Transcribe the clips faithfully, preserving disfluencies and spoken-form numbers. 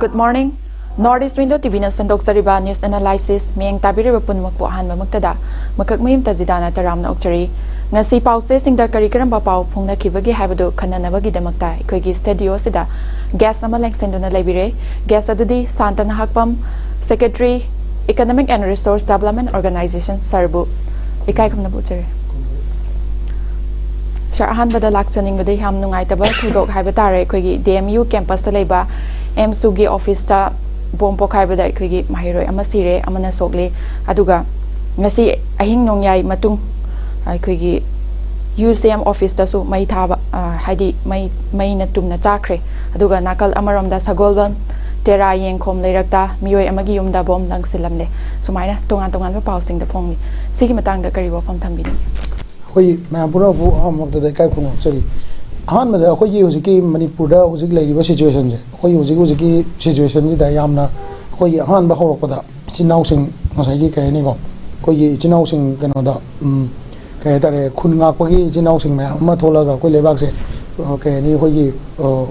Good morning. North East Window T V ꯅ ꯁꯟꯗꯣꯛꯆꯔꯤꯕ news analysis ꯃꯤꯠꯌꯦꯡ ꯇꯥꯕꯤꯔꯤꯕ ꯄꯨꯝꯅꯃꯛꯄꯨ ꯑꯍꯥꯟꯕꯃꯛꯇꯗ ꯃꯀꯛ ꯃꯌꯨꯝ ꯇꯖꯤꯗꯥꯅ ꯇꯔꯥꯝꯅ ꯑꯣꯛꯆꯔꯤ꯫ ꯉꯁꯤ ꯄꯥꯎꯆꯦꯁꯤꯡꯗ ꯀꯔꯤ ꯀꯔꯝꯕ ꯄꯥꯎ ꯐꯣꯡꯅꯈꯤꯕꯒꯦ ꯍꯥꯏꯕꯗꯨ ꯈꯟꯅꯅꯕꯒꯤꯗꯃꯛꯇ ꯑꯩꯈꯣꯏꯒꯤ studio ꯑꯁꯤꯗ guest ꯑꯃ ꯂꯦꯡꯁꯤꯟꯗꯨꯅ ꯂꯩꯕꯤꯔꯦ꯫ Guest ꯑꯗꯨꯗꯤ Santa Nahakpam, Secretary, Economic and Resource Development Organization sir ꯕꯨ ꯏꯀꯥꯏ ꯈꯨꯝꯅꯕ ꯎꯠꯆꯔꯤ꯫ Sir, ꯑꯍꯥꯟꯕꯗ ꯂꯥꯛꯆꯅꯤꯡꯕꯗ ꯌꯥꯝ ꯅꯨꯡꯉꯥꯏꯇꯕ ꯊꯧꯗꯣꯛ ꯍꯥꯏꯕ ꯇꯥꯔꯦ, ꯑꯩꯈꯣꯏꯒꯤ D M U campus ꯇ ꯂꯩꯕ AMSU ꯒꯤ office ꯇ bomb ꯄꯣꯈꯥꯏꯕꯗ ꯑꯩꯈꯣꯏꯒꯤ ꯃꯍꯩꯔꯣꯏ ꯑꯃ ꯁꯤꯔꯦ, ꯑꯃꯅ ꯁꯣꯛꯂꯤ꯫ ꯑꯗꯨꯒ ꯉꯁꯤ ꯑꯍꯤꯡ ꯅꯣꯡꯌꯥꯏ ꯃꯇꯨꯡ ꯑꯩꯈꯣꯏꯒꯤ U C M office ꯇꯁꯨ ꯃꯩ ꯊꯥꯕ, ꯑ, ꯍꯥꯏꯗꯤ ꯃꯩ, ꯃꯩꯅ ꯇꯨꯝꯅ ꯆꯥꯛꯈ꯭ꯔꯦ꯫ ꯑꯗꯨꯒ ꯅꯥꯀꯜ ꯑꯃꯔꯣꯝꯗ ꯁꯒꯣꯜꯕꯟ ꯇꯦꯔꯥ ꯌꯦꯡꯈꯣꯝ ꯂꯩꯔꯛꯇ ꯃꯤꯑꯣꯏ ꯑꯃꯒꯤ ꯌꯨꯝꯗ bomb ꯂꯪꯁꯤꯜꯂꯝꯂꯦ꯫ ꯁꯨꯃꯥꯏꯅ ꯇꯣꯉꯥꯟ ꯇꯣꯉꯥꯟꯕ ꯄꯥꯎꯁꯤꯡꯗ ꯐꯣꯡꯂꯤ꯫ ꯁꯤꯒꯤ ꯃꯇꯥꯡꯗ ꯀꯔꯤ ꯋꯥꯐꯝ ꯊꯝꯕꯤꯅꯤꯡꯏ? ꯑꯩꯈꯣꯏ ꯃꯌꯥꯝ ꯄꯨꯝꯅꯃꯛꯄꯨ ꯑꯍꯥꯟꯕꯃꯛꯇꯗ ꯏꯀꯥꯏ ꯈꯨꯝꯅꯕ ꯎꯠꯆꯔꯤ꯫ ꯑꯍꯥꯟꯕꯗ ꯑꯩꯈꯣꯏꯒꯤ ꯍꯧꯖꯤꯛꯀꯤ ꯃꯅꯤꯄꯨꯔꯗ ꯍꯧꯖꯤꯛ ꯂꯩꯔꯤꯕ situation ꯁꯦ, ꯑꯩꯈꯣꯏ ꯍꯧꯖꯤꯛ ꯍꯧꯖꯤꯛꯀꯤ situation ꯁꯤꯗ ꯌꯥꯝꯅ ꯑꯩꯈꯣꯏꯒꯤ ꯑꯍꯥꯟꯕ ꯍꯧꯔꯛꯄꯗ ꯏꯆꯤꯟ ꯏꯅꯥꯎꯁꯤꯡ, ꯉꯁꯥꯏꯒꯤ ꯀꯩ ꯍꯥꯏꯅꯤꯀꯣ, ꯑꯩꯈꯣꯏꯒꯤ ꯏꯆꯤꯟ ꯏꯅꯥꯎꯁꯤꯡ ꯀꯩꯅꯣꯗ, ꯎꯝ, ꯀꯩ ꯍꯥꯏꯇꯥꯔꯦ, ꯈꯨꯟ ꯉꯥꯛꯄꯒꯤ ꯏꯆꯤꯟ ꯏꯅꯥꯎꯁꯤꯡ ꯃꯌꯥꯝ ꯑꯃ ꯊꯣꯛꯂꯒ ꯑꯩꯈꯣꯏ ꯂꯩꯕꯥꯛꯁꯦ, ꯑ, ꯀꯩ ꯍꯥꯏꯅꯤ, ꯑꯩꯈꯣꯏꯒꯤ, ꯑ,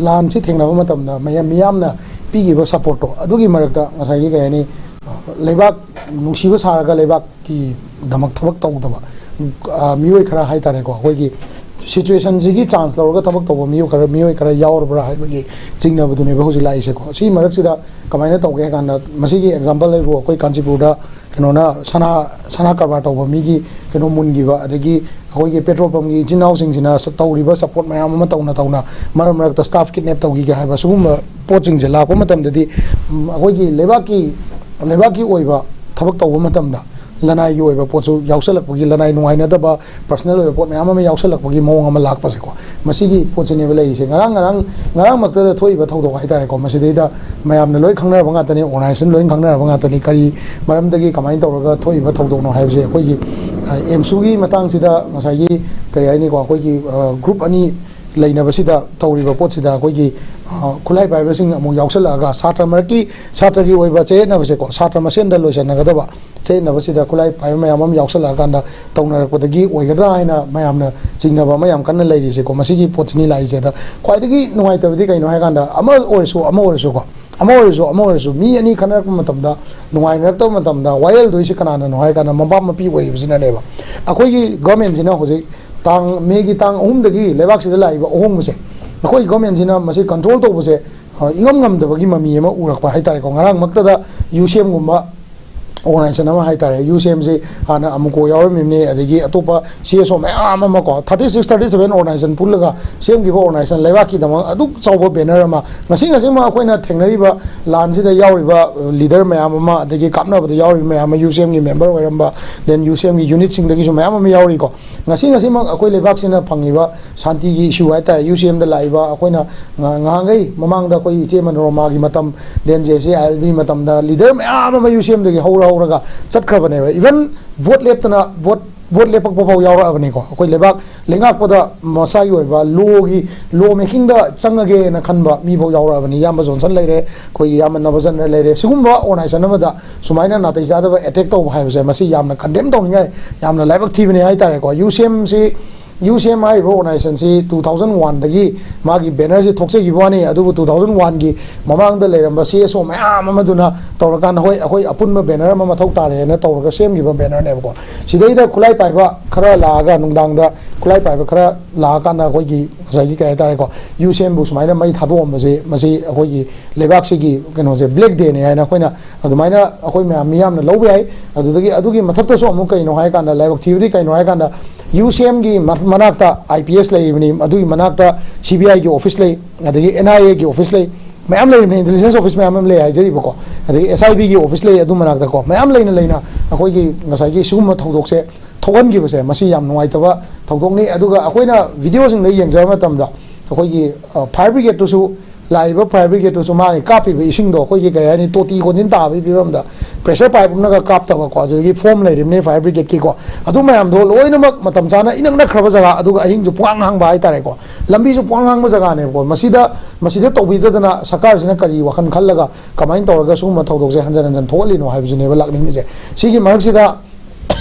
ꯂꯥꯟꯁꯤ ꯊꯦꯡꯅꯕ ꯃꯇꯝꯗ ꯃꯌꯥꯝ, ꯃꯤꯌꯥꯝꯅ ꯄꯤꯈꯤꯕ support ꯇꯣ, ꯑꯗꯨꯒꯤ ꯃꯔꯛꯇ ꯉꯁꯥꯏꯒꯤ ꯀꯩ ꯍꯥꯏꯅꯤ, ꯑ, ꯂꯩꯕꯥꯛ ꯅꯨꯡꯁꯤꯕ ꯁꯥꯔꯒ ꯂꯩꯕꯥꯛꯀꯤꯗꯃꯛ ꯊꯕꯛ ꯇꯧꯗꯕ, ꯑ, ꯃꯤꯑꯣꯏ ꯈꯔ ꯍꯥꯏꯇꯥꯔꯦꯀꯣ, ꯑꯩꯈꯣꯏꯒꯤ situation ꯁꯤꯒꯤ chance ꯂꯧꯔꯒ ꯊꯕꯛ ꯇꯧꯕ ꯃꯤꯑꯣꯏ ꯈꯔ, ꯃꯤꯑꯣꯏ ꯈꯔ ꯌꯥꯎꯔꯕ꯭ꯔꯥ ꯍꯥꯏꯕꯒꯤ ꯆꯤꯡꯅꯕꯗꯨꯅꯦꯕ ꯍꯧꯖꯤꯛ ꯂꯥꯛꯏꯁꯦꯀꯣ꯫ ꯁꯤꯒꯤ ꯃꯔꯛꯁꯤꯗ ꯀꯃꯥꯏꯅ ꯇꯧꯒꯦ ꯍꯥꯏ ꯀꯥꯟꯗ, ꯃꯁꯤꯒꯤ example ꯍꯥꯏꯕꯨ ꯑꯩꯈꯣꯏ ꯀꯥꯟꯆꯤꯄꯨꯔꯗ ꯀꯩꯅꯣꯅ ꯁꯅꯥ, ꯁꯅꯥ ꯀꯔꯕꯥꯔ ꯇꯧꯕ ꯃꯤꯒꯤ ꯀꯩꯅꯣ ꯃꯨꯟꯈꯤꯕ, ꯑꯗꯒꯤ ꯑꯩꯈꯣꯏꯒꯤ petrol pump ꯀꯤ ꯏꯆꯤꯟ ꯏꯅꯥꯎꯁꯤꯡꯁꯤꯅ ꯁ-, ꯇꯧꯔꯤꯕ support ꯃꯌꯥꯝ ꯑꯃ ꯇꯧꯅ ꯇꯧꯅ ꯃꯔꯛ ꯃꯔꯛꯇ staff kidnap ꯇꯧꯈꯤꯒꯦ ꯍꯥꯏꯕ ꯁꯤꯒꯨꯝꯕ ꯄꯣꯠꯁꯤꯡꯁꯦ ꯂꯥꯛꯄ ꯃꯇꯝꯗꯗꯤ, ꯎꯝ, ꯑꯩꯈꯣꯏꯒꯤ ꯂꯩꯕꯥꯛꯀꯤ, ꯂꯩꯕꯥꯛꯀꯤ ꯑꯣꯏꯕ ꯊꯕꯛ ꯇꯧꯕ ꯃꯇꯝꯗ ꯂꯅꯥꯏꯒꯤ ꯑꯣꯏꯕ ꯄꯣꯠꯁꯨ ꯌꯥꯎꯁꯜꯂꯛꯄꯒꯤ, ꯂꯅꯥꯏ ꯅꯨꯡꯉꯥꯏꯅꯗꯕ personal ꯑꯣꯏꯕ ꯄꯣꯠ ꯃꯌꯥꯝ ꯑꯃ ꯌꯥꯎꯁꯜꯂꯛꯄꯒꯤ ꯃꯑꯣꯡ ꯑꯃ ꯂꯥꯛꯄꯁꯦꯀꯣ, ꯃꯁꯤꯒꯤ ꯄꯣꯠꯁꯤꯅꯦꯕ ꯂꯩꯔꯤꯁꯦ꯫ ꯉꯔꯥꯡ, ꯉꯔꯥꯡ, ꯉꯔꯥꯡꯃꯛꯇꯗ ꯊꯣꯛꯏꯕ ꯊꯧꯗꯣꯛ ꯍꯥꯏꯇꯥꯔꯦꯀꯣ, ꯃꯁꯤꯗꯩꯗ ꯃꯌꯥꯝꯅ ꯂꯣꯏ ꯈꯪꯅꯔꯕ ꯉꯥꯛꯇꯅꯤ, organization ꯂꯣꯏ ꯈꯪꯅꯔꯕ ꯉꯥꯛꯇꯅꯤ꯫ ꯀꯔꯤ ꯃꯔꯝꯗꯒꯤ ꯀꯃꯥꯏꯅ ꯇꯧꯔꯒ ꯊꯣꯛꯏꯕ ꯊꯧꯗꯣꯛꯅꯣ ꯍꯥꯏꯕꯁꯦ ꯑꯩꯈꯣꯏꯒꯤ, ꯑ, AMSU ꯒꯤ ꯃꯇꯥꯡꯁꯤꯗ ꯉꯁꯥꯏꯒꯤ ꯀꯩ ꯍꯥꯏꯅꯤꯀꯣ, ꯑꯩꯈꯣꯏꯒꯤ, ꯑ, group ꯑꯅꯤ ꯂꯩꯅꯕꯁꯤꯗ ꯇꯧꯔꯤꯕ ꯄꯣꯠꯁꯤꯗ ꯑꯩꯈꯣꯏꯒꯤ, ꯑ, ꯈꯨꯠꯂꯥꯏ ꯄꯥꯏꯕꯁꯤꯡ ꯑꯃꯨꯛ ꯌꯥꯎꯁꯜꯂꯛꯑꯒ, ꯁꯥꯇ꯭ꯔ ꯃꯔꯛꯀꯤ, ꯁꯥꯇ꯭ꯔꯒꯤ ꯑꯣꯏꯕ ꯆꯌꯦꯠꯅꯕꯁꯦꯀꯣ, ꯁꯥꯇ꯭ꯔ ꯃꯁꯦꯟꯗ ꯂꯣꯏꯁꯟꯅꯒꯗꯕ ꯆꯌꯦꯠꯅꯕꯁꯤꯗ ꯈꯨꯠꯂꯥꯏ ꯄꯥꯏꯕ ꯃꯌꯥꯝ ꯑꯃ ꯌꯥꯎꯁꯜꯂꯛꯑꯀꯥꯟꯗ ꯇꯧꯅꯔꯛꯄꯗꯒꯤ ꯑꯣꯏꯒꯗ꯭ꯔꯥ ꯍꯥꯏꯅ ꯃꯌꯥꯝꯅ ꯆꯤꯡꯅꯕ ꯑꯃ ꯌꯥꯝ ꯀꯟꯅ ꯂꯩꯔꯤꯁꯦꯀꯣ꯫ ꯃꯁꯤꯒꯤ ꯄꯣꯠꯁꯤꯅꯤ ꯂꯥꯛꯏꯁꯦ꯫ ꯑꯗ ꯈ꯭ꯋꯥꯏꯗꯒꯤ ꯅꯨꯡꯉꯥꯏꯇꯕꯗꯤ ꯀꯩꯅꯣ ꯍꯥꯏꯀꯥꯟꯗ, ꯑꯃ ꯑꯣꯏꯔꯁꯨ, ꯑꯃ ꯑꯣꯏꯔꯁꯨꯀꯣ, ꯑꯃ ꯑꯣꯏꯔꯁꯨ, ꯑꯃ ꯑꯣꯏꯔꯁꯨ, ꯃꯤ ꯑꯅꯤ ꯈꯠꯅꯔꯛꯄ ꯃꯇꯝꯗ, ꯅꯨꯡꯉꯥꯏꯅꯔꯛꯇꯕ ꯃꯇꯝꯗ, ꯋꯥꯌꯦꯜꯗꯣꯏꯁꯤ ꯀꯅꯥꯅꯅꯣ ꯍꯥꯏ ꯀꯥꯟꯗ, ꯃꯄꯥ ꯃꯄꯤ ꯑꯣꯏꯔꯤꯕꯁꯤꯅꯅꯦꯕ꯫ ꯑꯩꯈꯣꯏꯒꯤ ꯒꯣꯔꯃꯦꯟꯁꯤꯅ ꯍꯧꯖꯤꯛ ꯇꯥꯡ, ꯃꯦꯒꯤ ꯇꯥꯡ ꯑꯍꯨꯝꯗꯒꯤ ꯂꯩꯕꯥꯛꯁꯤꯗ ꯂꯥꯛꯏꯕ ꯑꯍꯣꯡꯕꯁꯦ, ꯑꯩꯈꯣꯏ ꯒꯣꯔꯃꯦꯟꯁꯤꯅ ꯃꯁꯤ ꯀꯟꯇ꯭ꯔꯣꯜ ꯇꯧꯕꯁꯦ, ꯑ, ꯏꯉꯝ ꯉꯝꯗꯕꯒꯤ ꯃꯃꯤ ꯑꯃ ꯎꯔꯛꯄ ꯍꯥꯏꯇꯥꯔꯦꯀꯣ꯫ ꯉꯔꯥꯡꯃꯛꯇꯗ ꯌꯨ ꯁꯤ ꯑꯦꯝꯒꯨꯝꯕ ꯑꯣꯔꯒꯅꯥꯏꯖꯦꯁꯟ ꯑꯃ ꯍꯥꯏꯇꯥꯔꯦ, ꯌꯨ ꯁꯤ ꯑꯦꯝꯁꯤ ꯍꯥꯟꯅ ꯑꯃꯨꯀꯣ ꯌꯥꯎꯔꯝꯃꯤꯕꯅꯤ, ꯑꯗꯒꯤ ꯑꯇꯣꯞꯄ ꯁꯤ ꯑꯦꯁ ꯑꯣ ꯃꯌꯥꯝ ꯑꯃ ꯀꯣ, thirty six, thirty seven organization ꯄꯨꯜꯂꯒ ꯁꯦꯝꯈꯤꯕ ꯑꯣꯔꯒꯅꯥꯏꯖꯦꯁꯟ, ꯂꯩꯕꯥꯛꯀꯤꯗꯃꯛ ꯑꯗꯨꯛ ꯆꯥꯎꯕ ꯕꯦꯅꯔ ꯑꯃ, ꯉꯁꯤ ꯉꯁꯤꯃꯛ ꯑꯩꯈꯣꯏꯅ ꯊꯦꯡꯅꯔꯤꯕ ꯂꯥꯟꯁꯤꯗ ꯌꯥꯎꯔꯤꯕ ꯂꯤꯗꯔ ꯃꯌꯥꯝ ꯑꯃ, ꯑꯗꯒꯤ ꯀꯥꯞꯅꯕꯗ ꯌꯥꯎꯔꯤꯕ ꯃꯌꯥꯝ ꯑꯃ, ꯌꯨ ꯁꯤ ꯑꯦꯝꯒꯤ ꯃꯦꯝꯕꯔ ꯑꯣꯏꯔꯝꯕ, ꯗꯦꯟ ꯌꯨ ꯁꯤ ꯑꯦꯝꯒꯤ ꯌꯨꯅꯤꯠꯁꯤꯡꯗꯒꯤꯁꯨ ꯃꯌꯥꯝ ꯑꯃ ꯌꯥꯎꯔꯤꯀꯣ꯫ ꯉꯁꯤ ꯉꯁꯤꯃꯛ ꯑꯩꯈꯣꯏ ꯂꯩꯕꯥꯛꯁꯤꯅ ꯐꯪꯉꯤꯕ ꯁꯥꯟꯇꯤꯒꯤ ꯏꯁꯨ ꯍꯥꯏꯇꯥꯔꯦ, ꯌꯨ ꯁꯤ ꯑꯦꯝꯗ ꯂꯥꯛꯏꯕ ꯑꯩꯈꯣꯏꯅ ꯉ-, ꯉꯍꯥꯟꯈꯩ ꯃꯃꯥꯡꯗ ꯑꯩꯈꯣꯏ ꯏꯆꯦ ꯃꯅꯣꯔꯃꯥꯒꯤ ꯃꯇꯝ, then J C I L B ꯃꯇꯝꯗ ꯂꯤꯗꯔ ꯃꯌꯥꯝ ꯑꯃ ꯌꯨ ꯁꯤ ꯑꯦꯝꯗꯒꯤ ꯍꯧꯔ ꯍꯧꯔꯒ ꯆꯠꯈ꯭ꯔꯕꯅꯦꯕ꯫ ꯏꯚꯟ ꯚꯣꯠ ꯂꯦꯞꯇꯅ, ꯚꯣꯠ, ꯚꯣꯠ ꯂꯦꯞꯄꯛꯄ ꯐꯥꯎ ꯌꯥꯎꯔꯛꯑꯕꯅꯤꯀꯣ꯫ ꯑꯩꯈꯣꯏ ꯂꯩꯕꯥꯛ ꯂꯩꯉꯥꯛꯄꯗ ꯃꯁꯥꯒꯤ ꯑꯣꯏꯕ ꯂꯣꯒꯤ, ꯂꯣ ꯃꯦꯀꯤꯡꯗ ꯆꯪꯉꯒꯦꯅ ꯈꯟꯕ ꯃꯤ ꯐꯥꯎ ꯌꯥꯎꯔꯛꯑꯕꯅꯤ꯫ ꯏꯌꯥꯝꯕ ꯖꯣꯟꯁꯟ ꯂꯩꯔꯦ, ꯑꯩꯈꯣꯏꯒꯤ ꯏꯌꯥꯝꯕ ꯅꯕꯆꯟꯗ꯭ꯔ ꯂꯩꯔꯦ꯫ ꯁꯤꯒꯨꯝꯕ ꯑꯣꯔꯒꯅꯥꯏꯖꯦꯁꯟ ꯑꯃꯗ ꯁꯨꯃꯥꯏꯅ ꯅꯥꯇꯩ ꯆꯥꯗꯕ ꯑꯦꯇꯦꯛ ꯇꯧꯕ ꯍꯥꯏꯕꯁꯦ, ꯃꯁꯤ ꯌꯥꯝꯅ ꯀꯟꯗꯦꯝ ꯇꯧꯅꯤꯡꯉꯥꯏ, ꯌꯥꯝꯅ ꯂꯥꯏꯕꯛ ꯊꯤꯕꯅꯤ ꯍꯥꯏꯇꯥꯔꯦꯀꯣ꯫ ꯌꯨ ꯁꯤ ꯑꯦꯝꯁꯤ, ꯌꯨ ꯁꯤ ꯑꯦꯝ ꯍꯥꯏꯔꯤꯕ ꯑꯣꯔꯒꯅꯥꯏꯖꯦꯁꯟꯁꯤ ꯇꯨ ꯊꯥꯎꯖꯟ ꯋꯥꯟꯗꯒꯤ ꯃꯥꯒꯤ ꯕꯦꯅꯔꯁꯤ ꯊꯣꯛꯆꯈꯤꯕ ꯋꯥꯅꯤ, ꯑꯗꯨꯕꯨ ꯇꯨ ꯊꯥꯎꯖꯟ ꯋꯥꯟꯒꯤ ꯃꯃꯥꯡꯗ ꯂꯩꯔꯝꯕ ꯁꯤ ꯑꯦꯁ ꯑꯣ ꯃꯌꯥꯝ ꯑꯃꯗꯨꯅ ꯇꯧꯔꯀꯥꯟꯗ, "ꯍꯣꯏ, ꯑꯩꯈꯣꯏ ꯑꯄꯨꯟꯕ ꯕꯦꯅꯔ ꯑꯃ ꯃꯊꯧ ꯇꯥꯔꯦꯅ" ꯇꯧꯔꯒ ꯁꯦꯝꯈꯤꯕ ꯕꯦꯅꯔꯅꯦꯕꯀꯣ꯫ ꯁꯤꯗꯩꯗ ꯈꯨꯠꯂꯥꯏ ꯄꯥꯏꯕ ꯈꯔ ꯂꯥꯛꯑꯒ, ꯅꯨꯡꯗꯥꯡꯗ ꯈꯨꯠꯂꯥꯏ ꯄꯥꯏꯕ ꯈꯔ ꯂꯥꯛꯑꯀꯥꯟꯗ, ꯑꯩꯈꯣꯏꯒꯤ ꯉꯁꯥꯏꯒꯤ, ꯀꯩ ꯍꯥꯏꯇꯥꯔꯦꯀꯣ, ꯌꯨ ꯁꯤ ꯑꯦꯝꯕꯨ ꯁꯨꯃꯥꯏꯅ ꯃꯩ ꯊꯥꯗꯣꯛꯑꯝꯕꯁꯦ, ꯃꯁꯤ ꯑꯩꯈꯣꯏꯒꯤ ꯂꯩꯕꯥꯛꯁꯤꯒꯤ ꯀꯩꯅꯣꯁꯦ, ꯕ꯭ꯂꯦꯛ ꯗꯦꯅꯦ ꯍꯥꯏꯅ ꯑꯩꯈꯣꯏꯅ ꯑꯗꯨꯃꯥꯏꯅ ꯑꯩꯈꯣꯏ ꯃꯌꯥꯝ ꯃꯤꯌꯥꯝꯅ ꯂꯧꯕ ꯌꯥꯏ꯫ ꯑꯗꯨꯗꯒꯤ, ꯑꯗꯨꯒꯤ ꯃꯊꯛꯇꯁꯨ ꯑꯃꯨꯛ ꯀꯩꯅꯣ ꯍꯥꯏꯀꯥꯟꯗ, ꯂꯥꯏꯕꯛ ꯊꯤꯕꯗꯤ ꯀꯩꯅꯣ ꯍꯥꯏꯀꯥꯟꯗ, ꯌꯨ ꯁꯤ ꯑꯦꯝꯒꯤ ꯃ-, ꯃꯅꯥꯛꯇ ꯑꯥꯏ ꯄꯤ ꯑꯦꯁ ꯂꯩꯔꯤꯕꯅꯤ, ꯑꯗꯨꯒꯤ ꯃꯅꯥꯛꯇ ꯁꯤ ꯕꯤ ꯑꯥꯏꯒꯤ ꯑꯣꯐꯤꯁ ꯂꯩ, ꯑꯗꯒꯤ ꯑꯦꯟ ꯑꯥꯏ ꯑꯦꯒꯤ ꯑꯣꯐꯤꯁ ꯂꯩ, ꯃꯌꯥꯝ ꯂꯩꯔꯤꯕꯅꯤ, ꯏꯟꯇꯦꯂꯤꯖꯦꯟꯁ ꯑꯣꯐꯤꯁ ꯃꯌꯥꯝ ꯑꯃ ꯂꯩ ꯍꯥꯏꯖꯔꯤꯕꯀꯣ, ꯑꯗꯒꯤ ꯑꯦꯁ ꯑꯥꯏ ꯕꯤꯒꯤ ꯑꯣꯐꯤꯁ ꯂꯩ꯫ ꯑꯗꯨ ꯃꯅꯥꯛꯇꯀꯣ, ꯃꯌꯥꯝ ꯂꯩꯅ ꯂꯩꯅ ꯑꯩꯈꯣꯏꯒꯤ ꯉꯁꯥꯏꯒꯤ ꯁꯤꯒꯨꯝꯕ ꯊꯧꯗꯣꯛꯁꯦ ꯊꯣꯛꯍꯟꯈꯤꯕꯁꯦ, ꯃꯁꯤ ꯌꯥꯝ ꯅꯨꯡꯉꯥꯏꯇꯕ ꯊꯧꯗꯣꯛꯅꯤ꯫ ꯑꯗꯨꯒ ꯑꯩꯈꯣꯏꯅ ꯚꯤꯗꯤꯑꯣꯁꯤꯡꯗ ꯌꯦꯡꯖꯕ ꯃꯇꯝꯗ, ꯑꯩꯈꯣꯏꯒꯤ, ꯑ, ꯐꯥꯌꯔ ꯕ꯭ꯔꯤꯒꯦꯗꯇꯨꯁꯨ, ꯂꯥꯛꯏꯕ ꯐꯥꯌꯔ ꯕ꯭ꯔꯤꯒꯦꯗꯇꯨꯁꯨ, ꯃꯥꯒꯤ ꯀꯥꯞꯄꯤꯕ ꯏꯁꯤꯡꯗꯣ ꯑꯩꯈꯣꯏꯒꯤ, ꯀꯩ ꯍꯥꯏꯅꯤ, ꯇꯣꯇꯤ ꯀꯣꯟꯖꯤꯟ ꯇꯥꯕꯒꯤ ꯐꯤꯕꯝꯗ ꯄ꯭ꯔꯦꯁꯔ ꯄꯥꯏꯞ ꯑꯃꯅꯒ ꯀꯥꯞꯇꯕꯀꯣ, ꯑꯗꯨꯗꯒꯤ ꯐꯣꯝ ꯂꯩꯔꯤꯕꯅꯦ ꯐꯥꯌꯔ ꯕ꯭ꯔꯤꯒꯦꯗꯀꯤꯀꯣ, ꯑꯗꯨ ꯃꯌꯥꯝꯗꯣ ꯂꯣꯏꯅꯃꯛ ꯃꯇꯝ ꯆꯥꯅ ꯏꯅꯛ ꯅꯛꯈ꯭ꯔꯕ ꯖꯒꯥ, ꯑꯗꯨꯒ ꯑꯍꯤꯡꯁꯨ ꯄꯨꯡꯍꯥꯡ ꯍꯥꯡꯕ ꯍꯥꯏꯇꯥꯔꯦꯀꯣ, ꯂꯝꯕꯤꯁꯨ ꯄꯨꯡꯍꯥꯡ ꯍꯥꯡꯕ ꯖꯒꯥꯅꯦꯕꯀꯣ꯫ ꯃꯁꯤꯗ ꯃꯁꯤꯗ ꯇꯧꯕꯤꯗꯗꯅ ꯁꯔꯀꯥꯔꯁꯤꯅ ꯀꯔꯤ ꯋꯥꯈꯜ ꯈꯜꯂꯒ ꯀꯃꯥꯏꯅ ꯇꯧꯔꯒ ꯁꯤꯒꯨꯝꯕ ꯊꯧꯗꯣꯛꯁꯦ ꯍꯟꯖꯟ ꯍꯟꯖꯟ ꯊꯣꯛꯍꯜꯂꯤꯅꯣ ꯍꯥꯏꯕꯁꯤꯅꯦꯕ ꯂꯥꯛꯅꯤꯡꯉꯤꯁꯦ꯫ ꯁꯤꯒꯤ ꯃꯔꯛꯁꯤꯗ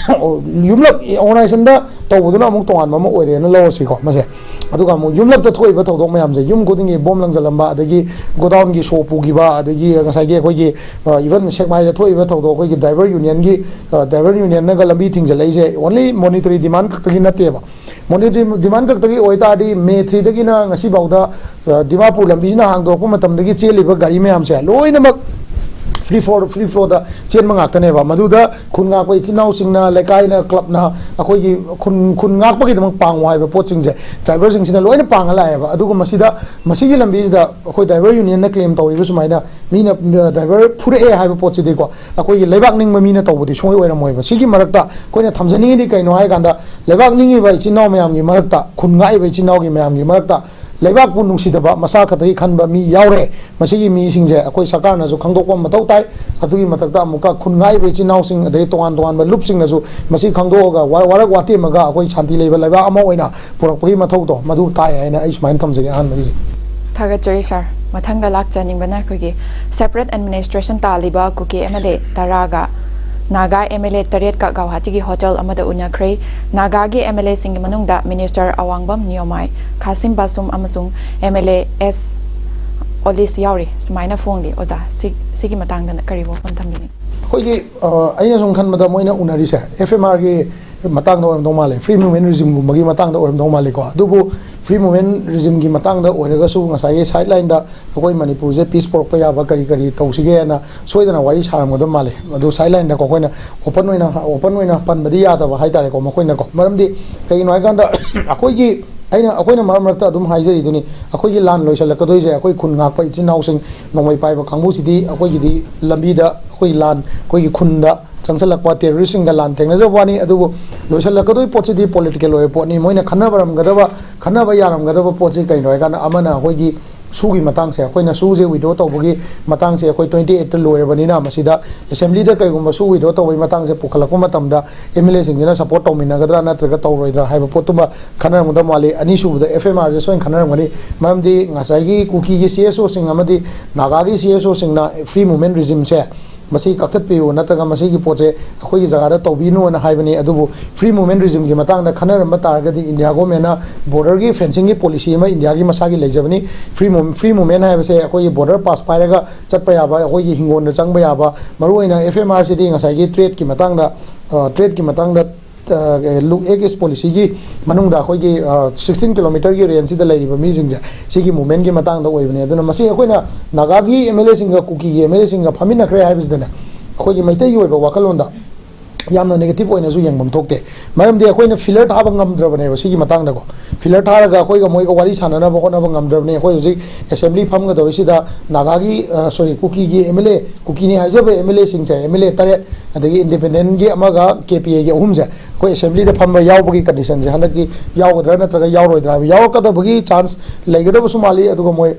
ꯌꯨꯝꯂꯛ ꯑꯣꯔꯒꯅꯥꯏꯖꯦꯁꯟꯗ ꯇꯧꯕꯗꯨꯅ ꯑꯃꯨꯛ ꯇꯣꯉꯥꯟꯕ ꯑꯃ ꯑꯣꯏꯔꯦꯅ ꯂꯧꯔꯁꯤꯀꯣ ꯃꯁꯦ꯫ ꯑꯗꯨꯒ ꯑꯃꯨꯛ ꯌꯨꯝꯂꯛꯇ ꯊꯣꯛꯏꯕ ꯊꯧꯗꯣꯛ ꯃꯌꯥꯝꯁꯦ, ꯌꯨꯝ ꯈꯨꯗꯤꯡꯒꯤ ꯕꯣꯝ ꯂꯪꯁꯤꯜꯂꯝꯕ, ꯑꯗꯒꯤ ꯒꯣꯗꯥꯎꯟꯒꯤ ꯁꯣ ꯄꯨꯈꯤꯕ, ꯑꯗꯒꯤ ꯉꯁꯥꯏꯒꯤ ꯑꯩꯈꯣꯏꯒꯤ ꯏꯚꯟ ꯁꯦꯛꯃꯥꯏꯗ ꯊꯣꯛꯏꯕ ꯊꯧꯗꯣꯛ, ꯑꯩꯈꯣꯏꯒꯤ ꯗ꯭ꯔꯥꯏꯚꯔ ꯌꯨꯅꯤꯌꯟꯒꯤ ꯗ꯭ꯔꯥꯏꯚꯔ ꯌꯨꯅꯤꯌꯟꯅꯒ ꯂꯝꯕꯤ ꯊꯤꯡꯖꯤꯜꯂꯛꯏꯁꯦ ꯑꯣꯟꯂꯤ ꯃꯣꯅꯤꯇꯔꯤ ꯗꯤꯃꯥꯟ ꯈꯛꯇꯒꯤ ꯅꯠꯇꯦꯕ꯫ ꯃꯣꯅꯤꯇꯔꯤ ꯗꯤꯃꯥꯟ ꯈꯛꯇꯒꯤ ꯑꯣꯏꯇꯥꯔꯗꯤ ꯃꯦ ꯊ꯭ꯔꯤꯗꯒꯤꯅ ꯉꯁꯤꯐꯥꯎꯗ ꯗꯤꯃꯥꯄꯨꯔ ꯂꯝꯕꯤꯁꯤꯅ ꯍꯥꯡꯗꯣꯔꯛꯄ ꯃꯇꯝꯗꯒꯤ ꯆꯦꯜꯂꯤꯕ ꯒꯥꯔꯤ ꯃꯌꯥꯝꯁꯦ ꯂꯣꯏꯅꯃꯛ ꯐ꯭ꯔꯤ ꯐ꯭ꯂꯣ ꯐ꯭ꯔꯤ ꯐ꯭ꯂꯣꯗ ꯆꯦꯟꯕ ꯉꯥꯛꯇꯅꯦꯕ꯫ ꯃꯗꯨꯗ ꯈꯨꯟ ꯉꯥꯛꯄ ꯏꯆꯤꯟ ꯏꯅꯥꯎꯁꯤꯡꯅ, ꯂꯩꯀꯥꯏꯅ, ꯀ꯭ꯂꯕꯅ, ꯑꯩꯈꯣꯏꯒꯤ ꯈꯨꯟ ꯈꯨꯟ ꯉꯥꯛꯄꯒꯤꯗꯃꯛ ꯄꯥꯡꯉꯣ ꯍꯥꯏꯕ ꯄꯣꯠꯁꯤꯡꯁꯦ ꯗ꯭ꯔꯥꯏꯚꯔꯁꯤꯡꯁꯤꯅ ꯂꯣꯏꯅ ꯄꯥꯡꯉ ꯂꯥꯛꯑꯦꯕ꯫ ꯑꯗꯨꯒ ꯃꯁꯤꯗ ꯃꯁꯤꯒꯤ ꯂꯝꯕꯤꯁꯤꯗ ꯑꯩꯈꯣꯏ ꯗ꯭ꯔꯥꯏꯚꯔ ꯌꯨꯅꯤꯌꯟꯅ ꯀ꯭ꯂꯦꯝ ꯇꯧꯔꯤꯕ ꯁꯨꯃꯥꯏꯅ ꯃꯤꯅ ꯗ꯭ꯔꯥꯏꯚꯔ ꯐꯨꯔꯛꯑꯦ ꯍꯥꯏꯕ ꯄꯣꯠꯁꯤꯗꯤꯀꯣ, ꯑꯩꯈꯣꯏꯒꯤ ꯂꯩꯕꯥꯛ ꯅꯤꯡꯕ ꯃꯤꯅ ꯇꯧꯕꯗꯤ ꯁꯨꯡꯑꯣꯏ ꯑꯣꯏꯔꯝꯃꯣꯏꯕ꯫ ꯁꯤꯒꯤ ꯃꯔꯛꯇ ꯑꯩꯈꯣꯏꯅ ꯊꯝꯖꯅꯤꯡꯉꯤꯗꯤ ꯀꯩꯅꯣ ꯍꯥꯏ ꯀꯥꯟꯗ, ꯂꯩꯕꯥꯛ ꯅꯤꯡꯉꯤꯕ ꯏꯆꯤꯟ ꯏꯅꯥꯎ ꯃꯌꯥꯝꯒꯤ ꯃꯔꯛꯇ, ꯈꯨꯟ ꯉꯥꯛꯏꯕ ꯏꯆꯤꯟ ꯏꯅꯥꯎꯒꯤ ꯃꯌꯥꯝꯒꯤ ꯃꯔꯛꯇ ꯂꯩꯕꯥꯛꯄꯨ ꯅꯨꯡꯁꯤꯗꯕ, ꯃꯁꯥ ꯈꯛꯇꯒꯤ ꯈꯟꯕ ꯃꯤ ꯌꯥꯎꯔꯦ꯫ ꯃꯁꯤꯒꯤ ꯃꯤꯁꯤꯡꯁꯦ ꯑꯩꯈꯣꯏ ꯁꯔꯀꯥꯔꯅꯁꯨ ꯈꯪꯗꯣꯛꯄ ꯃꯊꯧ ꯇꯥꯏ꯫ ꯑꯗꯨꯒꯤ ꯃꯊꯛꯇ ꯑꯃꯨꯛꯀ ꯈꯨꯟ ꯉꯥꯛꯏꯕ ꯏꯆꯤꯟ ꯏꯅꯥꯎꯁꯤꯡ, ꯑꯗꯩ ꯇꯣꯉꯥꯟ ꯇꯣꯉꯥꯟꯕ ꯂꯨꯞꯁꯤꯡꯅꯁꯨ ꯃꯁꯤ ꯈꯪꯗꯣꯛꯑꯒ ꯋꯥ-, ꯋꯥꯔꯛ ꯋꯥꯇꯦꯝꯃꯒ ꯑꯩꯈꯣꯏ ꯁꯥꯟꯇꯤ ꯂꯩꯕ ꯂꯩꯕꯥꯛ ꯑꯃ ꯑꯣꯏꯅ ꯄꯨꯔꯛꯄꯒꯤ ꯃꯊꯧꯗꯣ ꯃꯗꯨ ꯇꯥꯏ ꯍꯥꯏꯅ ꯑꯩ ꯁꯨꯃꯥꯏꯅ ꯊꯝꯖꯒꯦ ꯑꯍꯥꯟꯕꯒꯤꯁꯦ꯫ ꯊꯥꯒꯠꯆꯔꯤ ꯁꯥꯔ꯫ ꯃꯊꯪꯗ ꯂꯥꯛꯆꯅꯤꯡꯕꯅ ꯑꯩꯈꯣꯏꯒꯤ separate administration ꯇꯥꯜꯂꯤꯕ ꯀꯨꯀꯤ ꯑꯦꯝ ꯑꯦꯜ ꯑꯦ ꯇꯔꯥꯒ ꯅꯥꯒꯥ ꯑꯦꯝ ꯑꯦꯜ ꯑꯦ ꯇꯔꯦꯠꯀ ꯒꯧꯍꯥꯇꯤꯒꯤ ꯍꯣꯇꯦꯜ ꯑꯃꯗ ꯎꯅꯈ꯭ꯔꯦ꯫ ꯅꯥꯒꯥꯒꯤ ꯑꯦꯝ ꯑꯦꯜ ꯑꯦꯁꯤꯡꯒꯤ ꯃꯅꯨꯡꯗ ꯃꯤꯅꯤꯁꯇꯔ ꯑꯋꯥꯡꯕꯝ ꯅꯤꯌꯣꯃꯥꯏ, ꯈꯥꯁꯤꯝ ꯕꯥꯁꯨꯝ ꯑꯃꯁꯨꯡ ꯑꯦꯝ ꯑꯦꯜ ꯑꯦ ꯑꯦꯁ ꯑꯣꯂꯤꯁ ꯌꯥꯎꯔꯤ꯫ ꯁꯨꯃꯥꯏꯅ ꯐꯣꯡꯂꯤ꯫ ꯑꯣꯖꯥ, ꯁꯤ-, ꯁꯤꯒꯤ ꯃꯇꯥꯡꯗ ꯀꯔꯤ ꯋꯥꯐꯝ ꯊꯝꯕꯤꯅꯤꯡ? ꯑꯩꯈꯣꯏꯒꯤ ꯑ, ꯑꯩꯅ ꯁꯨꯝ ꯈꯟꯕꯗ ꯃꯣꯏꯅ ꯎꯅꯔꯤꯁꯦ ꯑꯦꯐ ꯑꯦꯝ ꯑꯥꯔꯒꯤ ꯃꯇꯥꯡꯗ ꯑꯣꯏꯔꯝꯗꯧ ꯃꯥꯜꯂꯦ, ꯐ꯭ꯔꯤ ꯃꯨꯚꯃꯦꯟ ꯔꯤꯖꯤꯝꯒꯨꯝꯕꯒꯤ ꯃꯇꯥꯡꯗ ꯑꯣꯏꯔꯝꯗꯧ ꯃꯥꯜꯂꯤꯀꯣ꯫ ꯑꯗꯨꯕꯨ ꯐ꯭ꯔꯤ ꯃꯨꯚꯃꯦꯟ ꯔꯤꯖꯤꯝꯒꯤ ꯃꯇꯥꯡꯗ ꯑꯣꯏꯔꯒꯁꯨ ꯉꯁꯥꯏꯒꯤ ꯁꯥꯏꯠ ꯂꯥꯏꯟꯗ ꯑꯩꯈꯣꯏ ꯃꯅꯤꯄꯨꯔꯁꯦ ꯄꯤꯁ ꯄꯨꯔꯛꯄ ꯌꯥꯕ ꯀꯔꯤ ꯀꯔꯤ ꯇꯧꯁꯤꯒꯦꯅ ꯁꯣꯏꯗꯅ ꯋꯥꯔꯤ ꯁꯥꯔꯝꯒꯗꯕ ꯃꯥꯜꯂꯦ꯫ ꯑꯗꯨ ꯁꯥꯏꯠ ꯂꯥꯏꯟꯗꯀꯣ ꯑꯩꯈꯣꯏꯅ ꯑꯣꯄꯟ ꯑꯣꯏꯅ, ꯑꯣꯄꯟ ꯑꯣꯏꯅ ꯄꯟꯕꯗꯤ ꯌꯥꯗꯕ ꯍꯥꯏꯇꯥꯔꯦꯀꯣ ꯃꯈꯣꯏꯅꯀꯣ꯫ ꯃꯔꯝꯗꯤ ꯀꯩꯒꯤꯅꯣ ꯍꯥꯏꯀꯥꯟꯗ ꯑꯩꯈꯣꯏꯒꯤ, ꯑꯩꯅ, ꯑꯩꯈꯣꯏꯅ ꯃꯔꯛ ꯃꯔꯛꯇ ꯑꯗꯨꯝ ꯍꯥꯏꯖꯔꯤꯗꯨꯅꯤ, ꯑꯩꯈꯣꯏꯒꯤ ꯂꯥꯟ ꯂꯣꯏꯁꯤꯜꯂꯛꯀꯗꯣꯏꯁꯦ ꯑꯩꯈꯣꯏ ꯈꯨꯟ ꯉꯥꯛꯄ ꯏꯆꯤꯟ ꯏꯅꯥꯎꯁꯤꯡ, ꯅꯣꯡꯃꯩ ꯄꯥꯏꯕ ꯀꯥꯡꯕꯨꯁꯤꯗꯤ ꯑꯩꯈꯣꯏꯒꯤꯗꯤ ꯂꯝꯕꯤꯗ ꯑꯩꯈꯣꯏꯒꯤ ꯂꯥꯟ, ꯑꯩꯈꯣꯏꯒꯤ ꯈꯨꯟꯗ ꯆꯪꯁꯤꯜꯂꯛꯄ ꯇꯦꯔꯣꯔꯤꯁꯁꯤꯡꯒ ꯂꯥꯟ ꯊꯦꯡꯅꯖꯕ ꯋꯥꯅꯤ꯫ ꯑꯗꯨꯕꯨ ꯂꯣꯏꯁꯤꯜꯂꯛꯀꯗꯣꯏ ꯄꯣꯠꯁꯤꯗꯤ ꯄꯣꯂꯤꯇꯤꯀꯦꯜ ꯑꯣꯏꯕ ꯄꯣꯠꯅꯤ꯫ ꯃꯣꯏꯅ ꯈꯟꯅꯕꯔꯝꯒꯗꯕ, ꯈꯟꯅꯕ ꯌꯥꯔꯝꯒꯗꯕ ꯄꯣꯠꯁꯤ ꯀꯩꯅꯣ ꯍꯥꯏꯀꯥꯟꯗ, ꯑꯃꯅ ꯑꯩꯈꯣꯏꯒꯤ ꯁꯨꯒꯤ ꯃꯇꯥꯡꯁꯦ, ꯑꯩꯈꯣꯏꯅ ꯁꯨꯁꯦ ꯋꯤꯗ꯭ꯔꯣ ꯇꯧꯕꯒꯤ ꯃꯇꯥꯡꯁꯦ ꯑꯩꯈꯣꯏ ꯇ꯭ꯋꯦꯟꯇꯤ ꯑꯩꯠꯇ ꯂꯣꯏꯔꯕꯅꯤꯅ, ꯃꯁꯤꯗ ꯑꯦꯁꯦꯝꯕ꯭ꯂꯤꯗ ꯀꯩꯒꯨꯝꯕ ꯁꯨ ꯋꯤꯗ꯭ꯔꯣ ꯇꯧꯕꯒꯤ ꯃꯇꯥꯡꯁꯦ ꯄꯨꯈꯠꯂꯛꯄ ꯃꯇꯝꯗ ꯑꯦꯝ ꯑꯦꯜ ꯑꯦꯁꯤꯡꯁꯤꯅ ꯁꯄꯣꯔꯠ ꯇꯧꯃꯤꯟꯅꯒꯗ꯭ꯔꯥ ꯅꯠꯇ꯭ꯔꯒ ꯇꯧꯔꯣꯏꯗ꯭ꯔꯥ ꯍꯥꯏꯕ ꯄꯣꯠꯇꯨꯃ ꯈꯟꯅꯔꯝꯒꯗꯕ ꯃꯥꯜꯂꯤ꯫ ꯑꯅꯤꯁꯨꯕꯗ ꯑꯦꯐ ꯑꯦꯝ ꯑꯥꯔꯁꯦ ꯁꯣꯏꯅ ꯈꯟꯅꯔꯝꯒꯅꯤ꯫ ꯃꯔꯝꯗꯤ ꯉꯁꯥꯏꯒꯤ ꯀꯨꯀꯤꯒꯤ ꯁꯤ ꯑꯦꯁ ꯑꯣꯁꯤꯡ ꯑꯃꯗꯤ ꯅꯥꯒꯥꯒꯤ ꯁꯤ ꯑꯦꯁ ꯑꯣꯁꯤꯡꯅ ꯐ꯭ꯔꯤ ꯃꯨꯚꯃꯦꯟ ꯔꯤꯖꯤꯝꯁꯦ ꯃꯁꯤ ꯀꯛꯊꯠꯄꯤꯌꯨ, ꯅꯠꯇ꯭ꯔꯒ ꯃꯁꯤꯒꯤ ꯄꯣꯠꯁꯦ ꯑꯩꯈꯣꯏꯒꯤ ꯖꯒꯥꯗ ꯇꯧꯕꯤꯅꯨꯅ ꯍꯥꯏꯕꯅꯤ꯫ ꯑꯗꯨꯕꯨ ꯐ꯭ꯔꯤ ꯃꯨꯚꯃꯦꯟ ꯔꯤꯖꯤꯝꯒꯤ ꯃꯇꯥꯡꯗ ꯈꯟꯅꯔꯝꯕ ꯇꯥꯔꯒꯗꯤ, ꯏꯟꯗꯤꯌꯥ ꯒꯣꯔꯃꯦꯟꯅ ꯕꯣꯔꯗꯔꯒꯤ ꯐꯦꯟꯁꯤꯡꯒꯤ ꯄꯣꯂꯤꯁꯤ ꯑꯃ ꯏꯟꯗꯤꯌꯥꯒꯤ ꯃꯁꯥꯒꯤ ꯂꯩꯖꯕꯅꯤ꯫ ꯐ꯭ꯔꯤ ꯃꯨ-, ꯐ꯭ꯔꯤ ꯃꯨꯚꯃꯦꯟ ꯍꯥꯏꯕꯁꯦ ꯑꯩꯈꯣꯏꯒꯤ ꯕꯣꯔꯗꯔ ꯄꯥꯁ ꯄꯥꯏꯔꯒ ꯆꯠꯄ ꯌꯥꯕ, ꯑꯩꯈꯣꯏꯒꯤ ꯍꯤꯡꯒꯣꯜꯗ ꯆꯪꯕ ꯌꯥꯕ, ꯃꯔꯨꯑꯣꯏꯅ ꯑꯦꯐ ꯑꯦꯝ ꯑꯥꯔꯁꯤꯗꯤ ꯉꯁꯥꯏꯒꯤ ꯇ꯭ꯔꯦꯗꯀꯤ ꯃꯇꯥꯡꯗ, ꯑ, ꯇ꯭ꯔꯦꯗꯀꯤ ꯃꯇꯥꯡꯗ, ꯑ, ꯂꯨ-, ꯑꯦꯛ ꯏꯁ ꯄꯣꯂꯤꯁꯤꯒꯤ ꯃꯅꯨꯡꯗ ꯑꯩꯈꯣꯏꯒꯤ, ꯑ, ꯁꯤꯛꯁꯇꯤꯟ ꯀꯤꯂꯣꯃꯤꯇꯔꯒꯤ ꯔꯦꯟꯖꯁꯤꯗ ꯂꯩꯔꯤꯕ ꯃꯤꯁꯤꯡꯁꯦ ꯁꯤꯒꯤ ꯃꯨꯚꯃꯦꯟꯒꯤ ꯃꯇꯥꯡꯗ ꯑꯣꯏꯕꯅꯤ꯫ ꯑꯗꯨꯅ ꯃꯁꯤ ꯑꯩꯈꯣꯏꯅ ꯅꯥꯒꯥꯒꯤ ꯑꯦꯝ ꯑꯦꯜ ꯑꯦꯁꯤꯡꯒ ꯀꯨꯀꯤꯒꯤ ꯑꯦꯝ ꯑꯦꯜ ꯑꯦꯁꯤꯡꯒ ꯐꯝꯃꯤꯟꯅꯈ꯭ꯔꯦ ꯍꯥꯏꯕꯁꯤꯗꯅꯦ, ꯑꯩꯈꯣꯏꯒꯤ ꯃꯩꯇꯩꯒꯤ ꯑꯣꯏꯕ ꯋꯥꯈꯜꯂꯣꯟꯗ ꯌꯥꯝꯅ ꯅꯦꯒꯦꯇꯤꯚ ꯑꯣꯏꯅꯁꯨ ꯌꯦꯡꯐꯝ ꯊꯣꯛꯇꯦ꯫ ꯃꯔꯝꯗꯤ ꯑꯩꯈꯣꯏꯅ ꯐꯤꯂꯔ ꯊꯥꯕ ꯉꯝꯗ꯭ꯔꯕꯅꯦꯕ ꯁꯤꯒꯤ ꯃꯇꯥꯡꯗꯀꯣ꯫ ꯐꯤꯂꯔ ꯊꯥꯔꯒ ꯑꯩꯈꯣꯏꯒ ꯃꯣꯏꯒ ꯋꯥꯔꯤ ꯁꯥꯟꯅꯅꯕ ꯍꯣꯠꯅꯕ ꯉꯝꯗ꯭ꯔꯕꯅꯤ꯫ ꯑꯩꯈꯣꯏ ꯍꯧꯖꯤꯛ ꯑꯦꯁꯦꯝꯕ꯭ꯂꯤ ꯐꯝꯒꯗꯧꯔꯤꯁꯤꯗ ꯅꯥꯒꯥꯒꯤ, ꯑ, ꯁꯣꯔꯤ, ꯀꯨꯀꯤꯒꯤ ꯑꯦꯝ ꯑꯦꯜ ꯑꯦ, ꯀꯨꯀꯤꯅꯤ ꯍꯥꯏꯖꯕ ꯑꯦꯝ ꯑꯦꯜ ꯑꯦꯁꯤꯡꯁꯦ, ꯑꯦꯝ ꯑꯦꯜ ꯑꯦ ꯇꯔꯦꯠ, ꯑꯗꯒꯤ ꯏꯟꯗꯤꯄꯦꯟꯗꯦꯟꯒꯤ ꯑꯃꯒ ꯀꯦ ꯄꯤ ꯑꯦꯒꯤ ꯑꯍꯨꯝꯁꯦ ꯑꯩꯈꯣꯏ ꯑꯦꯁꯦꯝꯕ꯭ꯂꯤꯗ ꯐꯝꯕ ꯌꯥꯎꯕꯒꯤ ꯀꯟꯗꯤꯁꯟꯁꯦ ꯍꯟꯗꯛꯇꯤ ꯌꯥꯎꯒꯗ꯭ꯔꯥ ꯅꯠꯇ꯭ꯔꯒ ꯌꯥꯎꯔꯣꯏꯗ꯭ꯔꯥ ꯍꯥꯏꯕ, ꯌꯥꯎꯔꯛꯀꯗꯕꯒꯤ ꯆꯥꯟꯁ ꯂꯩꯒꯗꯕꯁꯨ ꯃꯥꯜꯂꯤ꯫ ꯑꯗꯨꯒ ꯃꯣꯏ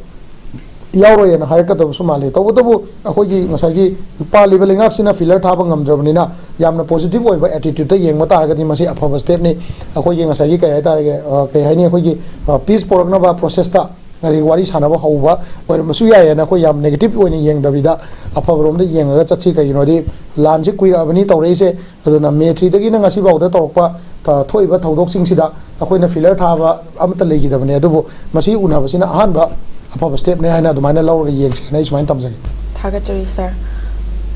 ꯌꯥꯎꯔꯣꯏꯅ ꯍꯥꯏꯔꯛꯀꯗꯕꯁꯨ ꯃꯥꯜꯂꯤ꯫ ꯇꯧꯕꯇꯕꯨ ꯑꯩꯈꯣꯏꯒꯤ ꯉꯁꯥꯏꯒꯤ ꯄꯥꯜꯂꯤꯕ ꯂꯩꯉꯥꯛꯁꯤꯅ ꯐꯤꯂꯔ ꯊꯥꯕ ꯉꯝꯗ꯭ꯔꯕꯅꯤꯅ, ꯌꯥꯝꯅ ꯄꯣꯖꯤꯇꯤꯚ ꯑꯣꯏꯕ ꯑꯦꯇꯤꯇ꯭ꯌꯨꯠꯇ ꯌꯦꯡꯕ ꯇꯥꯔꯒꯗꯤ ꯃꯁꯤ ꯑꯐꯕ ꯁ꯭ꯇꯦꯞꯅꯤ꯫ ꯑꯩꯈꯣꯏꯒꯤ ꯉꯁꯥꯏꯒꯤ ꯀꯩ ꯍꯥꯏꯇꯥꯔꯦ, ꯑ, ꯀꯩ ꯍꯥꯏꯅꯤ, ꯑꯩꯈꯣꯏꯒꯤ, ꯑ, ꯄꯤꯁ ꯄꯣꯔꯛꯅꯕ ꯄ꯭ꯔꯣꯁꯦꯁꯇ ꯉꯁꯥꯏꯒꯤ ꯋꯥꯔꯤ ꯁꯥꯟꯅꯕ ꯍꯧꯕ ꯑꯣꯏꯔꯝꯕꯁꯨ ꯌꯥꯏꯌꯦꯅ ꯑꯩꯈꯣꯏ ꯌꯥꯝ ꯅꯦꯒꯦꯇꯤꯚ ꯑꯣꯏꯅ ꯌꯦꯡꯗꯕꯤꯗ ꯑꯐꯕꯔꯣꯝꯗ ꯌꯦꯡꯉꯒ ꯆꯠꯁꯤ꯫ ꯀꯩꯒꯤꯅꯣꯗꯤ ꯂꯥꯟꯁꯤ ꯀꯨꯏꯔꯛꯑꯕꯅꯤ ꯇꯧꯔꯛꯏꯁꯦ꯫ ꯑꯗꯨꯅ ꯃꯦ ꯊ꯭ꯔꯤꯗꯒꯤꯅ ꯉꯁꯤ ꯐꯥꯎꯗ ꯇꯧꯔꯛꯄ, ꯇ-, ꯊꯣꯛꯏꯕ ꯊꯧꯗꯣꯛꯁꯤꯡꯁꯤꯗ ꯑꯩꯈꯣꯏꯅ ꯐꯤꯂꯔ ꯊꯥꯕ ꯑꯃꯠꯇ ꯂꯩꯈꯤꯗꯕꯅꯦ꯫ ꯑꯗꯨꯕꯨ ꯃꯁꯤ ꯎꯅꯕꯁꯤꯅ ꯑꯍꯥꯟꯕ ꯑꯐꯕ ꯁ꯭ꯇꯦꯞꯅꯦ ꯍꯥꯏꯅ ꯑꯗꯨꯃꯥꯏꯅ ꯂꯧꯔꯒ ꯌꯦꯡꯁꯦꯅ ꯑꯩ ꯁꯨꯃꯥꯏꯅ ꯇꯝꯖꯒꯦ꯫ ꯊꯥꯒꯠꯆꯔꯤ ꯁꯥꯔ꯫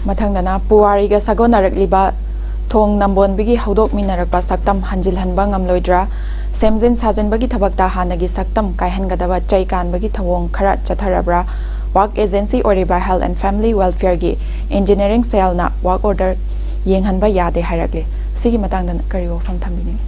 ꯃꯊꯪꯗꯅ ꯄꯨꯋꯥꯔꯤꯒ ꯁꯥꯒꯣꯟꯅꯔꯛꯂꯤꯕ ꯊꯣꯡ ꯅꯝꯕꯣꯟꯕꯒꯤ ꯍꯧꯗꯣꯛꯃꯤꯟꯅꯔꯛꯄ ꯁꯛꯇꯝ ꯍꯟꯖꯤꯜꯍꯟꯕ ꯉꯝꯂꯣꯏꯗ꯭ꯔꯥ? ꯁꯦꯝꯖꯤꯟ ꯁꯥꯖꯤꯟꯕꯒꯤ ꯊꯕꯛꯇ ꯍꯥꯟꯅꯒꯤ ꯁꯛꯇꯝ ꯀꯥꯏꯍꯟꯒꯗꯕ ꯆꯩ ꯀꯥꯟꯕꯒꯤ ꯊꯧꯑꯣꯡ ꯈꯔ ꯆꯠꯊꯔꯕ꯭ꯔꯥ? ꯋꯥꯛ ꯑꯦꯖꯦꯟꯁꯤ ꯑꯣꯏꯔꯤꯕ Health and Family Welfareꯒꯤ ꯏꯟꯖꯤꯅꯤꯌꯥꯔꯤꯡ ꯁꯦꯜꯅ ꯋꯥꯛ ꯑꯣꯔꯗꯔ ꯌꯦꯡꯍꯟꯕ ꯌꯥꯗꯦ ꯍꯥꯏꯔꯛꯂꯤ꯫ ꯁꯤꯒꯤ ꯃꯇꯥꯡꯗ ꯀꯔꯤ ꯋꯥꯐꯝ ꯊꯝꯕꯤꯅꯤꯡꯏ?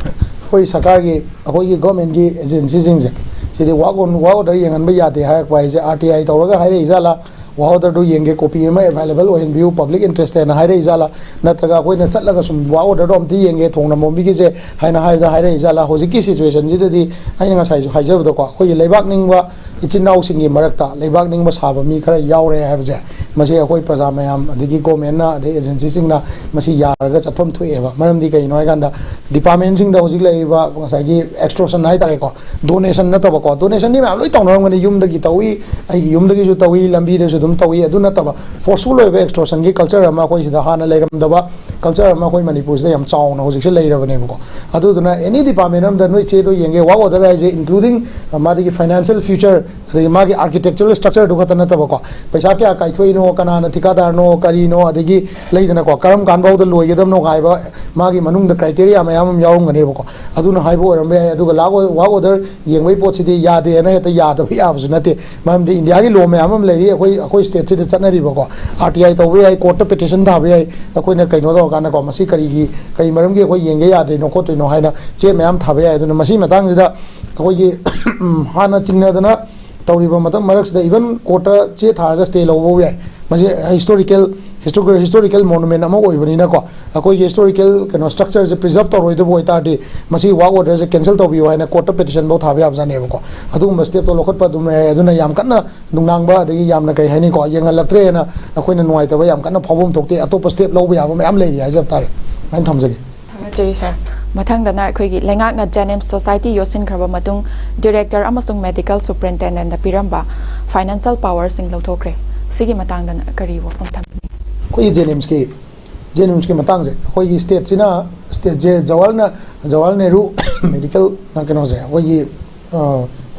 ꯑꯩꯈꯣꯏ ꯁꯔꯀꯥꯔꯒꯤ, ꯑꯩꯈꯣꯏꯒꯤ ꯒꯣꯔꯃꯦꯟꯒꯤ ꯑꯦꯖꯦꯟꯁꯤꯁꯤꯡꯁꯦ ꯁꯤꯗꯤ ꯋꯥꯛ ꯑꯣꯟ-, ꯋꯥꯛ ꯑꯣꯔꯗꯔ ꯌꯦꯡꯍꯟꯕ ꯌꯥꯗꯦ ꯍꯥꯏꯔꯛꯄ ꯍꯥꯏꯁꯦ, ꯑꯥꯔ ꯇꯤ ꯑꯥꯏ ꯇꯧꯔꯒ ꯍꯥꯏꯔꯛꯏ ꯖꯥꯠꯂꯥ, ꯋꯥꯛ ꯑꯣꯔꯗꯔꯗꯨ ꯌꯦꯡꯒꯦ, ꯀꯣꯄꯤ ꯑꯃ ꯑꯦꯚꯥꯏꯂꯦꯕꯜ ꯑꯣꯏꯍꯟꯕꯤꯌꯨ, ꯄꯕ꯭ꯂꯤꯛ ꯏꯟꯇꯔꯦꯁꯇꯦꯅ ꯍꯥꯏꯔꯛꯏ ꯖꯥꯠꯂꯥ, ꯅꯠꯇ꯭ꯔꯒ ꯑꯩꯈꯣꯏꯅ ꯆꯠꯂꯒ ꯁꯨꯝ ꯋꯥꯛ ꯑꯣꯔꯗꯔꯗꯣ ꯑꯝꯇ ꯌꯦꯡꯒꯦ, ꯊꯣꯡ ꯅꯝꯕꯣꯝꯕꯤꯒꯤꯁꯦ ꯍꯥꯏꯅ ꯍꯥꯏꯕꯗ ꯍꯥꯏꯔꯛꯏ ꯖꯥꯠꯂꯥ? ꯍꯧꯖꯤꯛꯀꯤ ꯁꯤꯆꯨꯋꯦꯁꯟꯁꯤꯗꯗꯤ ꯑꯩꯅ ꯉꯁꯥꯏꯁꯨ ꯍꯥꯏꯖꯕꯗꯀꯣ, ꯑꯩꯈꯣꯏꯒꯤ ꯂꯩꯕꯥꯛ ꯅꯤꯡꯕ ꯏꯆꯤꯟ ꯏꯅꯥꯎꯁꯤꯡꯒꯤ ꯃꯔꯛꯇ ꯂꯩꯕꯥꯛ ꯅꯤꯡꯕ ꯁꯥꯕ ꯃꯤ ꯈꯔ ꯌꯥꯎꯔꯦ ꯍꯥꯏꯕꯁꯦ, ꯃꯁꯤ ꯑꯩꯈꯣꯏ ꯄ꯭ꯔꯖꯥ ꯃꯌꯥꯝ, ꯑꯗꯒꯤ ꯒꯣꯔꯃꯦꯟꯅ, ꯑꯗꯩ ꯑꯦꯖꯦꯟꯁꯤꯁꯤꯡꯅ ꯃꯁꯤ ꯌꯥꯔꯒ ꯆꯠꯐꯝ ꯊꯣꯛꯑꯦꯕ꯫ ꯃꯔꯝꯗꯤ ꯀꯩꯒꯤꯅꯣ ꯍꯥꯏꯀꯥꯟꯗ, ꯗꯤꯄꯥꯔꯠꯃꯦꯟꯁꯤꯡꯗ ꯍꯧꯖꯤꯛ ꯂꯩꯔꯤꯕ ꯉꯁꯥꯏꯒꯤ ꯑꯦꯛꯁꯇꯣꯔꯁꯟ ꯍꯥꯏꯇꯥꯔꯦꯀꯣ, ꯗꯣꯅꯦꯁꯟ ꯅꯠꯇꯕꯀꯣ, ꯗꯣꯅꯦꯁꯟꯗꯤ ꯃꯌꯥꯝ ꯂꯣꯏ ꯇꯧꯅꯔꯝꯒꯅꯤ, ꯌꯨꯝꯗꯒꯤ ꯇꯧꯏ, ꯑꯩꯒꯤ ꯌꯨꯝꯗꯒꯤꯁꯨ ꯇꯧꯏ, ꯂꯝꯕꯤꯗꯁꯨ ꯑꯗꯨꯝ ꯇꯧꯏ, ꯑꯗꯨ ꯅꯠꯇꯕ ꯐꯣꯔꯁꯐꯨꯜ ꯑꯣꯏꯕ ꯑꯦꯛꯁꯇꯣꯔꯁꯟꯒꯤ ꯀꯜꯆꯔ ꯑꯃ ꯑꯩꯈꯣꯏ ꯁꯤꯗ ꯍꯥꯟꯅ ꯂꯩꯔꯝꯗꯕ ꯀꯜꯆꯔ ꯑꯃ ꯑꯩꯈꯣꯏ ꯃꯅꯤꯄꯨꯔꯁꯤꯗ ꯌꯥꯝ ꯆꯥꯎꯅ ꯍꯧꯖꯤꯛꯁꯦ ꯂꯩꯔꯕꯅꯦꯕꯀꯣ꯫ ꯑꯗꯨꯗꯨꯅ ꯑꯦꯅꯤ ꯗꯤꯄꯥꯔꯠꯃꯦꯟ ꯑꯃꯗ ꯅꯣꯏ ꯆꯦꯗꯣ ꯌꯦꯡꯒꯦ, ꯋꯥꯛ ꯑꯣꯔꯗꯔ ꯍꯥꯏꯁꯦ, ꯏꯟꯀ꯭ꯂꯨꯗꯤꯡ ꯃꯥꯗꯒꯤ ꯐꯥꯏꯅꯥꯟꯁꯤꯌꯦꯜ ꯐ꯭ꯌꯨꯆꯔ, ꯑꯗꯒꯤ ꯃꯥꯒꯤ ꯑꯥꯔꯀꯤꯇꯦꯛꯆꯔꯦꯜ ꯁ꯭ꯇ꯭ꯔꯛꯆꯔꯗꯨ ꯈꯛꯇ ꯅꯠꯇꯕꯀꯣ, ꯄꯩꯁꯥ ꯀꯌꯥ ꯀꯥꯏꯊꯣꯛꯏꯅꯣ, ꯀꯅꯥꯅ ꯊꯤꯀꯥꯗꯥꯔꯅꯣ, ꯀꯔꯤꯅꯣ, ꯑꯗꯒꯤ ꯂꯩꯗꯅꯀꯣ, ꯀꯔꯝ ꯀꯥꯟ ꯐꯥꯎꯗ ꯂꯣꯏꯒꯗꯕꯅꯣ ꯍꯥꯏꯕ ꯃꯥꯒꯤ ꯃꯅꯨꯡꯗ ꯀ꯭ꯔꯥꯏꯇꯦꯔꯤꯌꯥ ꯃꯌꯥꯝ ꯑꯃ ꯌꯥꯎꯔꯝꯒꯅꯦꯕꯀꯣ꯫ ꯑꯗꯨꯅ ꯍꯥꯏꯕ ꯑꯣꯏꯔꯝꯕ ꯌꯥꯏ꯫ ꯑꯗꯨꯒ ꯂꯥꯛ ꯋꯥꯛ ꯑꯣꯔꯗꯔ ꯌꯦꯡꯕꯒꯤ ꯄꯣꯠꯁꯤꯗꯤ ꯌꯥꯗꯦꯅ ꯍꯦꯛꯇ ꯌꯥꯗꯕ ꯌꯥꯕꯁꯨ ꯅꯠꯇꯦ꯫ ꯃꯔꯝꯗꯤ ꯏꯟꯗꯤꯌꯥꯒꯤ ꯂꯣ ꯃꯌꯥꯝ ꯑꯃ ꯂꯩꯔꯤ, ꯑꯩꯈꯣꯏ, ꯑꯩꯈꯣꯏ ꯁ꯭ꯇꯦꯠꯁꯤꯗ ꯆꯠꯅꯔꯤꯕꯀꯣ꯫ ꯑꯥꯔ ꯇꯤ ꯑꯥꯏ ꯇꯧꯕ ꯌꯥꯏ, ꯀꯣꯔꯠꯇ ꯄꯦꯇꯤꯁꯟ ꯊꯥꯕ ꯌꯥꯏ, ꯑꯩꯈꯣꯏꯅ ꯀꯩꯅꯣ ꯇꯧꯔꯀꯥꯟꯗꯀꯣ, ꯃꯁꯤ ꯀꯔꯤꯒꯤ, ꯀꯔꯤ ꯃꯔꯝꯒꯤ ꯑꯩꯈꯣꯏ ꯌꯦꯡꯒꯦ ꯌꯥꯗ꯭ꯔꯤꯅꯣ ꯈꯣꯠꯇ꯭ꯔꯤꯅꯣ ꯍꯥꯏꯅ ꯆꯦ ꯃꯌꯥꯝ ꯊꯥꯕ ꯌꯥꯏ꯫ ꯑꯗꯨꯅ ꯃꯁꯤ ꯃꯇꯥꯡꯁꯤꯗ ꯑꯩꯈꯣꯏꯒꯤ ꯎꯝ, ꯍꯥꯟꯅ ꯆꯤꯡꯅꯗꯅ ꯇꯧꯔꯤꯕ ꯃꯇꯝ ꯃꯔꯛꯁꯤꯗ ꯏꯚꯟ ꯀꯣꯔꯠꯇ ꯆꯦ ꯊꯥꯔꯒ ꯁ꯭ꯇꯦ ꯂꯧꯕ ꯌꯥꯏ꯫ ꯃꯁꯤ ꯍꯤꯁꯇꯣꯔꯤꯀꯦꯜ, ꯍꯤꯁꯇꯣꯔꯤꯀꯦꯜ ꯃꯣꯅꯨꯃꯦꯟ ꯑꯃ ꯑꯣꯏꯕꯅꯤꯅꯀꯣ, ꯑꯩꯈꯣꯏꯒꯤ ꯍꯤꯁꯇꯣꯔꯤꯀꯦꯜ ꯀꯩꯅꯣ ꯁ꯭ꯇ꯭ꯔꯛꯆꯔꯁꯦ ꯄ꯭ꯔꯤꯖꯔꯞ ꯇꯧꯔꯣꯏꯗꯕ ꯑꯣꯏꯇꯥꯔꯗꯤ, ꯃꯁꯤ ꯋꯥꯛ ꯑꯣꯔꯗꯔꯁꯦ ꯀꯦꯟꯁꯦꯜ ꯇꯧꯕꯤꯌꯨ ꯍꯥꯏꯅ ꯀꯣꯔꯠꯇ ꯄꯦꯇꯤꯁꯟꯐꯧ ꯊꯥꯕ ꯌꯥꯕꯖꯥꯠꯅꯦꯕꯀꯣ꯫ ꯑꯗꯨꯒꯨꯝꯕ ꯁ꯭ꯇꯦꯞꯇꯣ ꯂꯧꯈꯠꯄ ꯑꯗꯨꯝ ꯌꯥꯏ꯫ ꯑꯗꯨꯅ ꯌꯥꯝ ꯀꯟꯅ ꯅꯨꯡꯅꯥꯡꯕ, ꯑꯗꯒꯤ ꯌꯥꯝꯅ, ꯀꯩ ꯍꯥꯏꯅꯤꯀꯣ, ꯌꯦꯡꯍꯜꯂꯛꯇ꯭ꯔꯦꯅ ꯑꯩꯈꯣꯏꯅ ꯅꯨꯡꯉꯥꯏꯇꯕ ꯌꯥꯝ ꯀꯟꯅ ꯐꯥꯎꯕ ꯑꯃ ꯊꯣꯛꯇꯦ꯫ ꯑꯇꯣꯞꯄ ꯁ꯭ꯇꯦꯞ ꯂꯧꯕ ꯌꯥꯕ ꯃꯌꯥꯝ ꯂꯩꯔꯤ ꯍꯥꯏꯖꯕ ꯇꯥꯔꯦ꯫ ꯑꯗꯨꯃꯥꯏꯅ ꯊꯝꯖꯒꯦ꯫ ꯊꯥꯒꯠꯆꯔꯤ ꯁꯥꯔ꯫ ꯃꯊꯪꯗꯅ ꯑꯩꯈꯣꯏꯒꯤ ꯂꯩꯉꯥꯛꯅ ꯖꯦꯅꯤꯝꯁ ꯁꯣꯁꯥꯏꯇꯤ ꯌꯣꯠꯁꯤꯟꯈ꯭ꯔꯕ ꯃꯇꯨꯡ ꯗꯤꯔꯦꯛꯇꯔ ꯑꯃꯁꯨꯡ ꯃꯦꯗꯤꯀꯦꯜ ꯁꯨꯄ꯭ꯔꯤꯟꯇꯦꯟꯗꯦꯟꯗ ꯄꯤꯔꯝꯕ ꯐꯥꯏꯅꯥꯟꯁꯤꯌꯦꯜ ꯄꯥꯋꯔꯁꯤꯡ ꯂꯧꯊꯣꯛꯈ꯭ꯔꯦ꯫ ꯁꯤꯒꯤ ꯃꯇꯥꯡꯗꯅ ꯀꯔꯤ ꯋꯥꯐꯝ ꯊꯝꯕꯤꯅꯤ? ꯑꯩꯈꯣꯏꯒꯤ ꯖꯦꯅꯤꯝꯁꯀꯤ, ꯖꯦꯅꯤꯝꯁꯀꯤ ꯃꯇꯥꯡꯁꯦ, ꯑꯩꯈꯣꯏꯒꯤ ꯁ꯭ꯇꯦꯠꯁꯤꯅ, ꯁ꯭ꯇꯦꯠꯁꯦ ꯖꯋꯥꯍꯔꯅ, ꯖꯋꯥꯍꯔ ꯅꯦꯍꯔꯨ ꯃꯦꯗꯤꯀꯦꯜ ꯀꯩꯅꯣꯁꯦ, ꯑꯩꯈꯣꯏꯒꯤ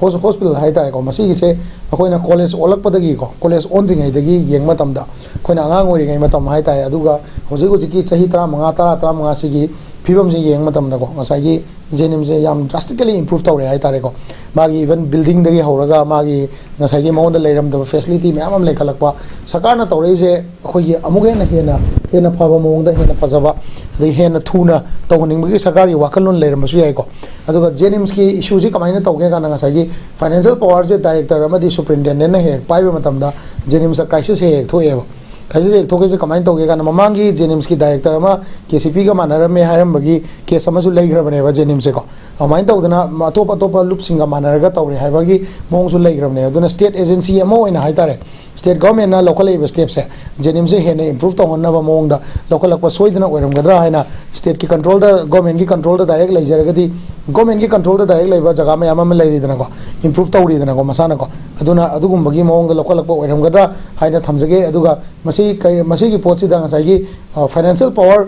ꯍꯣꯁ-, ꯍꯣꯁꯄꯤꯇꯥꯜ ꯍꯥꯏꯇꯥꯔꯦꯀꯣ, ꯃꯁꯤꯒꯤꯁꯦ ꯑꯩꯈꯣꯏꯅ ꯀꯣꯂꯦꯖ ꯑꯣꯜꯂꯛꯄꯗꯒꯤꯀꯣ, ꯀꯣꯂꯦꯖ ꯑꯣꯟꯗ꯭ꯔꯤꯉꯩꯗꯒꯤ ꯌꯦꯡꯕ ꯃꯇꯝꯗ, ꯑꯩꯈꯣꯏꯅ ꯑꯉꯥꯡ ꯑꯣꯏꯔꯤꯉꯩ ꯃꯇꯝ ꯍꯥꯏꯇꯥꯔꯦ, ꯑꯗꯨꯒ ꯍꯧꯖꯤꯛ ꯍꯧꯖꯤꯛꯀꯤ ꯆꯍꯤ ꯇꯔꯥꯃꯉꯥ, ꯇꯔꯥ, ꯇꯔꯥꯃꯉꯥꯁꯤꯒꯤ ꯐꯤꯕꯝꯁꯤ ꯌꯦꯡꯕ ꯃꯇꯝꯗꯀꯣ, ꯉꯁꯥꯏꯒꯤ ꯖꯦꯅꯤꯝꯁꯦ ꯌꯥꯝ ꯗ꯭ꯔꯥꯁꯇꯤꯀꯦꯂꯤ ꯏꯝꯄ꯭ꯔꯨꯞ ꯇꯧꯔꯦ ꯍꯥꯏꯇꯥꯔꯦꯀꯣ꯫ ꯃꯥꯒꯤ ꯏꯚꯟ ꯕꯤꯜꯗꯤꯡꯗꯒꯤ ꯍꯧꯔꯒ ꯃꯥꯒꯤ ꯉꯁꯥꯏꯒꯤ ꯃꯉꯣꯟꯗ ꯂꯩꯔꯝꯗꯕ ꯐꯦꯁꯤꯂꯤꯇꯤ ꯃꯌꯥꯝ ꯑꯃ ꯂꯩꯈꯠꯂꯛꯄ, ꯁꯔꯀꯥꯔꯅ ꯇꯧꯔꯛꯏꯁꯦ ꯑꯩꯈꯣꯏꯒꯤ ꯑꯃꯨꯛ ꯍꯦꯟꯅ, ꯍꯦꯟꯅ, ꯍꯦꯟꯅ ꯐꯕ ꯃꯑꯣꯡꯗ, ꯍꯦꯟꯅ ꯐꯖꯕ, ꯑꯗꯒꯤ ꯍꯦꯟꯅ ꯊꯨꯅ ꯇꯧꯍꯟꯅꯤꯡꯕꯒꯤ ꯁꯔꯀꯥꯔꯒꯤ ꯋꯥꯈꯜꯂꯣꯟ ꯂꯩꯔꯝꯕꯁꯨ ꯌꯥꯏꯀꯣ꯫ ꯑꯗꯨꯒ ꯖꯦꯅꯤꯝꯁꯀꯤ ꯏꯁꯨꯁꯤ ꯀꯃꯥꯏꯅ ꯇꯧꯒꯦ ꯀꯥꯟꯗ, ꯉꯁꯥꯏꯒꯤ ꯐꯥꯏꯅꯥꯟꯁꯤꯌꯦꯜ ꯄꯥꯋꯔꯁꯦ ꯗꯥꯏꯔꯦꯛꯇꯔ ꯑꯃꯗꯤ ꯁꯨꯄ꯭ꯔꯤꯟꯇꯦꯟꯗꯦꯟꯅ ꯍꯦꯛ ꯍꯦꯛ ꯄꯥꯏꯕ ꯃꯇꯝꯗ ꯖꯦꯅꯤꯝꯁꯇ ꯀ꯭ꯔꯥꯏꯁꯤꯁ ꯍꯦꯛ ꯍꯦꯛ ꯊꯣꯛꯑꯦꯕ꯫ ꯀ꯭ꯔꯥꯏꯁꯤꯁ ꯍꯦꯛ ꯊꯣꯛꯏꯁꯦ ꯀꯃꯥꯏꯅ ꯇꯧꯒꯦ ꯀꯥꯟꯗ, ꯃꯃꯥꯡꯒꯤ ꯖꯦꯅꯤꯝꯁꯀꯤ ꯗꯥꯏꯔꯦꯛꯇꯔ ꯑꯃ ꯀꯦ ꯁꯤ ꯄꯤꯒ ꯃꯥꯟꯅꯔꯝꯃꯦ ꯍꯥꯏꯔꯝꯕꯒꯤ ꯀꯦꯁ ꯑꯃꯁꯨ ꯂꯩꯈ꯭ꯔꯕꯅꯦꯕ ꯖꯦꯅꯤꯝꯁꯁꯦꯀꯣ꯫ ꯑꯗꯨꯃꯥꯏꯅ ꯇꯧꯗꯅ ꯑꯇꯣꯞ ꯑꯇꯣꯞꯄ ꯂꯨꯞꯁꯤꯡꯒ ꯃꯥꯟꯅꯔꯒ ꯇꯧꯔꯦ ꯍꯥꯏꯕꯒꯤ ꯃꯑꯣꯡꯁꯨ ꯂꯩꯈ꯭ꯔꯕꯅꯦ꯫ ꯑꯗꯨꯅ ꯁ꯭ꯇꯦꯠ ꯑꯦꯖꯦꯟꯁꯤ ꯑꯃ ꯑꯣꯏꯅ ꯍꯥꯏꯇꯥꯔꯦ, ꯁ꯭ꯇꯦꯠ ꯒꯚꯔꯟꯃꯦꯟꯠꯅ ꯂꯧꯈꯠꯂꯛꯏꯕ ꯁ꯭ꯇꯦꯞꯁꯦ ꯖꯦꯅꯤꯝꯁꯁꯦ ꯍꯦꯟꯅ ꯏꯝꯄ꯭ꯔꯨꯞ ꯇꯧꯍꯟꯅꯕ ꯃꯑꯣꯡꯗ ꯂꯧꯈꯠꯂꯛꯄ ꯁꯣꯏꯗꯅ ꯑꯣꯏꯔꯝꯒꯗ꯭ꯔꯥ ꯍꯥꯏꯅ, ꯁ꯭ꯇꯦꯠꯀꯤ ꯀꯟꯇ꯭ꯔꯣꯜꯗ, ꯒꯚꯔꯟꯃꯦꯟꯠꯀꯤ ꯀꯟꯇ꯭ꯔꯣꯜꯗ ꯗꯥꯏꯔꯦꯛ ꯂꯩꯖꯔꯒꯗꯤ, ꯒꯚꯔꯟꯃꯦꯟꯠꯀꯤ ꯀꯟꯇ꯭ꯔꯣꯜꯗ ꯗꯥꯏꯔꯦꯛ ꯂꯩꯕ ꯖꯒꯥ ꯃꯌꯥꯝ ꯑꯃ ꯂꯩꯔꯤꯗꯅꯀꯣ, ꯏꯝꯄ꯭ꯔꯨꯞ ꯇꯧꯔꯤꯗꯅꯀꯣ ꯃꯁꯥꯅꯀꯣ꯫ ꯑꯗꯨꯅ ꯑꯗꯨꯒꯨꯝꯕꯒꯤ ꯃꯑꯣꯡꯗ ꯂꯧꯈꯠꯂꯛꯄ ꯑꯣꯏꯔꯝꯒꯗ꯭ꯔꯥ ꯍꯥꯏꯅ ꯊꯝꯖꯒꯦ꯫ ꯑꯗꯨꯒ ꯃꯁꯤ ꯀꯩ-, ꯃꯁꯤꯒꯤ ꯄꯣꯠꯁꯤꯗ ꯉꯁꯥꯏꯒꯤ ꯐꯥꯏꯅꯥꯟꯁꯤꯌꯦꯜ ꯄꯋꯥꯔ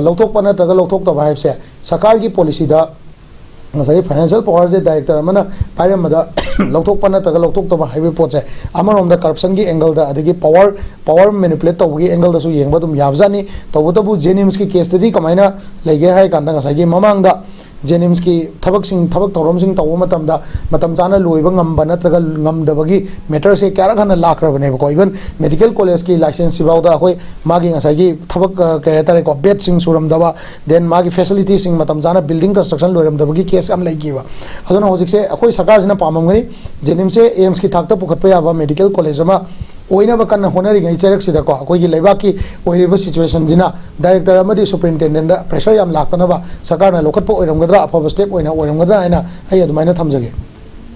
ꯂꯧꯊꯣꯛꯄ ꯅꯠꯇ꯭ꯔꯒ ꯂꯧꯊꯣꯛꯇꯕ ꯍꯥꯏꯕꯁꯦ ꯁꯔꯀꯥꯔꯒꯤ ꯄꯣꯂꯤꯁꯤꯗ, ꯉꯁꯥꯏꯒꯤ ꯐꯥꯏꯅꯥꯟꯁꯤꯌꯦꯜ ꯄꯋꯥꯔꯁꯦ ꯗꯥꯏꯔꯦꯛꯇꯔ ꯑꯃꯅ ꯄꯥꯏꯔꯝꯕꯗ ꯂꯧꯊꯣꯛꯄ ꯅꯠꯇ꯭ꯔꯒ ꯂꯧꯊꯣꯛꯇꯕ ꯍꯥꯏꯕꯒꯤ ꯄꯣꯠꯁꯦ, ꯑꯃꯔꯣꯝꯗ ꯀꯔꯞꯁꯟꯒꯤ ꯑꯦꯡꯒꯜꯗ, ꯑꯗꯒꯤ ꯄꯋꯥꯔ, ꯄꯋꯥꯔ ꯃꯦꯅꯤꯄꯨꯂꯦꯠ ꯇꯧꯕꯒꯤ ꯑꯦꯡꯒꯜꯗꯁꯨ ꯌꯦꯡꯕ ꯑꯗꯨꯝ ꯌꯥꯕꯖꯥꯠꯅꯤ꯫ ꯇꯧꯕꯇꯕꯨ ꯖꯦꯅꯤꯝꯁꯀꯤ ꯀꯦꯁꯇꯗꯤ ꯀꯃꯥꯏꯅ ꯂꯩꯒꯦ ꯍꯥꯏ ꯀꯥꯟꯗ, ꯉꯁꯥꯏꯒꯤ ꯃꯃꯥꯡꯗ ꯖꯦꯅꯤꯝꯁꯀꯤ ꯊꯕꯛꯁꯤꯡ, ꯊꯕꯛ ꯊꯧꯔꯝꯁꯤꯡ ꯇꯧꯕ ꯃꯇꯝꯗ ꯃꯇꯝ ꯆꯥꯅ ꯂꯣꯏꯕ ꯉꯝꯕ ꯅꯠꯇ꯭ꯔꯒ ꯉꯝꯗꯕꯒꯤ ꯃꯦꯇꯔꯁꯦ ꯀꯌꯥꯔꯛ ꯍꯟꯅ ꯂꯥꯛꯈ꯭ꯔꯕꯅꯦꯕꯀꯣ꯫ ꯏꯚꯟ ꯃꯦꯗꯤꯀꯦꯜ ꯀꯣꯂꯦꯖꯀꯤ ꯂꯥꯏꯁꯦꯟꯁꯁꯤꯐꯥꯎꯗ ꯑꯩꯈꯣꯏ ꯃꯥꯒꯤ ꯉꯁꯥꯏꯒꯤ ꯊꯕꯛ, ꯑ, ꯀꯩ ꯍꯥꯏꯇꯥꯔꯦꯀꯣ, ꯕꯦꯗꯁꯤꯡ ꯁꯨꯔꯝꯗꯕ, ꯗꯦꯟ ꯃꯥꯒꯤ ꯐꯦꯁꯤꯂꯤꯇꯤꯁꯤꯡ ꯃꯇꯝ ꯆꯥꯅ ꯕꯤꯜꯗꯤꯡ ꯀꯟꯁꯇ꯭ꯔꯛꯁꯟ ꯂꯣꯏꯔꯝꯗꯕꯒꯤ ꯀꯦꯁ ꯌꯥꯝ ꯂꯩꯈꯤꯕ꯫ ꯑꯗꯨꯅ ꯍꯧꯖꯤꯛꯁꯦ ꯑꯩꯈꯣꯏ ꯁꯔꯀꯥꯔꯁꯤꯅ ꯄꯥꯝꯃꯝꯒꯅꯤ ꯖꯦꯅꯤꯝꯁꯁꯦ ꯑꯦꯝꯁꯀꯤ ꯊꯥꯛꯇ ꯄꯨꯈꯠꯄ ꯌꯥꯕ ꯃꯦꯗꯤꯀꯦꯜ ꯀꯣꯂꯦꯖ ꯑꯃ ꯑꯣꯏꯅꯕ ꯀꯟꯅ ꯍꯣꯠꯅꯔꯤꯉꯩ ꯆꯩꯔꯛꯁꯤꯗꯀꯣ, ꯑꯩꯈꯣꯏꯒꯤ ꯂꯩꯕꯥꯛꯀꯤ ꯑꯣꯏꯔꯤꯕ ꯁꯤꯆꯨꯋꯦꯁꯟꯁꯤꯅ ꯗꯥꯏꯔꯦꯛꯇꯔ ꯑꯃꯗꯤ ꯁꯨꯄꯔꯤꯟꯇꯦꯟꯗꯦꯟꯗ ꯄ꯭ꯔꯦꯁꯔ ꯌꯥꯝ ꯂꯥꯛꯇꯅꯕ ꯁꯔꯀꯥꯔꯅ ꯂꯧꯈꯠꯄ ꯑꯣꯏꯔꯝꯒꯗ꯭ꯔꯥ, ꯑꯐꯕ ꯁ꯭ꯇꯦꯞ ꯑꯣꯏꯅ ꯑꯣꯏꯔꯝꯒꯗ꯭ꯔꯥ ꯍꯥꯏꯅ ꯑꯩ ꯑꯗꯨꯃꯥꯏꯅ ꯊꯝꯖꯒꯦ꯫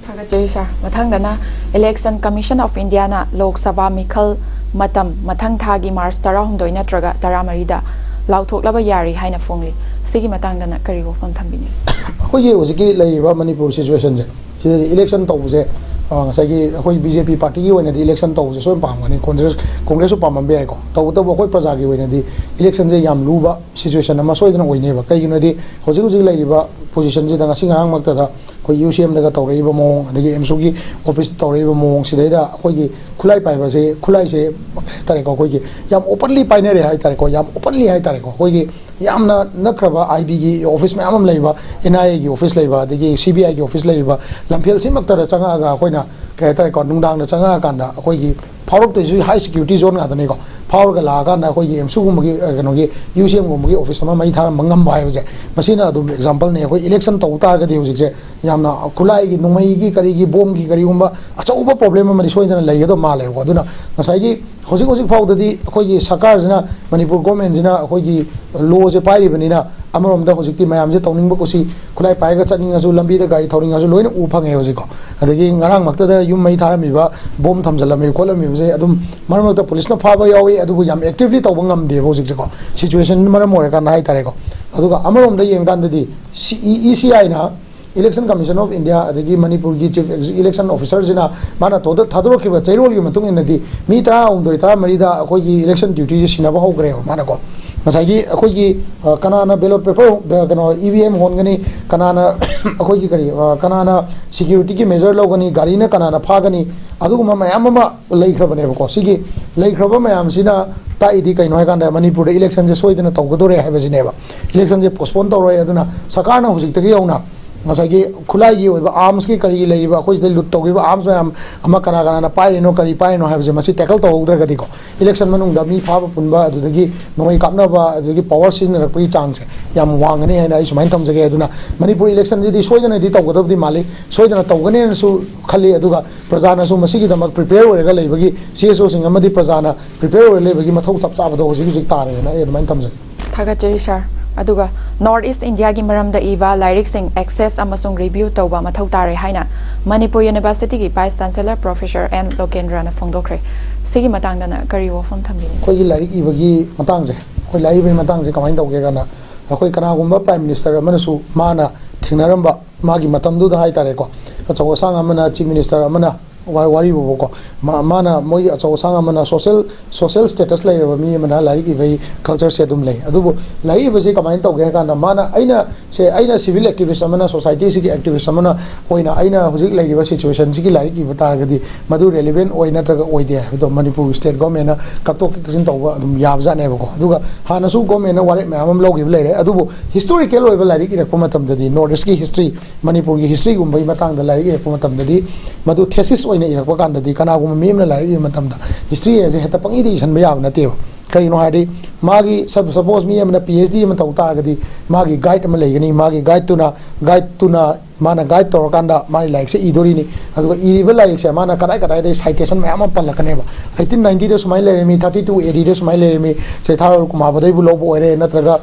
ꯊꯥꯒꯠꯆꯔꯤ ꯁꯥꯔ꯫ ꯃꯊꯪꯗꯅ Election Commission of Indiaꯅ Lok Sabha ꯃꯤꯈꯜ ꯃꯇꯝ ꯃꯊꯪ ꯊꯥꯒꯤ ꯃꯥꯔꯆ ꯇꯔꯥꯍꯨꯝꯗꯣꯏ ꯅꯠꯇ꯭ꯔꯒ ꯇꯔꯥꯃꯔꯤꯗ ꯂꯥꯎꯊꯣꯛꯂꯕ ꯌꯥꯔꯤ ꯍꯥꯏꯅ ꯐꯣꯡꯂꯤ꯫ ꯁꯤꯒꯤ ꯃꯇꯥꯡꯗꯅ ꯀꯔꯤ ꯋꯥꯐꯝ ꯊꯝꯕꯤꯅꯤꯡꯏ? ꯑꯩꯈꯣꯏꯒꯤ ꯍꯧꯖꯤꯛꯀꯤ ꯂꯩꯔꯤꯕ ꯃꯅꯤꯄꯨꯔ ꯁꯤꯆꯨꯋꯦꯁꯟꯁꯦ, ꯁꯤꯗꯗꯤ ꯏꯂꯦꯛꯁꯟ ꯇꯧꯕꯁꯦ, ꯑ, ꯉꯁꯥꯏꯒꯤ ꯑꯩꯈꯣꯏ ꯕꯤ ꯖꯦ ꯄꯤ ꯄꯥꯔꯇꯤꯒꯤ ꯑꯣꯏꯅꯗꯤ ꯏꯂꯦꯛꯁꯟ ꯇꯧꯕꯁꯦ ꯁꯣꯏꯅ ꯄꯥꯝꯒꯅꯤ, ꯀꯣꯡꯒ꯭ꯔꯦꯁ, ꯀꯣꯡꯒ꯭ꯔꯦꯁꯁꯨ ꯄꯥꯝꯃꯝꯕ ꯌꯥꯏꯀꯣ꯫ ꯇꯧꯕꯇꯕꯨ ꯑꯩꯈꯣꯏ ꯄ꯭ꯔꯖꯥꯒꯤ ꯑꯣꯏꯅꯗꯤ ꯏꯂꯦꯛꯁꯟꯁꯦ ꯌꯥꯝ ꯂꯨꯕ ꯁꯤꯆꯨꯋꯦꯁꯟ ꯑꯃ ꯁꯣꯏꯗꯅ ꯑꯣꯏꯅꯦꯕ꯫ ꯀꯩꯒꯤꯅꯣꯗꯤ ꯍꯧꯖꯤꯛ ꯍꯧꯖꯤꯛ ꯂꯩꯔꯤꯕ ꯄꯣꯖꯤꯁꯟꯁꯤꯗ ꯉꯁꯤ ꯉꯔꯥꯡꯃꯛꯇꯗ ꯑꯩꯈꯣꯏ ꯌꯨ ꯁꯤ ꯑꯦꯝꯗꯒ ꯇꯧꯔꯛꯏꯕ ꯃꯑꯣꯡ, ꯑꯗꯒꯤ ꯑꯦꯝꯁꯨꯒꯤ ꯑꯣꯐꯤꯁꯇ ꯇꯧꯔꯛꯏꯕ ꯃꯑꯣꯡ, ꯁꯤꯗꯩꯗ ꯑꯩꯈꯣꯏꯒꯤ ꯈꯨꯠꯂꯥꯏ ꯄꯥꯏꯕꯁꯦ, ꯈꯨꯠꯂꯥꯏꯁꯦ ꯀꯩ ꯍꯥꯏꯇꯥꯔꯦꯀꯣ, ꯑꯩꯈꯣꯏꯒꯤ ꯌꯥꯝ ꯑꯣꯄꯟꯂꯤ ꯄꯥꯏꯅꯔꯦ ꯍꯥꯏꯇꯥꯔꯦꯀꯣ, ꯌꯥꯝ ꯑꯣꯄꯟꯂꯤ ꯍꯥꯏꯇꯥꯔꯦꯀꯣ꯫ ꯑꯩꯈꯣꯏꯒꯤ ꯌꯥꯝꯅ ꯅꯛꯈ꯭ꯔꯕ ꯑꯥꯏ ꯕꯤꯒꯤ ꯑꯣꯐꯤꯁ ꯃꯌꯥꯝ ꯑꯃ ꯂꯩꯕ, ꯑꯦꯟ ꯑꯥꯏ ꯑꯦꯒꯤ ꯑꯣꯐꯤꯁ ꯂꯩꯕ, ꯑꯗꯒꯤ ꯁꯤ ꯕꯤ ꯑꯥꯏꯒꯤ ꯑꯣꯐꯤꯁ ꯂꯩꯔꯤꯕ ꯂꯝꯐꯦꯜꯁꯤꯃꯛꯇꯗ ꯆꯪꯉꯛꯑꯒ ꯑꯩꯈꯣꯏꯅ ꯀꯩ ꯍꯥꯏꯇꯥꯔꯦꯀꯣ, ꯅꯨꯡꯗꯥꯡꯗ ꯆꯪꯉꯛꯑꯀꯥꯟꯗ ꯑꯩꯈꯣꯏꯒꯤ ꯐꯥꯎꯔꯛꯇꯣꯏꯁꯤ ꯍꯥꯏ ꯁꯦꯀ꯭ꯌꯨꯔꯤꯇꯤ ꯖꯣꯟ ꯉꯥꯛꯇꯅꯤꯀꯣ꯫ ꯐꯥꯎꯔꯒ ꯂꯥꯛꯑꯀꯥꯟꯗ ꯑꯩꯈꯣꯏꯒꯤ ꯑꯦꯝꯁꯨꯒꯨꯝꯕꯒꯤ, ꯑ, ꯀꯩꯅꯣꯒꯤ ꯌꯨ ꯁꯤ ꯑꯦꯝꯒꯨꯝꯕꯒꯤ ꯑꯣꯐꯤꯁ ꯑꯃ ꯃꯩ ꯊꯥꯔꯝꯕ ꯉꯝꯕ ꯍꯥꯏꯕꯁꯦ, ꯃꯁꯤꯅ ꯑꯗꯨꯝ ꯑꯦꯛꯖꯥꯝꯄꯜꯅꯤ꯫ ꯑꯩꯈꯣꯏ ꯏꯂꯦꯛꯁꯟ ꯇꯧꯕ ꯇꯥꯔꯒꯗꯤ ꯍꯧꯖꯤꯛꯁꯦ ꯌꯥꯝꯅ ꯈꯨꯠꯂꯥꯏꯒꯤ, ꯅꯣꯡꯃꯩꯒꯤ, ꯀꯔꯤꯒꯤ, ꯕꯣꯝꯒꯤ, ꯀꯔꯤꯒꯨꯝꯕ ꯑꯆꯧꯕ ꯄ꯭ꯔꯣꯕ꯭ꯂꯦꯝ ꯑꯃꯗꯤ ꯁꯣꯏꯗꯅ ꯂꯩꯒꯗꯕ ꯃꯥꯜꯂꯦꯕꯀꯣ꯫ ꯑꯗꯨꯅ ꯉꯁꯥꯏꯒꯤ ꯍꯧꯖꯤꯛ ꯍꯧꯖꯤꯛ ꯐꯥꯎꯗꯗꯤ ꯑꯩꯈꯣꯏꯒꯤ ꯁꯔꯀꯥꯔꯁꯤꯅ, ꯃꯅꯤꯄꯨꯔ ꯒꯣꯔꯃꯦꯟꯁꯤꯅ ꯑꯩꯈꯣꯏꯒꯤ ꯂꯣꯁꯦ ꯄꯥꯏꯔꯤꯕꯅꯤꯅ, ꯑꯃꯔꯣꯝꯗ ꯍꯧꯖꯤꯛꯇꯤ ꯃꯌꯥꯝꯁꯦ ꯇꯧꯅꯤꯡꯕ ꯀꯨꯁꯤ, ꯈꯨꯠꯂꯥꯏ ꯄꯥꯏꯔꯒ ꯆꯠꯅꯤꯡꯉꯁꯨ, ꯂꯝꯕꯤꯗ ꯒꯥꯔꯤ ꯊꯧꯅꯤꯡꯉꯁꯨ ꯂꯣꯏꯅ ꯎ ꯐꯪꯉꯦ ꯍꯧꯖꯤꯛꯀꯣ꯫ ꯑꯗꯒꯤ ꯉꯔꯥꯡꯃꯛꯇꯗ ꯌꯨꯝ ꯃꯩ ꯊꯥꯔꯝꯃꯤꯕ, ꯕꯣꯝ ꯊꯝꯖꯤꯜꯂꯝꯃꯤꯕ ꯈꯣꯠꯂꯝꯃꯤꯕꯁꯦ ꯑꯗꯨꯝ ꯃꯔꯛ ꯃꯔꯛꯇ ꯄꯨꯂꯤꯁꯅ ꯐꯥꯕ ꯌꯥꯎꯏ, ꯑꯗꯨꯕꯨ ꯌꯥꯝ ꯑꯦꯛꯇꯤꯚꯂꯤ ꯇꯧꯕ ꯉꯝꯗꯦꯕ ꯍꯧꯖꯤꯛꯁꯦꯀꯣ, ꯁꯤꯆꯨꯋꯦꯁꯟ ꯃꯔꯝ ꯑꯣꯏꯔꯀꯥꯟꯗ ꯍꯥꯏꯇꯥꯔꯦꯀꯣ꯫ ꯑꯗꯨꯒ ꯑꯃꯔꯣꯝꯗ ꯌꯦꯡꯀꯥꯟꯗꯗꯤ ꯁꯤ ꯏ ꯁꯤ ꯑꯥꯏꯅ, Election Commission of India ꯑꯗꯒꯤ ꯃꯅꯤꯄꯨꯔꯒꯤ Chief Election Officerꯁꯤꯅ ꯃꯥꯅ ꯊꯣꯗ-, ꯊꯥꯗꯣꯔꯛꯈꯤꯕ ꯆꯩꯔꯣꯜꯒꯤ ꯃꯇꯨꯡ ꯏꯟꯅꯗꯤ ꯃꯤ ꯇꯔꯥꯍꯨꯝꯗꯣꯏ, ꯇꯔꯥꯃꯔꯤꯗ ꯑꯩꯈꯣꯏꯒꯤ election dutyꯁꯦ ꯁꯤꯟꯅꯕ ꯍꯧꯈ꯭ꯔꯦꯕ ꯃꯥꯅꯀꯣ꯫ ꯉꯁꯥꯏꯒꯤ ꯑꯩꯈꯣꯏꯒꯤ, ꯑ, ꯀꯅꯥꯅ ballot paper, ꯑ, ꯀꯩꯅꯣ, ꯏ ꯚꯤ ꯑꯦꯝ ꯍꯣꯟꯒꯅꯤ, ꯀꯅꯥꯅ ꯑꯩꯈꯣꯏꯒꯤ ꯀꯔꯤ, ꯑ, ꯀꯅꯥꯅ securityꯒꯤ measure ꯂꯧꯒꯅꯤ, ꯒꯥꯔꯤꯅ ꯀꯅꯥꯅ ꯐꯥꯒꯅꯤ, ꯑꯗꯨꯒꯨꯝꯕ ꯃꯌꯥꯝ ꯑꯃ ꯂꯩꯈ꯭ꯔꯕꯅꯦꯕꯀꯣ꯫ ꯁꯤꯒꯤ ꯂꯩꯈ꯭ꯔꯕ ꯃꯌꯥꯝꯁꯤꯅ ꯇꯥꯛꯏꯗꯤ ꯀꯩꯅꯣ ꯍꯥꯏꯀꯥꯟꯗ ꯃꯅꯤꯄꯨꯔꯗ electionꯁꯦ ꯁꯣꯏꯗꯅ ꯇꯧꯒꯗꯣꯔꯦ ꯍꯥꯏꯕꯁꯤꯅꯦꯕ꯫ Electionꯁꯦ postpone ꯇꯧꯔꯣꯏ꯫ ꯑꯗꯨꯅ ꯁꯔꯀꯥꯔꯅ ꯍꯧꯖꯤꯛꯇꯒꯤ ꯍꯧꯅ ꯉꯁꯥꯏꯒꯤ ꯈꯨꯠꯂꯥꯏꯒꯤ ꯑꯣꯏꯕ armsꯀꯤ ꯀꯔꯤ ꯂꯩꯔꯤꯕ, ꯑꯩꯈꯣꯏ ꯁꯤꯗ loot ꯇꯧꯈꯤꯕ arms ꯃꯌꯥꯝ ꯑꯃ ꯀꯅꯥ ꯀꯅꯥꯅ ꯄꯥꯏꯔꯤꯅꯣ, ꯀꯔꯤ ꯄꯥꯏꯔꯤꯅꯣ ꯍꯥꯏꯕꯁꯦ ꯃꯁꯤ tackle ꯇꯧꯍꯧꯗ꯭ꯔꯒꯗꯤꯀꯣ, election ꯃꯅꯨꯡꯗ ꯃꯤ ꯐꯥꯕ ꯄꯨꯟꯕ, ꯑꯗꯨꯗꯒꯤ ꯅꯣꯡꯃꯩ ꯀꯥꯞꯅꯕ, ꯑꯗꯨꯗꯒꯤ power ꯁꯤꯖꯤꯟꯅꯔꯛꯄꯒꯤ ꯆꯥꯡꯁꯦ ꯌꯥꯝ ꯋꯥꯡꯒꯅꯤ ꯍꯥꯏꯅ ꯑꯩ ꯁꯨꯃꯥꯏꯅ ꯊꯝꯖꯒꯦ꯫ ꯑꯗꯨꯅ ꯃꯅꯤꯄꯨꯔ electionꯁꯤꯗꯤ ꯁꯣꯏꯗꯅꯗꯤ ꯇꯧꯒꯗꯕꯗꯤ ꯃꯥꯜꯂꯤ꯫ ꯁꯣꯏꯗꯅ ꯇꯧꯒꯅꯦꯅꯁꯨ ꯈꯜꯂꯤ꯫ ꯑꯗꯨꯒ ꯄ꯭ꯔꯖꯥꯅꯁꯨ ꯃꯁꯤꯒꯤꯗꯃꯛ prepare ꯑꯣꯏꯔꯒ ꯂꯩꯕꯒꯤ, ꯁꯤ ꯑꯦꯁ ꯑꯣꯁꯤꯡ ꯑꯃꯗꯤ ꯄ꯭ꯔꯖꯥꯅ prepare ꯑꯣꯏꯔ ꯂꯩꯕꯒꯤ ꯃꯊꯧ ꯆꯞ ꯆꯥꯕꯗꯣ ꯍꯧꯖꯤꯛ ꯍꯧꯖꯤꯛ ꯇꯥꯔꯦꯅ ꯑꯩ ꯑꯗꯨꯃꯥꯏꯅ ꯊꯝꯖꯒꯦ꯫ ꯊꯥꯒꯠꯆꯔꯤ ꯁꯥꯔ꯫ ꯑꯗꯨꯒ North East Indiaꯒꯤ ꯃꯔꯝꯗ ꯏꯕ ꯂꯥꯏꯔꯤꯛꯁꯤꯡ access ꯑꯃꯁꯨꯡ review ꯇꯧꯕ ꯃꯊꯧ ꯇꯥꯔꯦ ꯍꯥꯏꯅ Manipur Universityꯒꯤ Vice Chancellor Professor N ꯂꯣꯀꯦꯟꯗ꯭ꯔꯅ ꯐꯣꯡꯗꯣꯛꯈ꯭ꯔꯦ꯫ ꯁꯤꯒꯤ ꯃꯇꯥꯡꯗꯅ ꯀꯔꯤ ꯋꯥꯐꯝ ꯊꯝꯕꯤꯅꯤꯡꯉꯤ? ꯑꯩꯈꯣꯏꯒꯤ ꯂꯥꯏꯔꯤꯛ ꯏꯕꯒꯤ ꯃꯇꯥꯡꯁꯦ, ꯑꯩꯈꯣꯏ ꯂꯥꯏꯔꯤꯛ ꯏꯕꯒꯤ ꯃꯇꯥꯡꯁꯦ ꯀꯃꯥꯏꯅ ꯇꯧꯒꯦ ꯀꯥꯟꯗ, ꯑꯩꯈꯣꯏ ꯀꯅꯥꯒꯨꯝꯕ Prime Minister ꯑꯃꯅꯁꯨ ꯃꯥꯅ ꯊꯦꯡꯅꯔꯝꯕ ꯃꯥꯒꯤ ꯃꯇꯝꯗꯨꯗ ꯍꯥꯏꯇꯥꯔꯦꯀꯣ, ꯑꯆꯧ ꯑꯁꯥꯡ ꯑꯃꯅ, Chief Minister ꯑꯃꯅ, ꯋꯥ-, ꯋꯥꯔꯤꯕꯨꯕꯀꯣ, ꯃꯥ-, ꯃꯥꯅ, ꯃꯣꯏꯒꯤ ꯑꯆꯧ ꯑꯁꯥꯡ ꯑꯃꯅ social, social status ꯂꯩꯔꯕ ꯃꯤ ꯑꯃꯅ ꯂꯥꯏꯔꯤꯛ ꯏꯕꯒꯤ cultureꯁꯦ ꯑꯗꯨꯝ ꯂꯩ꯫ ꯑꯗꯨꯕꯨ ꯂꯥꯏꯔꯤꯛ ꯏꯕꯁꯤ ꯀꯃꯥꯏꯅ ꯇꯧꯒꯦ ꯍꯥꯏ ꯀꯥꯟꯗ, ꯃꯥꯅ, ꯑꯩꯅ ꯁꯦ, ꯑꯩꯅ civil activist ꯑꯃꯅ, societyꯁꯤꯒꯤ activist ꯑꯃꯅ ꯑꯣꯏꯅ ꯑꯩꯅ ꯍꯧꯖꯤꯛ ꯂꯩꯔꯤꯕ situationꯁꯤꯒꯤ ꯂꯥꯏꯔꯤꯛ ꯏꯕ ꯇꯥꯔꯒꯗꯤ ꯃꯗꯨ relevant ꯑꯣꯏ ꯅꯠꯇ꯭ꯔꯒ ꯑꯣꯏꯗꯦ ꯍꯥꯏꯕꯗꯣ ꯃꯅꯤꯄꯨꯔꯒꯤ state governmentꯅ ꯀꯛꯊꯣꯛ ꯀꯛꯁꯤꯟ ꯇꯧꯕ ꯑꯗꯨꯝ ꯌꯥꯕꯖꯥꯠꯅꯦꯕꯀꯣ꯫ ꯑꯗꯨꯒ ꯍꯥꯟꯅꯁꯨ governmentꯅ ꯋꯥꯔꯦꯞ ꯃꯌꯥꯝ ꯑꯃ ꯂꯧꯈꯤꯕ ꯂꯩꯔꯦ꯫ ꯑꯗꯨꯕꯨ historical ꯑꯣꯏꯕ ꯂꯥꯏꯔꯤꯛ ꯏꯔꯛꯄ ꯃꯇꯝꯗꯗꯤ, North Eastꯀꯤ history, ꯃꯅꯤꯄꯨꯔꯒꯤ historyꯒꯨꯝꯕꯒꯤ ꯃꯇꯥꯡꯗ ꯂꯥꯏꯔꯤꯛ ꯏꯔꯛꯄ ꯃꯇꯝꯗꯗꯤ, ꯃꯗꯨ thesis ꯑꯣꯏꯅ ꯏꯔꯛꯄ ꯀꯥꯟꯗꯗꯤ, ꯀꯅꯥꯒꯨꯝꯕ ꯃꯤ ꯑꯃꯅ ꯂꯥꯏꯔꯤꯛ ꯏꯕ ꯃꯇꯝꯗ history ꯍꯥꯏꯁꯦ ꯍꯦꯛꯇ ꯄꯪꯏꯗ ꯏꯁꯟꯕ ꯌꯥꯕ ꯅꯠꯇꯦꯕ꯫ ꯀꯩꯒꯤꯅꯣ ꯍꯥꯏꯔꯗꯤ, ꯃꯥꯒꯤ sup-, suppose ꯃꯤ ꯑꯃꯅ P H D ꯑꯃ ꯇꯧ ꯇꯥꯔꯒꯗꯤ, ꯃꯥꯒꯤ guide ꯑꯃ ꯂꯩꯒꯅꯤ꯫ ꯃꯥꯒꯤ guideꯇꯨꯅ, guideꯇꯨꯅ ꯃꯥꯅ ꯒꯥꯏꯗ ꯇꯧꯔꯀꯥꯟꯗ ꯃꯥꯒꯤ ꯂꯥꯏꯔꯤꯛꯁꯦ ꯏꯗꯣꯔꯤꯅꯤ꯫ ꯑꯗꯨꯒ ꯏꯔꯤꯕ ꯂꯥꯏꯔꯤꯛꯁꯦ ꯃꯥꯅ ꯀꯗꯥꯏ ꯀꯗꯥꯏꯗꯒꯤ ꯁꯥꯏꯇꯦꯁꯟ ꯃꯌꯥꯝ ꯑꯃ ꯄꯜꯂꯛꯀꯅꯦꯕ꯫ ꯑꯩꯇꯤꯟ ꯅꯥꯏꯟꯇꯤꯗ ꯁꯨꯃꯥꯏꯅ ꯂꯩꯔꯝꯃꯤ, ꯊꯥꯔꯇꯤ ꯇꯨ ꯑꯦ ꯗꯤꯗ ꯁꯨꯃꯥꯏꯅ ꯂꯩꯔꯝꯃꯤ, ꯆꯩꯊꯥꯔꯣꯜ ꯀꯨꯃꯥꯕꯗꯩꯕꯨ ꯂꯧꯕ ꯑꯣꯏꯔꯦ, ꯅꯠꯇ꯭ꯔꯒ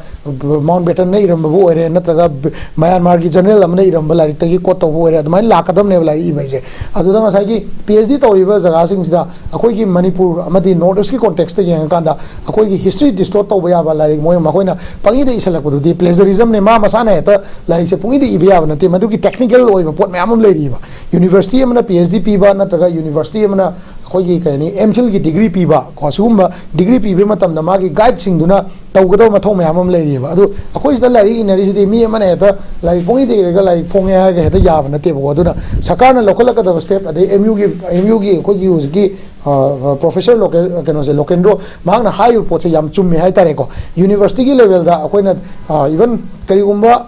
ꯃꯥꯎꯟ ꯕꯦꯇꯟꯅ ꯏꯔꯝꯕꯕꯨ ꯑꯣꯏꯔꯦ, ꯅꯠꯇ꯭ꯔꯒ ꯃꯌꯥꯟꯃꯥꯔꯒꯤ ꯖꯦꯅꯔꯦꯜ ꯑꯃꯅ ꯏꯔꯝꯕ ꯂꯥꯏꯔꯤꯛꯇꯒꯤ ꯀꯣꯠ ꯇꯧꯕ ꯑꯣꯏꯔꯦ, ꯑꯗꯨꯃꯥꯏꯅ ꯂꯥꯛꯀꯗꯕꯅꯦꯕ ꯂꯥꯏꯔꯤꯛ ꯏꯕ ꯍꯥꯏꯁꯦ꯫ ꯑꯗꯨꯗ ꯉꯁꯥꯏꯒꯤ ꯄꯤ ꯑꯩꯆ ꯗꯤ ꯇꯧꯔꯤꯕ ꯖꯒꯥꯁꯤꯡꯁꯤꯗ ꯑꯩꯈꯣꯏꯒꯤ ꯃꯅꯤꯄꯨꯔ ꯑꯃꯗꯤ ꯅꯣꯔꯠ ꯏꯁꯀꯤ ꯀꯣꯟꯇꯦꯛꯁꯇ ꯌꯦꯡꯉꯀꯥꯟꯗ ꯑꯩꯈꯣꯏꯒꯤ ꯍꯤꯁꯇ꯭ꯔꯤ ꯗꯤꯁꯇꯣꯔꯠ ꯇꯧꯕ ꯌꯥꯕ ꯂꯥꯏꯔꯤꯛ ꯃꯣꯏ ꯃꯈꯣꯏꯅ ꯄꯪꯏꯗ ꯏꯁꯜꯂꯛꯄꯗꯨꯗꯤ ꯄ꯭ꯂꯦꯖꯔꯤꯖꯝꯅꯦ꯫ ꯃꯥ ꯃꯁꯥꯅ ꯍꯦꯛꯇ ꯂꯥꯏꯔꯤꯛꯁꯦ ꯄꯨꯡꯏꯗ ꯏꯕ ꯌꯥꯕ ꯅꯠꯇꯦ꯫ ꯃꯗꯨꯒꯤ ꯇꯦꯛꯅꯤꯀꯦꯜ ꯑꯣꯏꯕ ꯄꯣꯠ ꯃꯌꯥꯝ ꯑꯃ ꯂꯩꯔꯤꯕ꯫ ꯌꯨꯅꯤꯚꯔꯁꯤꯇꯤ ꯑꯃꯅ ꯄꯤ ꯑꯩꯆ ꯗꯤ ꯄꯤꯕ ꯅꯠꯇ꯭ꯔꯒ ꯌꯨꯅꯤꯚꯔꯁꯤꯇꯤ ꯑꯃꯅ ꯑꯩꯈꯣꯏꯒꯤ ꯀꯩ ꯍꯥꯏꯅꯤ, ꯑꯦꯝ ꯐꯤꯜꯒꯤ ꯗꯤꯒ꯭ꯔꯤ ꯄꯤꯕ ꯀꯣ, ꯁꯤꯒꯨꯝꯕ ꯗꯤꯒ꯭ꯔꯤ ꯄꯤꯕ ꯃꯇꯝꯗ ꯃꯥꯒꯤ ꯒꯥꯏꯗꯁꯤꯡꯗꯨꯅ ꯇꯧꯒꯗꯕ ꯃꯊꯧ ꯃꯌꯥꯝ ꯑꯃ ꯂꯩꯔꯤꯑꯕ꯫ ꯑꯗꯨ ꯑꯩꯈꯣꯏ ꯁꯤꯗ ꯂꯥꯏꯔꯤꯛ ꯏꯅꯔꯤꯁꯤꯗꯤ ꯃꯤ ꯑꯃꯅ ꯍꯦꯛꯇ ꯂꯥꯏꯔꯤꯛ ꯄꯨꯡꯏꯗ ꯏꯔꯒ ꯂꯥꯏꯔꯤꯛ ꯐꯣꯡꯉꯦ ꯍꯥꯏꯔꯒ ꯍꯦꯛꯇ ꯌꯥꯕ ꯅꯠꯇꯦꯕꯀꯣ꯫ ꯑꯗꯨꯅ ꯁꯔꯀꯥꯔꯅ ꯂꯧꯈꯠꯂꯛꯀꯗꯕ ꯁ꯭ꯇꯦꯞ, ꯑꯗꯩ ꯑꯦꯝ ꯌꯨꯒꯤ, ꯑꯦꯝ ꯌꯨꯒꯤ ꯑꯩꯈꯣꯏꯒꯤ ꯍꯧꯖꯤꯛꯀꯤ ꯄ꯭ꯔꯣꯐꯦꯁꯔ ꯀꯩꯅꯣꯁꯦ, ꯂꯣꯀꯦꯟꯗ꯭ꯔꯣ, ꯃꯍꯥꯛꯅ ꯍꯥꯏꯔꯤꯕ ꯄꯣꯠꯁꯦ ꯌꯥꯝ ꯆꯨꯝꯃꯦ ꯍꯥꯏꯇꯥꯔꯦꯀꯣ꯫ ꯌꯨꯅꯤꯚꯔꯁꯤꯇꯤꯒꯤ ꯂꯦꯚꯦꯜꯗ ꯑꯩꯈꯣꯏꯅ ꯏꯚꯟ ꯀꯔꯤꯒꯨꯝꯕ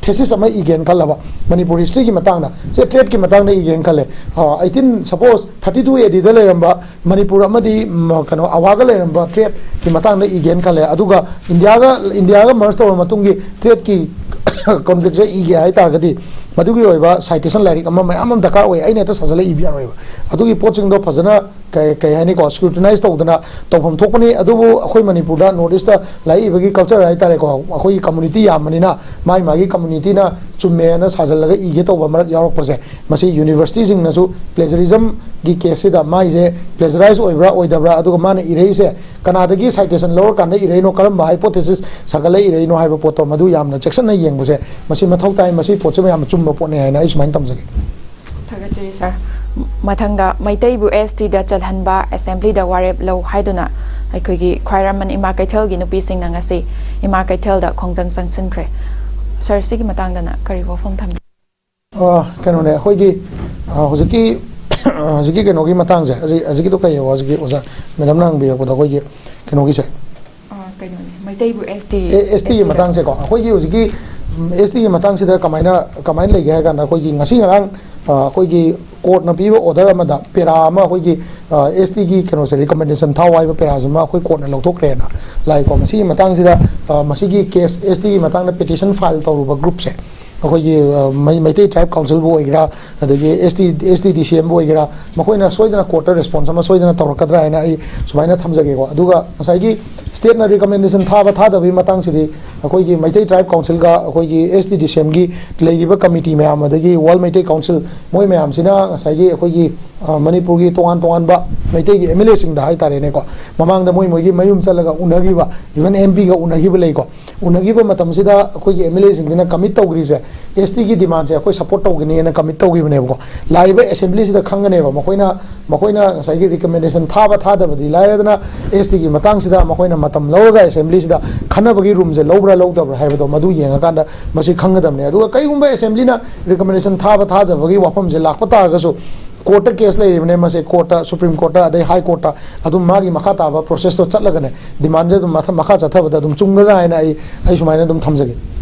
ꯊꯦꯁꯤꯁ ꯑꯃ ꯏꯒꯦꯅ ꯈꯜꯂꯕ, ꯃꯅꯤꯄꯨꯔ ꯍꯤꯁꯇ꯭ꯔꯤꯒꯤ ꯃꯇꯥꯡꯗ, ꯁꯦ ꯇ꯭ꯔꯦꯠꯀꯤ ꯃꯇꯥꯡꯗ ꯏꯒꯦꯅ ꯈꯜꯂꯦ꯫ ꯑꯩꯇꯤꯟ, ꯁꯄꯣꯁ, ꯊꯥꯔꯇꯤ ꯇꯨ ꯑꯦ ꯗꯤꯗ ꯂꯩꯔꯝꯕ ꯃꯅꯤꯄꯨꯔ ꯑꯃꯗꯤ ꯀꯩꯅꯣ ꯑꯋꯥꯒ ꯂꯩꯔꯝꯕ ꯇ꯭ꯔꯦꯠꯀꯤ ꯃꯇꯥꯡꯗ ꯏꯒꯦꯅ ꯈꯜꯂꯦ꯫ ꯑꯗꯨꯒ ꯏꯟꯗꯤꯌꯥꯒ, ꯏꯟꯗꯤꯌꯥꯒ ꯃꯔꯁ ꯇꯧꯔꯕ ꯃꯇꯨꯡꯒꯤ ꯇ꯭ꯔꯦꯠꯀꯤ ꯀꯣꯟꯐ꯭ꯂꯤꯛꯁꯦ ꯏꯒꯦ ꯍꯥꯏꯇꯥꯔꯒꯗꯤ, ꯃꯗꯨꯒꯤ ꯑꯣꯏꯕ ꯁꯥꯏꯇꯦꯁꯟ ꯂꯥꯏꯔꯤꯛ ꯑꯃ ꯃꯌꯥꯝ ꯑꯃ ꯗꯔꯀꯥꯔ ꯑꯣꯏ꯫ ꯑꯩꯅ ꯍꯦꯛꯇ ꯁꯥꯖꯜꯂ ꯏꯕ ꯌꯥꯔꯣꯏꯕ꯫ ꯑꯗꯨꯒꯤ ꯄꯣꯠꯁꯤꯡꯗꯣ ꯐꯖꯅ ꯀꯩ, ꯀꯩ ꯍꯥꯏꯅꯤꯀꯣ, ꯁ꯭ꯀ꯭ꯔꯨꯇꯤꯅꯥꯏꯁ ꯇꯧꯗꯅ ꯇꯧꯐꯝ ꯊꯣꯛꯄꯅꯤ꯫ ꯑꯗꯨꯕꯨ ꯑꯩꯈꯣꯏ ꯃꯅꯤꯄꯨꯔꯗ ꯅꯣꯔꯠ ꯏꯁꯇ ꯂꯥꯏꯔꯤꯛ ꯏꯕꯒꯤ ꯀꯜꯆꯔ ꯍꯥꯏꯇꯥꯔꯦꯀꯣ, ꯑꯩꯈꯣꯏꯒꯤ ꯀꯝꯃꯨꯅꯤꯇꯤ ꯌꯥꯝꯕꯅꯤꯅ ꯃꯥꯒꯤ ꯃꯥꯒꯤ ꯀꯝꯃꯨꯅꯤꯇꯤꯅ ꯆꯨꯝꯃꯦꯅ ꯁꯥꯖꯜꯂꯒ ꯏꯒꯦ ꯇꯧꯕ ꯃꯔꯛ ꯌꯥꯎꯔꯛꯄꯁꯦ, ꯃꯁꯤ ꯌꯨꯅꯤꯚꯔꯁꯤꯇꯤꯁꯤꯡꯅꯁꯨ ꯄ꯭ꯂꯦꯖꯔꯤꯖꯝꯒꯤ ꯀꯦꯁꯁꯤꯗ ꯃꯥꯏꯁꯦ ꯄ꯭ꯂꯦꯖꯔꯥꯏꯁ ꯑꯣꯏꯕ꯭ꯔꯥ ꯑꯣꯏꯗꯕ꯭ꯔꯥ, ꯑꯗꯨꯒ ꯃꯥꯅ ꯏꯔꯛꯏꯁꯦ ꯀꯅꯥꯗꯒꯤ ꯁꯥꯏꯇꯦꯁꯟ ꯂꯧꯔꯀꯥꯟꯗ ꯏꯔꯛꯏꯅꯣ, ꯀꯔꯝꯕ ꯍꯥꯏꯄꯣꯊꯦꯁꯤꯁ ꯁꯥꯒꯠꯂ ꯏꯔꯛꯏꯅꯣ ꯍꯥꯏꯕ ꯄꯣꯠꯇꯣ ꯃꯗꯨ ꯌꯥꯝꯅ ꯆꯦꯛꯁꯤꯟꯅ ꯌꯦꯡꯕꯁꯦ ꯃꯁꯤ ꯃꯊꯧ ꯇꯥꯏ꯫ ꯃꯁꯤ ꯄꯣꯠꯁꯤꯃ ꯌꯥꯝꯅ ꯆꯨꯝꯕ ꯄꯣꯠꯅꯤ ꯍꯥꯏꯅ ꯑꯩ ꯁꯨꯃꯥꯏꯅ ꯇꯝꯖꯒꯦ꯫ ꯊꯥꯒꯠꯆꯔꯤ ꯁꯥꯔ꯫ ꯃꯊꯪꯗ ꯃꯩꯇꯩꯕꯨ ꯑꯦꯁ ꯇꯤꯗ ꯆꯜꯍꯟꯕ ꯑꯦꯁꯦꯝꯕ꯭ꯂꯤꯗ ꯋꯥꯔꯦꯞ ꯂꯧ ꯍꯥꯏꯗꯨꯅ ꯑꯩꯈꯣꯏꯒꯤ ꯈ꯭ꯋꯥꯏꯔꯝꯕꯟ ꯏꯃꯥ ꯀꯩꯊꯦꯜꯒꯤ ꯅꯨꯄꯤꯁꯤꯡꯅ ꯉꯁꯤ ꯏꯃꯥ ꯀꯩꯊꯦꯜꯗ ꯈꯣꯡꯖꯪ ꯆꯪꯁꯤꯟꯈ꯭ꯔꯦ꯫ ꯁꯥꯔ, ꯁꯤꯒꯤ ꯃꯇꯥꯡꯗꯅ ꯀꯔꯤ ꯋꯥꯐꯝ ꯊꯝꯕꯤ? ꯑ, ꯀꯩꯅꯣꯅꯦ, ꯑꯩꯈꯣꯏꯒꯤ, ꯑ, ꯍꯧꯖꯤꯛꯀꯤ, ꯑ, ꯍꯧꯖꯤꯛꯀꯤ ꯀꯩꯅꯣꯒꯤ ꯃꯇꯥꯡꯁꯦ, ꯍꯧꯖꯤꯛ, ꯍꯧꯖꯤꯛꯀꯤꯗꯣ ꯀꯩ ꯍꯥꯏꯕ, ꯍꯧꯖꯤꯛꯀꯤ ꯑꯣꯖꯥ ꯃꯦꯗꯝꯅ ꯍꯪꯕꯤꯔꯛꯄꯗꯣ ꯑꯩꯈꯣꯏꯒꯤ ꯀꯩꯅꯣꯒꯤꯁꯦ? ꯑ, ꯀꯩꯅꯣꯅꯦ, ꯃꯩꯇꯩꯕꯨ ꯑꯦꯁ ꯇꯤ ꯑꯦ, ꯑꯦꯁ ꯇꯤꯒꯤ ꯃꯇꯥꯡꯁꯦꯀꯣ, ꯑꯩꯈꯣꯏꯒꯤ ꯍꯧꯖꯤꯛꯀꯤ, ꯎꯝ, ꯑꯦꯁ ꯇꯤꯒꯤ ꯃꯇꯥꯡꯁꯤꯗ ꯀꯃꯥꯏꯅ, ꯀꯃꯥꯏꯅ ꯂꯩꯒꯦ ꯍꯥꯏ ꯀꯥꯟꯗ, ꯑꯩꯈꯣꯏꯒꯤ ꯉꯁꯤ ꯉꯔꯥꯡ, ꯑ, ꯑꯩꯈꯣꯏꯒꯤ ꯀꯣꯔꯠꯅ ꯄꯤꯕ ꯑꯣꯔꯗꯔ ꯑꯃꯗ ꯄꯦꯔꯥ ꯑꯃ ꯑꯩꯈꯣꯏꯒꯤ, ꯑ, ꯑꯦꯁ ꯇꯤꯒꯤ ꯀꯩꯅꯣꯁꯦ, ꯔꯤꯀꯃꯦꯟꯗꯦꯁꯟ ꯊꯥꯎ ꯍꯥꯏꯕ ꯄꯦꯔꯥꯁꯤꯃ ꯑꯩꯈꯣꯏ ꯀꯣꯔꯠꯅ ꯂꯧꯊꯣꯛꯈ꯭ꯔꯦꯅ ꯂꯥꯛꯏꯀꯣ꯫ ꯃꯁꯤꯒꯤ ꯃꯇꯥꯡꯁꯤꯗ, ꯑ, ꯃꯁꯤꯒꯤ ꯀꯦꯁ, ꯑꯦꯁ ꯇꯤꯒꯤ ꯃꯇꯥꯡꯗ ꯄꯦꯇꯤꯁꯟ ꯐꯥꯏꯜ ꯇꯧꯔꯨꯕ ꯒ꯭ꯔꯨꯞꯁꯦ, ꯑꯩꯈꯣꯏꯒꯤ ꯃꯩꯇꯩ ꯇ꯭ꯔꯥꯏꯕ ꯀꯥꯎꯟꯁꯤꯜꯕꯨ ꯑꯣꯏꯒꯦꯔꯥ, ꯑꯗꯒꯤ ꯑꯦꯁ ꯇꯤ ꯑꯦꯁ ꯇꯤ ꯗꯤ ꯁꯤ ꯑꯦꯝꯕꯨ ꯑꯣꯏꯒꯦꯔꯥ, ꯃꯈꯣꯏꯅ ꯁꯣꯏꯗꯅ ꯀꯣꯔꯠꯇ ꯔꯦꯁꯄꯣꯟꯁ ꯑꯃ ꯁꯣꯏꯗꯅ ꯇꯧꯔꯛꯀꯗ꯭ꯔꯥ ꯍꯥꯏꯅ ꯑꯩ ꯁꯨꯃꯥꯏꯅ ꯊꯝꯖꯒꯦꯀꯣ꯫ ꯑꯗꯨꯒ ꯉꯁꯥꯏꯒꯤ ꯁ꯭ꯇꯦꯠꯅ ꯔꯤꯀꯃꯦꯟꯗꯦꯁꯟ ꯊꯥꯕ ꯊꯥꯗꯕꯒꯤ ꯃꯇꯥꯡꯁꯤꯗꯤ ꯑꯩꯈꯣꯏꯒꯤ ꯃꯩꯇꯩ ꯇ꯭ꯔꯥꯏꯕ ꯀꯥꯎꯟꯁꯤꯜꯒ ꯑꯩꯈꯣꯏꯒꯤ ꯑꯦꯁ ꯇꯤ ꯗꯤ ꯁꯤ ꯑꯦꯝꯒꯤ ꯂꯩꯔꯤꯕ ꯀꯃꯤꯇꯤ ꯃꯌꯥꯝ, ꯑꯗꯒꯤ ꯋꯥꯔꯜ ꯃꯩꯇꯩ ꯀꯥꯎꯟꯁꯤꯜ, ꯃꯣꯏ ꯃꯌꯥꯝꯁꯤꯅ ꯉꯁꯥꯏꯒꯤ ꯑꯩꯈꯣꯏꯒꯤ ꯃꯅꯤꯄꯨꯔꯒꯤ ꯇꯣꯉꯥꯟ ꯇꯣꯉꯥꯟꯕ ꯃꯩꯇꯩꯒꯤ ꯑꯦꯝ ꯑꯦꯜ ꯑꯦꯁꯤꯡꯗ ꯍꯥꯏꯇꯥꯔꯦꯅꯦꯀꯣ, ꯃꯃꯥꯡꯗ ꯃꯣꯏ ꯃꯣꯏꯒꯤ ꯃꯌꯨꯝ ꯆꯠꯂꯒ ꯎꯅꯈꯤꯕ, ꯏꯚꯟ ꯑꯦꯝ ꯄꯤꯒ ꯎꯅꯈꯤꯕ ꯂꯩꯀꯣ꯫ ꯎꯅꯈꯤꯕ ꯃꯇꯝꯁꯤꯗ ꯑꯩꯈꯣꯏꯒꯤ ꯑꯦꯝ ꯑꯦꯜ ꯑꯦꯁꯤꯡꯁꯤꯅ ꯀꯃꯤꯠ ꯇꯧꯈ꯭ꯔꯤꯁꯦ, ꯑꯦꯁ ꯇꯤꯒꯤ ꯗꯤꯃꯥꯟꯁꯦ ꯑꯩꯈꯣꯏ ꯁꯞꯄꯣꯔꯠ ꯇꯧꯒꯅꯤꯅ ꯀꯃꯤꯠ ꯇꯧꯈꯤꯕꯅꯦꯕꯀꯣ꯫ ꯂꯥꯛꯏꯕ ꯑꯦꯁꯦꯝꯕ꯭ꯂꯤꯁꯤꯗ ꯈꯪꯒꯅꯦꯕ, ꯃꯈꯣꯏꯅ ꯃꯈꯣꯏꯅ ꯉꯁꯥꯏꯒꯤ ꯔꯤꯀꯃꯦꯟꯗꯦꯁꯟ ꯊꯥꯕ ꯊꯥꯗꯕꯗꯤ ꯂꯥꯏꯔꯗꯅ, ꯑꯦꯁ ꯇꯤꯒꯤ ꯃꯇꯥꯡꯁꯤꯗ ꯃꯈꯣꯏꯅ ꯃꯇꯝ ꯂꯧꯔꯒ ꯑꯦꯁꯦꯝꯕ꯭ꯂꯤꯁꯤꯗ ꯈꯟꯅꯕꯒꯤ ꯔꯨꯝꯁꯦ ꯂꯧꯕ꯭ꯔꯥ ꯂꯧꯗꯕ꯭ꯔꯥ ꯍꯥꯏꯕꯗꯣ ꯃꯗꯨ ꯌꯦꯡꯉꯀꯥꯟꯗ ꯃꯁꯤ ꯈꯪꯒꯗꯕꯅꯦ꯫ ꯑꯗꯨꯒ ꯀꯩꯒꯨꯝꯕ ꯑꯦꯁꯦꯝꯕ꯭ꯂꯤꯅ ꯔꯤꯀꯃꯦꯟꯗꯦꯁꯟ ꯊꯥꯕ ꯊꯥꯗꯕꯒꯤ ꯋꯥꯐꯝꯁꯦ ꯂꯥꯛꯄ ꯇꯥꯔꯒꯁꯨ, ꯀꯣꯔꯠꯇ ꯀꯦꯁ ꯂꯩꯔꯤꯕꯅꯦ, ꯃꯁꯦ ꯀꯣꯔꯠꯇ, ꯁꯨꯄ꯭ꯔꯤꯝ ꯀꯣꯔꯠꯇ, ꯑꯗꯩ ꯍꯥꯏ ꯀꯣꯔꯠꯇ ꯑꯗꯨꯝ ꯃꯥꯒꯤ ꯃꯈꯥ ꯇꯥꯕ ꯄ꯭ꯔꯣꯁꯦꯁꯇꯣ ꯆꯠꯂꯒꯅꯦ, ꯗꯤꯃꯥꯟꯁꯦ ꯑꯗꯨꯝ ꯃꯊ- ꯃꯈꯥ ꯆꯠꯊꯕꯗ ꯑꯗꯨꯝ ꯆꯨꯝꯒꯗ꯭ꯔꯥ ꯍꯥꯏꯅ ꯑꯩ ꯑꯩ ꯁꯨꯃꯥꯏꯅ ꯑꯗꯨꯝ ꯊꯝꯖꯒꯦ꯫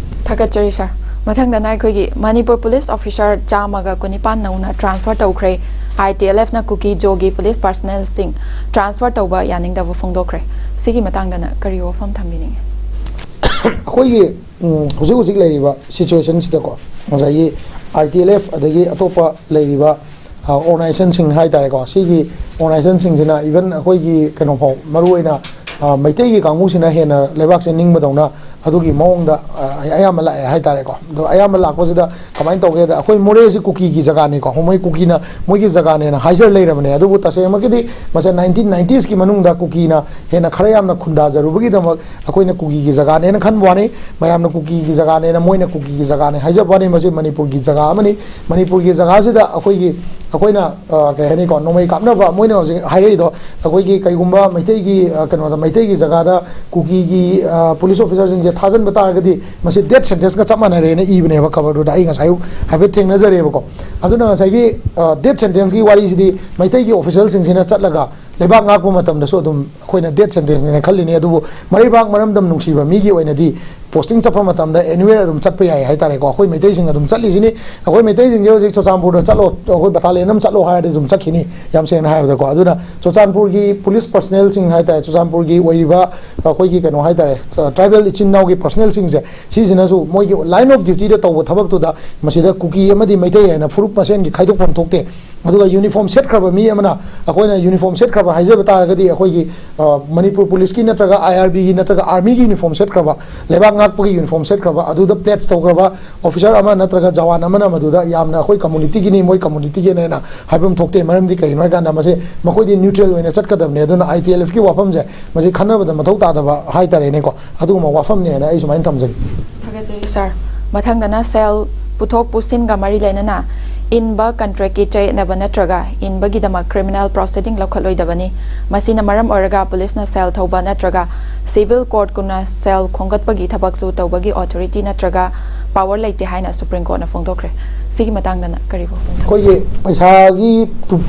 ꯊꯥꯒꯠꯆꯔꯤ ꯁꯥꯔ꯫ ꯃꯊꯪꯗꯅ ꯑꯩꯈꯣꯏꯒꯤ ꯃꯅꯤꯄꯨꯔ ꯄꯨꯂꯤꯁ ꯑꯣꯐꯤꯁꯥꯔ ꯆꯥꯝꯃꯒ ꯀꯨꯟꯅꯤꯄꯥꯟ ꯅꯧꯅ ꯇ꯭ꯔꯥꯟꯁꯐꯔ ꯇꯧꯈ꯭ꯔꯦ꯫ ꯑꯥꯏ ꯇꯤ ꯑꯦꯜ ꯑꯦꯐꯅ ꯀꯨꯀꯤ ꯖꯣꯒꯤ ꯄꯨꯂꯤꯁ ꯄꯥꯔꯁꯅꯦꯜꯁꯤꯡ ꯇ꯭ꯔꯥꯟꯁꯐꯔ ꯇꯧꯕ ꯌꯥꯅꯤꯡꯗꯕ ꯐꯣꯡꯗꯣꯛꯈ꯭ꯔꯦ꯫ ꯁꯤꯒꯤ ꯃꯇꯥꯡꯗꯅ ꯀꯔꯤ ꯋꯥꯐꯝ ꯊꯝꯕꯤꯅꯤꯡꯉꯤ? ꯑꯩꯈꯣꯏꯒꯤ ꯎꯝ, ꯍꯧꯖꯤꯛ ꯍꯧꯖꯤꯛ ꯂꯩꯔꯤꯕ ꯁꯤꯆꯨꯋꯦꯁꯟꯁꯤꯗꯀꯣ, ꯉꯁꯥꯏꯒꯤ ꯑꯥꯏ ꯇꯤ ꯑꯦꯜ ꯑꯦꯐ ꯑꯗꯒꯤ ꯑꯇꯣꯞꯄ ꯂꯩꯔꯤꯕ, ꯑ, ꯑꯣꯔꯒꯅꯥꯏꯖꯦꯁꯟꯁꯤꯡ ꯍꯥꯏ ꯇꯥꯔꯦꯀꯣ, ꯁꯤꯒꯤ ꯑꯣꯔꯒꯅꯥꯏꯖꯦꯁꯟꯁꯤꯡꯁꯤꯅ ꯏꯚꯟ ꯑꯩꯈꯣꯏꯒꯤ ꯀꯩꯅꯣꯐꯥꯎ, ꯃꯔꯨꯑꯣꯏꯅ, ꯑ, ꯃꯩꯇꯩꯒꯤ ꯀꯥꯡꯕꯨꯁꯤꯅ ꯍꯦꯟꯅ ꯂꯩꯕꯥꯛꯁꯦ ꯅꯤꯡꯕꯗꯧꯅ ꯑꯗꯨꯒꯤ ꯃꯑꯣꯡꯗ, ꯑ, ꯑꯌꯥꯝꯕ ꯂꯥꯛꯑꯦ ꯍꯥꯏ ꯇꯥꯔꯦꯀꯣ꯫ ꯑꯗꯣ ꯑꯌꯥꯝꯕ ꯂꯥꯛꯄꯁꯤꯗ ꯀꯃꯥꯏꯅ ꯇꯧꯒꯦꯗ, ꯑꯩꯈꯣꯏ ꯃꯣꯔꯦꯁꯤ ꯀꯨꯀꯤꯒꯤ ꯖꯒꯥꯅꯤꯀꯣ, ꯃꯣꯏ ꯀꯨꯀꯤꯅ ꯃꯣꯏꯒꯤ ꯖꯒꯥꯅꯦꯅ ꯍꯥꯏꯖꯔ ꯂꯩꯔꯕꯅꯦ꯫ ꯑꯗꯨꯕꯨ ꯇꯁꯦꯡꯃꯛꯀꯤꯗꯤ ꯃꯁꯦ ꯅꯥꯏꯟꯇꯤꯟ ꯅꯥꯏꯟꯇꯤꯁꯀꯤ ꯃꯅꯨꯡꯗ ꯀꯨꯀꯤꯅ ꯍꯦꯟꯅ ꯈꯔ ꯌꯥꯝꯅ ꯈꯨꯟꯗꯥꯖꯔꯨꯕꯒꯤꯗꯃꯛ ꯑꯩꯈꯣꯏꯅ ꯀꯨꯀꯤꯒꯤ ꯖꯒꯥꯅꯦꯅ ꯈꯟꯕ ꯋꯥꯅꯤ꯫ ꯃꯌꯥꯝꯅ ꯀꯨꯀꯤꯒꯤ ꯖꯒꯥꯅꯦꯅ, ꯃꯣꯏꯅ ꯀꯨꯀꯤꯒꯤ ꯖꯒꯥꯅꯦ ꯍꯥꯏꯖꯕ ꯋꯥꯅꯤ꯫ ꯃꯁꯤ ꯃꯅꯤꯄꯨꯔꯒꯤ ꯖꯒꯥ ꯑꯃꯅꯤ꯫ ꯃꯅꯤꯄꯨꯔꯒꯤ ꯖꯒꯥꯁꯤꯗ ꯑꯩꯈꯣꯏꯒꯤ, ꯑꯩꯈꯣꯏꯅ, ꯑ, ꯀꯩ ꯍꯥꯏꯅꯤꯀꯣ, ꯅꯣꯡꯃꯩ ꯀꯥꯞꯅꯕ, ꯃꯣꯏꯅ ꯍꯧꯖꯤꯛ ꯍꯥꯏꯔꯛꯏꯗꯣ, ꯑꯩꯈꯣꯏꯒꯤ ꯀꯩꯒꯨꯝꯕ ꯃꯩꯇꯩꯒꯤ, ꯑ, ꯀꯩꯅꯣꯗ, ꯃꯩꯇꯩꯒꯤ ꯖꯒꯥꯗ ꯀꯨꯀꯤꯒꯤ, ꯑ, ꯄꯨꯂꯤꯁ ꯑꯣꯐꯤꯁꯥꯔꯁꯤꯡꯁꯦ ꯊꯥꯖꯤꯟꯕ ꯇꯥꯔꯒꯗꯤ ꯃꯁꯤ ꯗꯦꯠ ꯁꯦꯟꯇꯦꯟꯁꯀ ꯆꯞ ꯃꯥꯟꯅꯔꯦꯅ ꯏꯕꯅꯦꯕ ꯈꯕꯔꯗꯨꯗ꯫ ꯑꯩ ꯉꯁꯥꯏ ꯑꯌꯨꯛ ꯍꯥꯏꯐꯦꯠ ꯊꯦꯡꯅꯖꯔꯦꯕꯀꯣ꯫ ꯑꯗꯨꯅ ꯉꯁꯥꯏꯒꯤ, ꯑ, ꯗꯦꯠ ꯁꯦꯟꯇꯦꯟꯁꯀꯤ ꯋꯥꯔꯤꯁꯤꯗꯤ ꯃꯩꯇꯩꯒꯤ ꯑꯣꯐꯤꯁꯤꯌꯦꯜꯁꯤꯡꯁꯤꯅ ꯆꯠꯂꯒ ꯂꯩꯕꯥꯛ ꯉꯥꯛꯄ ꯃꯇꯝꯗꯁꯨ ꯑꯗꯨꯝ ꯑꯩꯈꯣꯏꯅ ꯗꯦꯠ ꯁꯦꯟꯇꯦꯟꯁꯅꯦꯅ ꯈꯜꯂꯤꯅꯤ꯫ ꯑꯗꯨꯕꯨ ꯃꯔꯩꯕꯥꯛ ꯃꯔꯝꯗꯝ ꯅꯨꯡꯁꯤꯕ ꯃꯤꯒꯤ ꯑꯣꯏꯅꯗꯤ ꯄꯣꯁꯇꯤꯡ ꯆꯠꯄ ꯃꯇꯝꯗ ꯑꯦꯅꯤꯋꯦꯔ ꯑꯗꯨꯝ ꯆꯠꯄ ꯌꯥꯏ ꯍꯥꯏꯇꯥꯔꯦꯀꯣ꯫ ꯑꯩꯈꯣꯏ ꯃꯩꯇꯩꯁꯤꯡ ꯑꯗꯨꯝ ꯆꯠꯂꯤꯁꯤꯅꯤ꯫ ꯑꯩꯈꯣꯏ ꯃꯩꯇꯩꯁꯤꯡꯁꯦ ꯍꯧꯖꯤꯛ ꯆꯨꯔꯆꯥꯟꯄꯨꯔꯗ ꯆꯠꯂꯣ, ꯑꯩꯈꯣꯏ ꯕꯇꯥꯂꯤꯌꯟ ꯑꯃ ꯆꯠꯂꯣ ꯍꯥꯏꯔꯗꯤ ꯑꯗꯨꯝ ꯆꯠꯈꯤꯅꯤ, ꯌꯥꯝ ꯁꯦꯡꯅ ꯍꯥꯏꯕꯗꯀꯣ꯫ ꯑꯗꯨꯅ ꯆꯨꯔꯆꯥꯟꯄꯨꯔꯒꯤ ꯄꯨꯂꯤꯁ ꯄꯔꯁꯅꯦꯜꯁꯤꯡ ꯍꯥꯏꯇꯥꯔꯦ, ꯆꯨꯔꯆꯥꯟꯄꯨꯔꯒꯤ ꯑꯣꯏꯔꯤꯕ ꯑꯩꯈꯣꯏꯒꯤ ꯀꯩꯅꯣ ꯍꯥꯏꯇꯥꯔꯦ, ꯇ꯭ꯔꯥꯏꯕꯦꯜ ꯏꯆꯤꯟ ꯏꯅꯥꯎꯒꯤ ꯄꯔꯁꯅꯦꯜꯁꯤꯡꯁꯦ, ꯁꯤꯁꯤꯅꯁꯨ ꯃꯣꯏꯒꯤ ꯂꯥꯏꯟ ꯑꯣꯐ ꯗ꯭ꯌꯨꯇꯤꯗ ꯇꯧꯕ ꯊꯕꯛꯇꯨꯗ ꯃꯁꯤꯗ ꯀꯨꯀꯤ ꯑꯃꯗꯤ ꯃꯩꯇꯩ ꯍꯥꯏꯅ ꯐꯨꯔꯨꯞ ꯃꯁꯦꯟꯒꯤ ꯈꯥꯏꯗꯣꯛꯐꯝ ꯊꯣꯛꯇꯦ꯫ ꯑꯗꯨꯒ ꯌꯨꯅꯤꯐꯣꯔꯝ ꯁꯦꯠꯈ꯭ꯔꯕ ꯃꯤ ꯑꯃꯅ, ꯑꯩꯈꯣꯏꯅ ꯌꯨꯅꯤꯐꯣꯔꯝ ꯁꯦꯠꯈ꯭ꯔꯕ ꯍꯥꯏꯖꯕ ꯇꯥꯔꯒꯗꯤ, ꯑꯩꯈꯣꯏꯒꯤ ꯃꯅꯤꯄꯨꯔ ꯄꯨꯂꯤꯁꯀꯤ ꯅꯠꯇ꯭ꯔꯒ ꯑꯥꯏ ꯑꯥꯔ ꯕꯤꯒꯤ ꯅꯠꯇ꯭ꯔꯒ ꯑꯥꯔꯃꯤꯒꯤ ꯌꯨꯅꯤꯐꯣꯔꯝ ꯁꯦꯠꯈ꯭ꯔꯕ, ꯂꯩꯕꯥꯛ ꯉꯥꯛꯄꯒꯤ ꯌꯨꯅꯤꯐꯣꯔꯝ ꯁꯦꯠꯈ꯭ꯔꯕ, ꯑꯗꯨꯗ ꯄ꯭ꯂꯦꯠꯁ ꯇꯧꯈ꯭ꯔꯕ ꯑꯣꯐꯤꯁꯔ ꯑꯃ ꯅꯠꯇ꯭ꯔꯒ ꯖꯋꯥꯟ ꯑꯃꯅ ꯃꯗꯨꯗ ꯌꯥꯝꯅ ꯑꯩꯈꯣꯏ ꯀꯝꯃꯨꯅꯤꯇꯤꯒꯤꯅꯤ, ꯃꯣꯏ ꯀꯝꯃꯨꯅꯤꯇꯤꯒꯤꯅꯦꯅ ꯍꯥꯏꯐꯝ ꯊꯣꯛꯇꯦ꯫ ꯃꯔꯝꯗꯤ ꯀꯩꯒꯤꯅꯣ ꯍꯥꯏ ꯀꯥꯟꯗ ꯃꯁꯤ ꯃꯈꯣꯏꯗꯤ ꯅ꯭ꯌꯨꯇ꯭ꯔꯦꯜ ꯑꯣꯏꯅ ꯆꯠꯀꯗꯕꯅꯦ꯫ ꯑꯗꯨꯅ ꯑꯥꯏ ꯇꯤ ꯑꯦꯜ ꯑꯦꯐꯀꯤ ꯋꯥꯐꯝꯁꯦ ꯃꯁꯤ ꯈꯟꯅꯕꯗ ꯃꯊꯧ ꯇꯥꯗꯕ ꯍꯥꯏꯇꯥꯔꯦꯅꯦꯀꯣ, ꯑꯗꯨꯒꯨꯝꯕ ꯋꯥꯐꯝꯅꯦꯅ ꯑꯩ ꯁꯨꯃꯥꯏꯅ ꯊꯝꯖꯒꯦ꯫ ꯊꯥꯒꯠꯆꯔꯤ ꯁꯥꯔ꯫ ꯃꯊꯪꯗꯅ ꯁꯦꯜ ꯄꯨꯊꯣꯛ ꯄꯨꯁꯤꯟꯒ ꯃꯔꯤ ꯂꯩꯅꯅ ꯏꯟꯕ ꯀꯟꯇ꯭ꯔꯦꯛꯀꯤ ꯆꯌꯦꯠꯅꯕ ꯅꯠꯇ꯭ꯔꯒ ꯏꯟꯕꯒꯤꯗꯃꯛ ꯀ꯭ꯔꯤꯃꯤꯅꯦꯜ ꯄ꯭ꯔꯣꯁꯤꯗꯤꯡ ꯂꯧꯈꯠꯂꯣꯏꯗꯕꯅꯤ꯫ ꯃꯁꯤꯅ ꯃꯔꯝ ꯑꯣꯏꯔꯒ ꯄꯨꯂꯤꯁꯅ ꯁꯦꯜ ꯊꯧꯕ ꯅꯠꯇ꯭ꯔꯒ ꯁꯤꯚꯤꯜ ꯀꯣꯔꯠꯀꯨꯝꯅ ꯁꯦꯜ ꯈꯣꯝꯒꯠꯄꯒꯤ ꯊꯕꯛꯁꯨ ꯇꯧꯕꯒꯤ ꯑꯣꯊꯣꯔꯤꯇꯤ ꯅꯠꯇ꯭ꯔꯒ ꯄꯥꯋꯔ ꯂꯩꯇꯦ ꯍꯥꯏꯅ ꯁꯨꯄ꯭ꯔꯤꯝ ꯀꯣꯔꯠꯅ ꯐꯣꯡꯗꯣꯛꯈ꯭ꯔꯦ꯫ ꯁꯤꯒꯤ ꯃꯇꯥꯡꯗꯅ ꯀꯔꯤ ꯋꯥꯐꯝ ꯊꯝꯕꯤꯒꯦ? ꯑꯩꯈꯣꯏꯒꯤ ꯄꯩꯁꯥꯒꯤ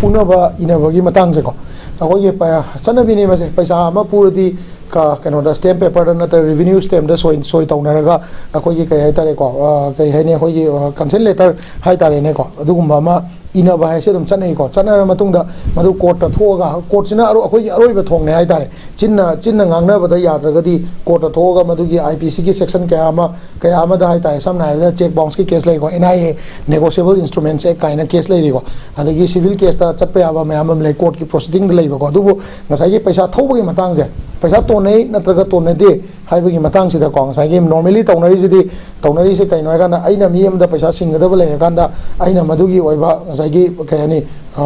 ꯄꯨꯅꯕ ꯏꯅꯕꯒꯤ ꯃꯇꯥꯡꯁꯦꯀꯣ, ꯑꯩꯈꯣꯏꯒꯤ ꯄ-, ꯆꯠꯅꯕꯤꯅꯤ ꯃꯁꯦ꯫ ꯄꯩꯁꯥ ꯑꯃ ꯄꯨꯔꯗꯤ ꯀ-, ꯀꯩꯅꯣꯗ, ꯁ꯭ꯇꯦꯝ ꯄꯦꯄꯔꯗ ꯅꯠꯇ꯭ꯔꯒ ꯔꯤꯚꯤꯅ꯭ꯌꯨ ꯁ꯭ꯇꯦꯝꯗ ꯁꯣꯏ, ꯁꯣꯏ ꯇꯧꯅꯔꯒ ꯑꯩꯈꯣꯏꯒꯤ ꯀꯩ ꯍꯥꯏꯇꯥꯔꯦꯀꯣ, ꯑ, ꯀꯩ ꯍꯥꯏꯅꯤ, ꯑꯩꯈꯣꯏꯒꯤ, ꯑ, ꯀꯟꯁꯦꯟ ꯂꯦꯇꯔ ꯍꯥꯏꯇꯥꯔꯦꯅꯦꯀꯣ, ꯑꯗꯨꯒꯨꯝꯕ ꯑꯃ ꯏꯅꯕ ꯍꯥꯏꯁꯦ ꯑꯗꯨꯝ ꯆꯠꯅꯩꯀꯣ꯫ ꯆꯠꯅꯔ ꯃꯇꯨꯡꯗ ꯃꯗꯨ ꯀꯣꯔꯠꯇ ꯊꯣꯛꯑꯒ, ꯀꯣꯔꯠꯁꯤꯅ ꯑꯔꯣ-, ꯑꯩꯈꯣꯏꯒꯤ ꯑꯔꯣꯏꯕ ꯊꯣꯡꯅꯦ ꯍꯥꯏꯇꯥꯔꯦ꯫ ꯆꯤꯟꯅ, ꯆꯤꯟꯅ ꯉꯥꯡꯅꯕꯗ ꯌꯥꯗ꯭ꯔꯒꯗꯤ ꯀꯣꯔꯠꯇ ꯊꯣꯛꯑꯒ ꯃꯗꯨꯒꯤ ꯑꯥꯏ ꯄꯤ ꯁꯤꯒꯤ ꯁꯦꯛꯁꯟ ꯀꯌꯥ ꯑꯃ, ꯀꯌꯥ ꯑꯃꯗ ꯍꯥꯏꯇꯥꯔꯦ, ꯁꯝꯅ ꯍꯥꯏꯔꯕꯗ ꯆꯦꯛ ꯕꯥꯎꯟꯁꯀꯤ ꯀꯦꯁ ꯂꯩꯀꯣ, N I A, Negotiable Instruments Act ꯀꯥꯏꯅ ꯀꯦꯁ ꯂꯩꯔꯤꯀꯣ, ꯑꯗꯒꯤ ꯁꯤꯚꯤꯜ ꯀꯦꯁꯇ ꯆꯠꯄ ꯌꯥꯕ ꯃꯌꯥꯝ ꯑꯃ ꯂꯩ, ꯀꯣꯔꯠꯀꯤ ꯄ꯭ꯔꯣꯁꯤꯗꯤꯡꯗ ꯂꯩꯕꯀꯣ꯫ ꯑꯗꯨꯕꯨ ꯉꯁꯥꯏꯒꯤ ꯄꯩꯁꯥ ꯊꯧꯕꯒꯤ ꯃꯇꯥꯡꯁꯦ, ꯄꯩꯁꯥ ꯇꯣꯟꯅꯩ ꯅꯠꯇ꯭ꯔꯒ ꯇꯣꯟꯅꯗꯦ ꯍꯥꯏꯕꯒꯤ ꯃꯇꯥꯡꯁꯤꯗꯀꯣ, ꯉꯁꯥꯏꯒꯤ ꯅꯣꯔꯃꯦꯂꯤ ꯇꯧꯅꯔꯤꯁꯤꯗꯤ, ꯇꯧꯅꯔꯤꯁꯦ ꯀꯩꯅꯣ ꯍꯥꯏꯀꯥꯟꯗ, ꯑꯩꯅ ꯃꯤ ꯑꯃꯗ ꯄꯩꯁꯥ ꯁꯤꯡꯒꯗꯕ ꯂꯩꯔꯀꯥꯟꯗ ꯑꯩꯅ ꯃꯗꯨꯒꯤ ꯑꯣꯏꯕ ꯉꯁꯥꯏꯒꯤ, ꯀꯩ ꯍꯥꯏꯅꯤ, ꯑ,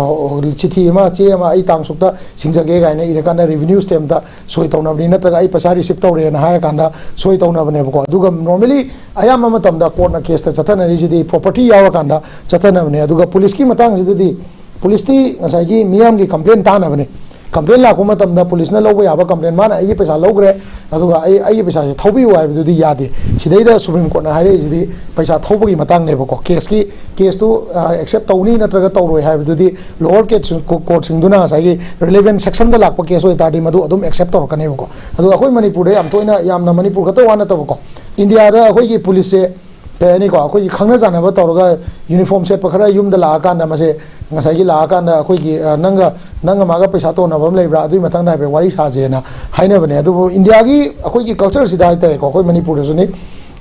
ꯆꯤꯊꯤ ꯑꯃ, ꯆꯦ ꯑꯃ, "ꯑꯩ ꯇꯥꯡ ꯁꯨꯛꯇ ꯁꯤꯡꯖꯒꯦ" ꯀꯥꯏꯅ ꯏꯔꯀꯥꯟꯗ ꯔꯤꯚꯤꯅ꯭ꯌꯨ ꯁ꯭ꯇꯦꯝꯇ ꯁꯣꯏ ꯇꯧꯅꯕꯅꯤ, ꯅꯠꯇ꯭ꯔꯒ "ꯑꯩ ꯄꯩꯁꯥ ꯔꯤꯁꯤꯞ ꯇꯧꯔꯦꯅ" ꯍꯥꯏꯔꯀꯥꯟꯗ ꯁꯣꯏ ꯇꯧꯅꯕꯅꯦꯕꯀꯣ꯫ ꯑꯗꯨꯒ ꯅꯣꯔꯃꯦꯂꯤ ꯑꯌꯥꯝꯕ ꯃꯇꯝꯗ ꯀꯣꯔꯠꯅ ꯀꯦꯁꯇ ꯆꯠꯊꯅꯔꯤꯁꯤꯗꯤ ꯄ꯭ꯔꯣꯄꯔꯇꯤ ꯌꯥꯎꯔꯀꯥꯟꯗ ꯆꯠꯊꯅꯕꯅꯦ꯫ ꯑꯗꯨꯒ ꯄꯨꯂꯤꯁꯀꯤ ꯃꯇꯥꯡꯁꯤꯗꯗꯤ ꯄꯨꯂꯤꯁꯇꯤ ꯉꯁꯥꯏꯒꯤ ꯃꯤꯌꯥꯝꯒꯤ ꯀꯝꯄ꯭ꯂꯦꯟ ꯇꯥꯅꯕꯅꯦ꯫ ꯀꯝꯄ꯭ꯂꯦꯟ ꯂꯥꯛꯄ ꯃꯇꯝꯗ ꯄꯨꯂꯤꯁꯅ ꯂꯧꯕ ꯌꯥꯕ ꯀꯝꯄ꯭ꯂꯦꯟ, ꯃꯥꯅ "ꯑꯩꯒꯤ ꯄꯩꯁꯥ ꯂꯧꯈ꯭ꯔꯦ, ꯑꯗꯨꯒ ꯑꯩ, ꯑꯩꯒꯤ ꯄꯩꯁꯥꯁꯦ ꯊꯧꯕꯤꯌꯨ" ꯍꯥꯏꯕꯗꯨꯗꯤ ꯌꯥꯗꯦ꯫ ꯁꯤꯗꯩꯗ ꯁꯨꯄ꯭ꯔꯤꯝ ꯀꯣꯔꯠꯅ ꯍꯥꯏꯔꯛꯏꯁꯤꯗꯤ ꯄꯩꯁꯥ ꯊꯧꯕꯒꯤ ꯃꯇꯥꯡꯅꯦꯕꯀꯣ꯫ ꯀꯦꯁꯀꯤ, ꯀꯦꯁꯇꯨ, ꯑ, ꯑꯦꯛꯁꯦꯞ ꯇꯧꯅꯤ ꯅꯠꯇ꯭ꯔꯒ ꯇꯧꯔꯣꯏ ꯍꯥꯏꯕꯗꯨꯗꯤ ꯂꯣꯋꯔ ꯀꯦꯁ ꯀꯣ-, ꯀꯣꯔꯠꯁꯤꯡꯗꯨꯅ ꯉꯁꯥꯏꯒꯤ ꯔꯤꯂꯦꯚꯦꯟ ꯁꯦꯛꯁꯟꯗ ꯂꯥꯛꯄ ꯀꯦꯁ ꯑꯣꯏꯇꯥꯔꯗꯤ ꯃꯗꯨ ꯑꯗꯨꯝ ꯑꯦꯛꯁꯦꯞ ꯇꯧꯔꯛꯀꯅꯦꯕꯀꯣ꯫ ꯑꯗꯨꯒ ꯑꯩꯈꯣꯏ ꯃꯅꯤꯄꯨꯔꯗ ꯌꯥꯝ ꯇꯣꯏꯅ, ꯌꯥꯝꯅ ꯃꯅꯤꯄꯨꯔ ꯈꯛꯇ ꯋꯥ ꯅꯠꯇꯕꯀꯣ, ꯏꯟꯗꯤꯌꯥꯗ ꯑꯩꯈꯣꯏꯒꯤ ꯄꯨꯂꯤꯁꯁꯦ ꯀꯩ ꯍꯥꯏꯅꯤꯀꯣ, ꯑꯩꯈꯣꯏꯒꯤ ꯈꯪꯅ ꯆꯥꯟꯅꯕ ꯇꯧꯔꯒ ꯌꯨꯅꯤꯐꯣꯔꯝ ꯁꯦꯠꯄ ꯈꯔ ꯌꯨꯝꯗ ꯂꯥꯛꯑꯀꯥꯟꯗ, ꯃꯁꯦ ꯉꯁꯥꯏꯒꯤ ꯂꯥꯛꯑꯀꯥꯟꯗ ꯑꯩꯈꯣꯏꯒꯤ, ꯑ, ꯅꯪꯒ, ꯅꯪꯒ ꯃꯥꯒ ꯄꯩꯁꯥ ꯇꯣꯟꯅꯕ ꯑꯃ ꯂꯩꯕ꯭ꯔꯥ, ꯑꯗꯨꯒꯤ ꯃꯇꯥꯡꯗ ꯍꯥꯏꯐꯦꯠ ꯋꯥꯔꯤ ꯁꯥꯁꯦꯅ ꯍꯥꯏꯅꯕꯅꯦ꯫ ꯑꯗꯨꯕꯨ ꯏꯟꯗꯤꯌꯥꯒꯤ ꯑꯩꯈꯣꯏꯒꯤ ꯀꯜꯆꯔꯁꯤꯗ ꯍꯥꯏꯇꯥꯔꯦꯀꯣ, ꯑꯩꯈꯣꯏ ꯃꯅꯤꯄꯨꯔꯗꯁꯨꯅꯤ,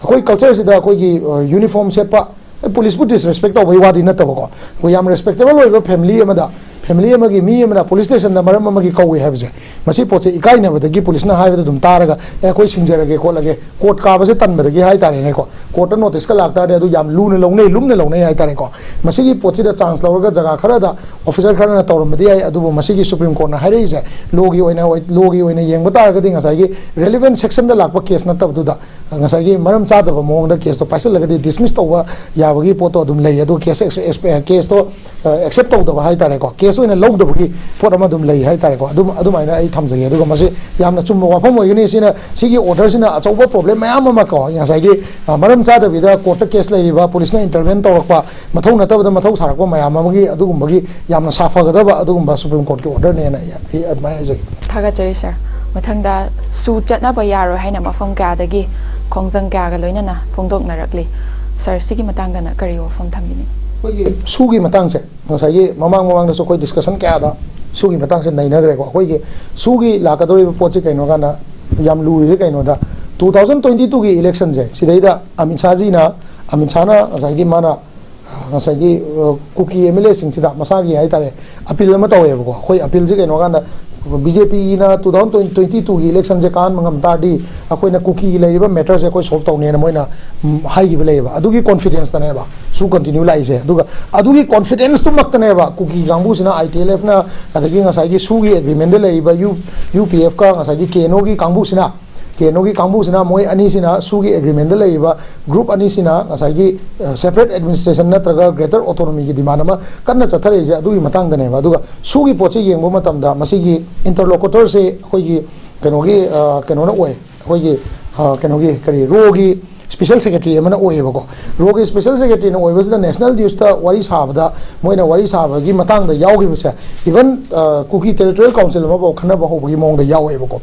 ꯑꯩꯈꯣꯏ ꯀꯜꯆꯔꯁꯤꯗ ꯑꯩꯈꯣꯏꯒꯤ, ꯑ, ꯌꯨꯅꯤꯐꯣꯔꯝ ꯁꯦꯠꯄ, ꯑꯦ, ꯄꯨꯂꯤꯁꯄꯨ ꯗꯤꯁꯔꯦꯁꯄꯦꯛ ꯇꯧꯕꯒꯤ ꯋꯥꯗꯤ ꯅꯠꯇꯕꯀꯣ, ꯑꯩꯈꯣꯏ ꯌꯥꯝ ꯔꯦꯁꯄꯦꯛꯇꯦꯕꯜ ꯑꯣꯏꯕ ꯐꯦꯃꯤꯂꯤ ꯑꯃꯗ, ꯐꯦꯃꯤꯂꯤ ꯑꯃꯒꯤ ꯃꯤ ꯑꯃꯅ ꯄꯨꯂꯤꯁ ꯁ꯭ꯇꯦꯁꯟꯗ ꯃꯔꯝ ꯑꯃꯒꯤ ꯀꯧꯏ ꯍꯥꯏꯕꯁꯦ, ꯃꯁꯤ ꯄꯣꯠꯁꯦ ꯏꯀꯥꯏꯅꯕꯗꯒꯤ ꯄꯨꯂꯤꯁꯅ ꯍꯥꯏꯕꯗ ꯑꯗꯨꯝ ꯇꯥꯔꯒ, "ꯑꯦ, ꯑꯩꯈꯣꯏ ꯁꯤꯡꯖꯔꯒꯦ ꯈꯣꯠꯂꯒꯦ", ꯀꯣꯔꯠ ꯀꯥꯕꯁꯦ ꯇꯟꯕꯗꯒꯤ ꯍꯥꯏꯇꯥꯔꯦꯅꯦꯀꯣ, ꯀꯣꯔꯠꯇ ꯅꯣꯇꯤꯁꯀ ꯂꯥꯛꯇꯥꯔꯗꯤ ꯑꯗꯨ ꯌꯥꯝ ꯂꯨꯅ ꯂꯧꯅꯩ, ꯂꯨꯝꯅ ꯂꯧꯅꯩ ꯍꯥꯏꯇꯥꯔꯦꯀꯣ꯫ ꯃꯁꯤꯒꯤ ꯄꯣꯠꯁꯤꯗ ꯆꯥꯟꯁ ꯂꯧꯔꯒ ꯖꯒꯥ ꯈꯔꯗ ꯑꯣꯐꯤꯁꯔ ꯈꯔꯅ ꯇꯧꯔꯝꯕꯗꯤ ꯌꯥꯏ, ꯑꯗꯨꯕꯨ ꯃꯁꯤꯒꯤ ꯁꯨꯄ꯭ꯔꯤꯝ ꯀꯣꯔꯠꯅ ꯍꯥꯏꯔꯛꯏꯁꯦ, ꯂꯣꯒꯤ ꯑꯣꯏꯅ, ꯂꯣꯒꯤ ꯑꯣꯏꯅ ꯌꯦꯡꯕ ꯇꯥꯔꯒꯗꯤ ꯉꯁꯥꯏꯒꯤ ꯔꯦꯂꯤꯚꯦꯟ ꯁꯦꯛꯁꯟꯗ ꯂꯥꯛꯄ ꯀꯦꯁ ꯅꯠꯇꯕꯗꯨꯗ ꯉꯁꯥꯏꯒꯤ ꯃꯔꯝ ꯆꯥꯗꯕ ꯃꯑꯣꯡꯗ ꯀꯦꯁꯇꯣ ꯄꯥꯏꯁꯤꯜꯂꯒꯗꯤ ꯗꯤꯁꯃꯤꯁ ꯇꯧꯕ ꯌꯥꯕꯒꯤ ꯄꯣꯠꯇꯣ ꯑꯗꯨꯝ ꯂꯩ꯫ ꯑꯗꯨ ꯀꯦꯁ ꯑꯦꯛꯁ-, ꯑꯦꯛꯁ-, ꯀꯦꯁꯇꯣ, ꯑ, ꯑꯦꯛꯁꯦꯞ ꯇꯧꯗꯕ ꯍꯥꯏꯇꯥꯔꯦꯀꯣ, ꯀꯦꯁ ꯑꯣꯏꯅ ꯂꯧꯗꯕꯒꯤ ꯄꯣꯠ ꯑꯃ ꯑꯗꯨꯝ ꯂꯩ ꯍꯥꯏꯇꯥꯔꯦꯀꯣ꯫ ꯑꯗꯨꯝ, ꯑꯗꯨꯃꯥꯏꯅ ꯑꯩ ꯊꯝꯖꯒꯦ꯫ ꯑꯗꯨꯒ ꯃꯁꯤ ꯌꯥꯝꯅ ꯆꯨꯝꯕ ꯋꯥꯐꯝ ꯑꯣꯏꯒꯅꯤ꯫ ꯁꯤꯅ, ꯁꯤꯒꯤ ꯑꯣꯔꯗꯔꯁꯤꯅ ꯑꯆꯧꯕ ꯄ꯭ꯔꯣꯕ꯭ꯂꯦꯝ ꯃꯌꯥꯝ ꯑꯃ ꯀꯣ, ꯉꯁꯥꯏꯒꯤ, ꯑ, ꯃꯔꯝ ꯆꯥꯗꯕꯤꯗ ꯀꯣꯔꯠꯇ ꯀꯦꯁ ꯂꯩꯔꯤꯕ, ꯄꯨꯂꯤꯁꯅ ꯏꯟꯇꯔꯚꯦꯟ ꯇꯧꯔꯛꯄ, ꯃꯊꯧ ꯅꯠꯇꯕꯗ ꯃꯊꯧ ꯁꯥꯔꯛꯄ ꯃꯌꯥꯝ ꯑꯃꯒꯤ ꯑꯗꯨꯒꯨꯝꯕꯒꯤ ꯌꯥꯝꯅ ꯁꯥꯐꯒꯗꯕ ꯑꯗꯨꯒꯨꯝꯕ ꯁꯨꯄ꯭ꯔꯤꯝ ꯀꯣꯔꯠꯀꯤ ꯑꯣꯔꯗꯔꯅꯦꯅ ꯑꯩ, ꯑꯩ ꯑꯗꯨꯃꯥꯏꯅ ꯍꯥꯏꯖꯒꯦ꯫ ꯊꯥꯒꯠꯆꯔꯤ ꯁꯥꯔ꯫ ꯃꯊꯪꯗ ꯁꯨ ꯆꯠꯅꯕ ꯌꯥꯔꯣꯏ ꯍꯥꯏꯅ ꯃꯐꯝ ꯀꯌꯥꯗꯒꯤ ꯈꯣꯡꯖꯪ ꯀꯌꯥꯒ ꯂꯣꯏꯅꯅ ꯐꯣꯡꯗꯣꯛꯅꯔꯛꯂꯤ꯫ ꯁꯥꯔ, ꯁꯤꯒꯤ ꯃꯇꯥꯡꯗꯅ ꯀꯔꯤ ꯋꯥꯐꯝ ꯊꯝꯕꯤꯅꯤꯡꯏ? ꯑꯩꯈꯣꯏꯒꯤ ꯁꯨꯒꯤ ꯃꯇꯥꯡꯁꯦ ꯉꯁꯥꯏꯒꯤ ꯃꯃꯥꯡ ꯃꯃꯥꯡꯗꯁꯨ ꯑꯩꯈꯣꯏ ꯗꯤꯁꯀꯁꯟ ꯀꯌꯥꯗ ꯁꯨꯒꯤ ꯃꯇꯥꯡꯁꯦ ꯅꯩꯅꯈ꯭ꯔꯦꯀꯣ꯫ ꯑꯩꯈꯣꯏꯒꯤ ꯁꯨꯒꯤ ꯂꯥꯛꯀꯗꯧꯔꯤꯕ ꯄꯣꯠꯁꯤ ꯀꯩꯅꯣ ꯀꯥꯟꯗ ꯌꯥꯝ ꯂꯨꯔꯤꯁꯦ ꯀꯩꯅꯣꯗ, two thousand twenty twoꯒꯤ ꯏꯂꯦꯛꯁꯟꯁꯦ ꯁꯤꯗꯩꯗ ꯑꯃꯤꯠ ꯁꯥꯍꯖꯤꯅ, ꯑꯃꯤꯠ ꯁꯥꯍꯅ ꯉꯁꯥꯏꯒꯤ ꯃꯥꯅ, ꯑ, ꯉꯁꯥꯏꯒꯤ, ꯑ, ꯀꯨꯀꯤ ꯑꯦꯝ ꯑꯦꯜ ꯑꯦꯁꯤꯡꯁꯤꯗ ꯃꯁꯥꯒꯤ ꯍꯥꯏꯇꯥꯔꯦ ꯑꯄꯤꯜ ꯑꯃ ꯇꯧꯋꯦꯕꯀꯣ꯫ ꯑꯩꯈꯣꯏ ꯑꯄꯤꯜꯁꯦ ꯀꯩꯅꯣ ꯀꯥꯟꯗ ꯕꯤ ꯖꯦ ꯄꯤꯅ two thousand twenty twoꯒꯤ ꯏꯂꯦꯛꯁꯟꯁꯦ ꯀꯥꯍꯟꯕ ꯉꯝ ꯇꯥꯔꯗꯤ ꯑꯩꯈꯣꯏꯅ ꯀꯨꯀꯤꯒꯤ ꯂꯩꯔꯤꯕ ꯃꯦꯇꯔꯁꯦ ꯑꯩꯈꯣꯏ ꯁꯣꯜꯕ ꯇꯧꯅꯦꯅ ꯃꯣꯏꯅ, ꯎꯝ, ꯍꯥꯏꯈꯤꯕ ꯂꯩꯌꯦꯕ꯫ ꯑꯗꯨꯒꯤ ꯀꯣꯟꯐꯤꯗꯦꯟꯁꯇꯅꯦꯕ ꯁꯨ ꯀꯟꯇꯤꯅ꯭ꯌꯨ ꯂꯥꯛꯏꯁꯦ꯫ ꯑꯗꯨꯒ ꯑꯗꯨꯒꯤ ꯀꯣꯟꯐꯤꯗꯦꯟꯁꯇꯨꯃꯛꯇꯅꯦꯕ ꯀꯨꯀꯤ ꯀꯥꯡꯕꯨꯁꯤꯅ, ꯑꯥꯏ ꯇꯤ ꯑꯦꯜ ꯑꯦꯐꯅ, ꯑꯗꯒꯤ ꯉꯁꯥꯏꯒꯤ ꯁꯨꯒꯤ ꯑꯦꯒ꯭ꯔꯤꯃꯦꯟꯗ ꯂꯩꯔꯤꯕ ꯌꯨ, ꯌꯨ ꯄꯤ ꯑꯦꯐꯀ ꯉꯁꯥꯏꯒꯤ ꯀꯦ ꯑꯦꯟ ꯑꯣꯒꯤ ꯀꯥꯡꯕꯨꯁꯤꯅ, ꯀꯦ ꯑꯦꯟ ꯑꯣꯒꯤ ꯀꯥꯡꯕꯨꯁꯤꯅ ꯃꯣꯏ ꯑꯅꯤꯁꯤꯅ ꯁꯨꯒꯤ ꯑꯦꯒ꯭ꯔꯤꯃꯦꯟꯗ ꯂꯩꯔꯤꯕ ꯒ꯭ꯔꯨꯞ ꯑꯅꯤꯁꯤꯅ ꯉꯁꯥꯏꯒꯤ, ꯑ, ꯁꯦꯄꯔꯦꯠ ꯑꯦꯗꯃꯤꯅꯤꯁꯇ꯭ꯔꯦꯁꯟ ꯅꯠꯇ꯭ꯔꯒ ꯒ꯭ꯔꯦꯇꯔ ꯑꯣꯇꯣꯅꯣꯃꯤꯒꯤ ꯗꯤꯃꯥꯟ ꯑꯃ ꯀꯟꯅ ꯆꯠꯊꯔꯛꯏꯁꯦ ꯑꯗꯨꯒꯤ ꯃꯇꯥꯡꯗꯅꯦꯕ꯫ ꯑꯗꯨꯒ ꯁꯨꯒꯤ ꯄꯣꯠꯁꯦ ꯌꯦꯡꯕ ꯃꯇꯝꯗ ꯃꯁꯤꯒꯤ ꯏꯟꯇꯔꯂꯣꯀꯨꯇꯔꯁꯦ ꯑꯩꯈꯣꯏꯒꯤ ꯀꯩꯅꯣꯒꯤ, ꯑ, ꯀꯩꯅꯣꯅ ꯑꯣꯏ, ꯑꯩꯈꯣꯏꯒꯤ, ꯑ, ꯀꯩꯅꯣꯒꯤ ꯀꯔꯤ, ꯔꯣꯒꯤ ꯁ꯭ꯄꯦꯁꯦꯜ ꯁꯦꯀ꯭ꯔꯦꯇꯔꯤ ꯑꯃꯅ ꯑꯣꯏꯌꯦꯕꯀꯣ꯫ ꯔꯣꯒꯤ ꯁ꯭ꯄꯦꯁꯦꯜ ꯁꯦꯀ꯭ꯔꯦꯇꯔꯤꯅ ꯑꯣꯏꯕꯁꯤꯗ ꯅꯦꯁꯅꯦꯜ ꯅ꯭ꯌꯨꯁꯇ ꯋꯥꯔꯤ ꯁꯥꯕꯗ, ꯃꯣꯏꯅ ꯋꯥꯔꯤ ꯁꯥꯕꯒꯤ ꯃꯇꯥꯡꯗ ꯌꯥꯎꯈꯤꯕꯁꯦ, ꯏꯚꯟ ꯀꯨꯀꯤ ꯇꯦꯔꯤꯇꯣꯔꯤꯌꯦꯜ ꯀꯥꯎꯟꯁꯤꯜ ꯑꯃꯐꯥꯎ ꯈꯟꯅꯕ ꯍꯧꯕꯒꯤ ꯃꯑꯣꯡꯗ ꯌꯥꯎꯋꯦꯕꯀꯣ꯫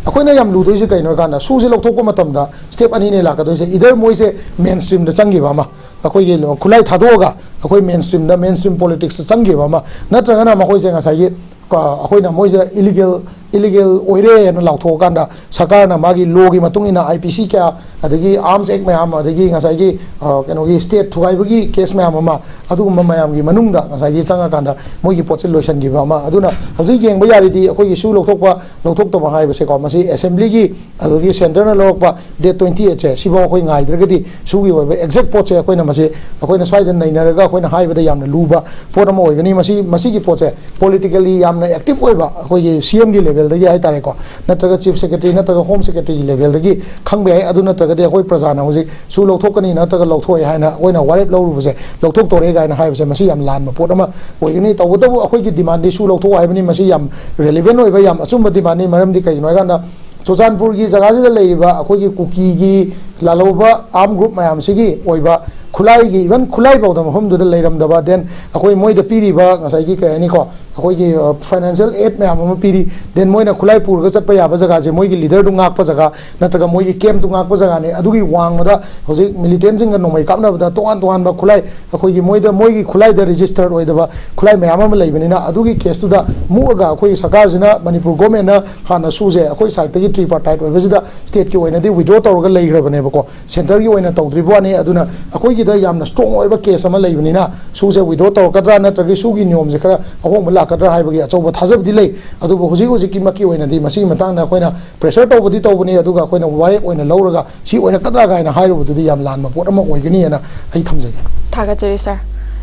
ꯑꯩꯈꯣꯏꯅ ꯌꯥꯝ ꯂꯨꯗꯣꯏꯁꯦ ꯀꯩꯅꯣ ꯍꯥꯏ ꯀꯥꯟꯗ, ꯁꯨꯁꯦ ꯂꯧꯊꯣꯛꯄ ꯃꯇꯝꯗ ꯁ꯭ꯇꯦꯞ ꯑꯅꯤꯅꯦ ꯂꯥꯛꯀꯗꯣꯏꯁꯦ꯫ ꯏꯗꯔ ꯃꯣꯏꯁꯦ ꯃꯦꯟ ꯁ꯭ꯇ꯭ꯔꯤꯝꯗ ꯆꯪꯈꯤꯕ ꯑꯃ, ꯑꯩꯈꯣꯏꯒꯤ ꯈꯨꯠꯂꯥꯏ ꯊꯥꯗꯣꯛꯑꯒ ꯑꯩꯈꯣꯏ ꯃꯦꯟ ꯁ꯭ꯇ꯭ꯔꯤꯝꯗ, ꯃꯦꯟ ꯁ꯭ꯇ꯭ꯔꯤꯝ ꯄꯣꯂꯤꯇꯤꯛꯁꯇ ꯆꯪꯈꯤꯕ ꯑꯃ, ꯅꯠꯇ꯭ꯔꯒꯅ ꯃꯈꯣꯏꯁꯦ ꯉꯁꯥꯏꯒꯤ, ꯑ, ꯑꯩꯈꯣꯏꯅ ꯃꯣꯏꯁꯦ ꯏꯂꯤꯒꯦꯜ, ꯏꯂꯤꯒꯦꯜ ꯑꯣꯏꯔꯦꯅ ꯂꯥꯎꯊꯣꯛꯑꯀꯥꯟꯗ ꯁꯔꯀꯥꯔꯅ ꯃꯥꯒꯤ ꯂꯣꯒꯤ ꯃꯇꯨꯡ ꯏꯟꯅ ꯑꯥꯏ ꯄꯤ ꯁꯤ ꯀꯌꯥ, ꯑꯗꯒꯤ ꯑꯥꯔꯝꯁ ꯑꯦꯛ ꯃꯌꯥꯝ, ꯑꯗꯒꯤ ꯉꯁꯥꯏꯒꯤ, ꯑ, ꯀꯩꯅꯣꯒꯤ ꯁ꯭ꯇꯦꯠ ꯊꯨꯒꯥꯏꯕꯒꯤ ꯀꯦꯁ ꯃꯌꯥꯝ ꯑꯃ, ꯑꯗꯨꯒꯨꯝꯕ ꯃꯌꯥꯝꯒꯤ ꯃꯅꯨꯡꯗ ꯉꯁꯥꯏꯒꯤ ꯆꯪꯉꯀꯥꯟꯗ ꯃꯣꯏꯒꯤ ꯄꯣꯠꯁꯦ ꯂꯣꯏꯁꯤꯟꯈꯤꯕ ꯑꯃ꯫ ꯑꯗꯨꯅ ꯍꯧꯖꯤꯛ ꯌꯦꯡꯕ ꯌꯥꯔꯤꯗꯤ ꯑꯩꯈꯣꯏꯒꯤ ꯁꯨ ꯂꯧꯊꯣꯛꯄ ꯂꯧꯊꯣꯛꯇꯕ ꯍꯥꯏꯕꯁꯦꯀꯣ, ꯃꯁꯤ ꯑꯦꯁꯦꯝꯕ꯭ꯂꯤꯒꯤ ꯑꯗꯒꯤ ꯁꯦꯟꯇꯔꯅ ꯂꯧꯔꯛꯄ ꯗꯦꯠ ꯇ꯭ꯋꯦꯟꯇꯤ ꯑꯩꯠꯁꯦ, ꯁꯤꯐꯥꯎ ꯑꯩꯈꯣꯏ ꯉꯥꯏꯗ꯭ꯔꯒꯗꯤ ꯁꯨꯒꯤ ꯑꯣꯏꯕ ꯑꯦꯛꯖꯦꯛ ꯄꯣꯠꯁꯦ ꯑꯩꯈꯣꯏꯅ ꯃꯁꯤ, ꯑꯩꯈꯣꯏꯅ ꯁ꯭ꯋꯥꯏꯗ ꯅꯩꯅꯔꯒ ꯑꯩꯈꯣꯏꯅ ꯍꯥꯏꯕꯗ ꯌꯥꯝꯅ ꯂꯨꯕ ꯄꯣꯠ ꯑꯃ ꯑꯣꯏꯒꯅꯤ꯫ ꯃꯁꯤ, ꯃꯁꯤꯒꯤ ꯄꯣꯠꯁꯦ ꯄꯣꯂꯤꯇꯤꯀꯦꯜꯂꯤ ꯌꯥꯝꯅ ꯑꯦꯛꯇꯤꯚ ꯑꯣꯏꯕ, ꯑꯩꯈꯣꯏꯒꯤ ꯁꯤ ꯑꯦꯝꯒꯤ ꯂꯦꯚꯦꯜꯗꯒꯤ ꯍꯥꯏꯇꯥꯔꯦꯀꯣ, ꯅꯠꯇ꯭ꯔꯒ ꯆꯤꯐ ꯁꯦꯀ꯭ꯔꯦꯇꯔꯤ ꯅꯠꯇ꯭ꯔꯒ ꯍꯣꯝ ꯁꯦꯀ꯭ꯔꯦꯇꯔꯤꯒꯤ ꯂꯦꯚꯦꯜꯗꯒꯤ ꯈꯪꯕ ꯌꯥꯏ꯫ ꯑꯗꯨ ꯅꯠꯇ꯭ꯔꯒꯗꯤ ꯑꯩꯈꯣꯏ ꯄ꯭ꯔꯖꯥꯅ ꯍꯧꯖꯤꯛ ꯁꯨ ꯂꯧꯊꯣꯛꯀꯅꯤ ꯅꯠꯇ꯭ꯔꯒ ꯂꯧꯊꯣꯛꯑꯦ ꯍꯥꯏꯅ ꯑꯩꯈꯣꯏꯅ ꯋꯥꯔꯦꯞ ꯂꯧꯔꯨꯕꯁꯦ, ꯂꯧꯊꯣꯛꯇꯧꯔꯦ ꯀꯥꯏꯅ ꯍꯥꯏꯕꯁꯦ, ꯃꯁꯤ ꯌꯥꯝ ꯂꯥꯟꯕ ꯄꯣꯠ ꯑꯃ ꯑꯣꯏꯒꯅꯤ꯫ ꯇꯧꯕꯇꯕꯨ ꯑꯩꯈꯣꯏꯒꯤ ꯗꯤꯃꯥꯟꯗꯤ ꯁꯨ ꯂꯧꯊꯣꯛꯑꯣ ꯍꯥꯏꯕꯅꯤ꯫ ꯃꯁꯤ ꯌꯥꯝ ꯔꯦꯂꯤꯚꯦꯟ ꯑꯣꯏꯕ, ꯌꯥꯝ ꯑꯆꯨꯝꯕ ꯗꯤꯃꯥꯟꯅꯤ꯫ ꯃꯔꯝꯗꯤ ꯀꯩꯒꯤꯅꯣ ꯍꯥꯏꯀꯥꯟꯗ, ꯆꯨꯔꯆꯥꯟꯄꯨꯔꯒꯤ ꯖꯒꯥꯁꯤꯗ ꯂꯩꯔꯤꯕ ꯑꯩꯈꯣꯏꯒꯤ ꯀꯨꯀꯤꯒꯤ ꯂꯥꯜꯍꯧꯕ ꯑꯥꯔꯝ ꯒ꯭ꯔꯨꯞ ꯃꯌꯥꯝꯁꯤꯒꯤ ꯑꯣꯏꯕ ꯈꯨꯠꯂꯥꯏꯒꯤ, ꯏꯚꯟ ꯈꯨꯠꯂꯥꯏ ꯐꯥꯎꯗ ꯃꯐꯝꯗꯨꯗ ꯂꯩꯔꯝꯗꯕ, ꯗꯦꯟ ꯑꯩꯈꯣꯏ ꯃꯣꯏꯗ ꯄꯤꯔꯤꯕ ꯉꯁꯥꯏꯒꯤ ꯀꯩ ꯍꯥꯏꯅꯤꯀꯣ, ꯑꯩꯈꯣꯏꯒꯤ, ꯑ, ꯐꯥꯏꯅꯥꯟꯁꯤꯌꯦꯜ ꯑꯦꯗ ꯃꯌꯥꯝ ꯑꯃ ꯄꯤꯔꯤ, ꯗꯦꯟ ꯃꯣꯏꯅ ꯈꯨꯠꯂꯥꯏ ꯄꯨꯔꯒ ꯆꯠꯄ ꯌꯥꯕ ꯖꯒꯥꯁꯦ, ꯃꯣꯏꯒꯤ ꯂꯤꯗꯔꯗꯨ ꯉꯥꯛꯄ ꯖꯒꯥ ꯅꯠꯇ꯭ꯔꯒ ꯃꯣꯏꯒꯤ ꯀꯦꯝꯞꯇꯨ ꯉꯥꯛꯄ ꯖꯒꯥꯅꯤ꯫ ꯑꯗꯨꯒꯤ ꯋꯥꯡꯃꯗ ꯍꯧꯖꯤꯛ ꯃꯤꯂꯤꯇꯦꯟꯁꯤꯡꯒ ꯅꯣꯡꯃꯩ ꯀꯥꯞꯅꯕꯗ ꯇꯣꯉꯥꯟ ꯇꯣꯉꯥꯟꯕ ꯈꯨꯠꯂꯥꯏ, ꯑꯩꯈꯣꯏꯒꯤ ꯃꯣꯏꯗ, ꯃꯣꯏꯒꯤ ꯈꯨꯠꯂꯥꯏꯗ ꯔꯦꯖꯤꯁꯇꯔ ꯑꯣꯏꯗꯕ ꯈꯨꯠꯂꯥꯏ ꯃꯌꯥꯝ ꯑꯃ ꯂꯩꯕꯅꯤꯅ, ꯑꯗꯨꯒꯤ ꯀꯦꯁꯇꯨꯗ ꯃꯨꯛꯑꯒ ꯑꯩꯈꯣꯏꯒꯤ ꯁꯔꯀꯥꯔꯁꯤꯅ, ꯃꯅꯤꯄꯨꯔ ꯒꯣꯔꯃꯦꯟꯅ ꯍꯥꯟꯅ ꯁꯨꯁꯦ ꯑꯩꯈꯣꯏ ꯁꯥꯏꯠꯇꯒꯤ ꯇ꯭ꯔꯤꯄꯥꯔꯇꯥꯏꯠ ꯑꯣꯏꯕꯁꯤꯗ ꯁ꯭ꯇꯦꯠꯀꯤ ꯑꯣꯏꯅꯗꯤ ꯋꯤꯗ꯭ꯔꯣ ꯇꯧꯔꯒ ꯂꯩꯈ꯭ꯔꯕꯅꯦꯕꯀꯣ꯫ ꯁꯦꯟꯇꯔꯒꯤ ꯑꯣꯏꯅ ꯇꯧꯗ꯭ꯔꯤꯕ ꯋꯥꯅꯤ꯫ ꯑꯗꯨꯅ ꯑꯩꯈꯣꯏꯒꯤꯗ ꯌꯥꯝꯅ ꯁ꯭ꯇꯔꯣꯡ ꯑꯣꯏꯕ ꯀꯦꯁ ꯑꯃ ꯂꯩꯕꯅꯤꯅ, ꯁꯨꯁꯦ ꯋꯤꯗ꯭ꯔꯣ ꯇꯧꯔꯛꯀꯗ꯭ꯔꯥ ꯅꯠꯇ꯭ꯔꯒ ꯁꯨꯒꯤ ꯅꯤꯌꯣꯝꯁꯦ ꯈꯔ ꯑꯍꯣꯡꯕ ꯂꯥꯛꯀꯗ꯭ꯔꯥ ꯍꯥꯏꯕꯒꯤ ꯑꯆꯧꯕ ꯊꯥꯖꯕꯗꯤ ꯂꯩ꯫ ꯑꯗꯨꯕꯨ ꯍꯧꯖꯤꯛ ꯍꯧꯖꯤꯛꯀꯤꯃꯛꯀꯤ ꯑꯣꯏꯅꯗꯤ ꯃꯁꯤꯒꯤ ꯃꯇꯥꯡꯗ ꯑꯩꯈꯣꯏꯅ ꯄ꯭ꯔꯦꯁꯔ ꯇꯧꯕꯗꯤ ꯇꯧꯕꯅꯤ, ꯑꯗꯨꯒ ꯑꯩꯈꯣꯏꯅ ꯋꯥꯔꯦꯞ ꯑꯣꯏꯅ ꯂꯧꯔꯒ ꯁꯤ ꯑꯣꯏꯔꯛꯀꯗ꯭ꯔꯥ ꯀꯥꯏꯅ ꯍꯥꯏꯔꯨꯕꯗꯨꯗꯤ ꯌꯥꯝ ꯂꯥꯟꯕ ꯄꯣꯠ ꯑꯃ ꯑꯣꯏꯒꯅꯤꯅ ꯑꯩ ꯊꯝꯖꯒꯦ꯫ ꯊꯥꯒꯠꯆꯔꯤ ꯁꯥꯔ꯫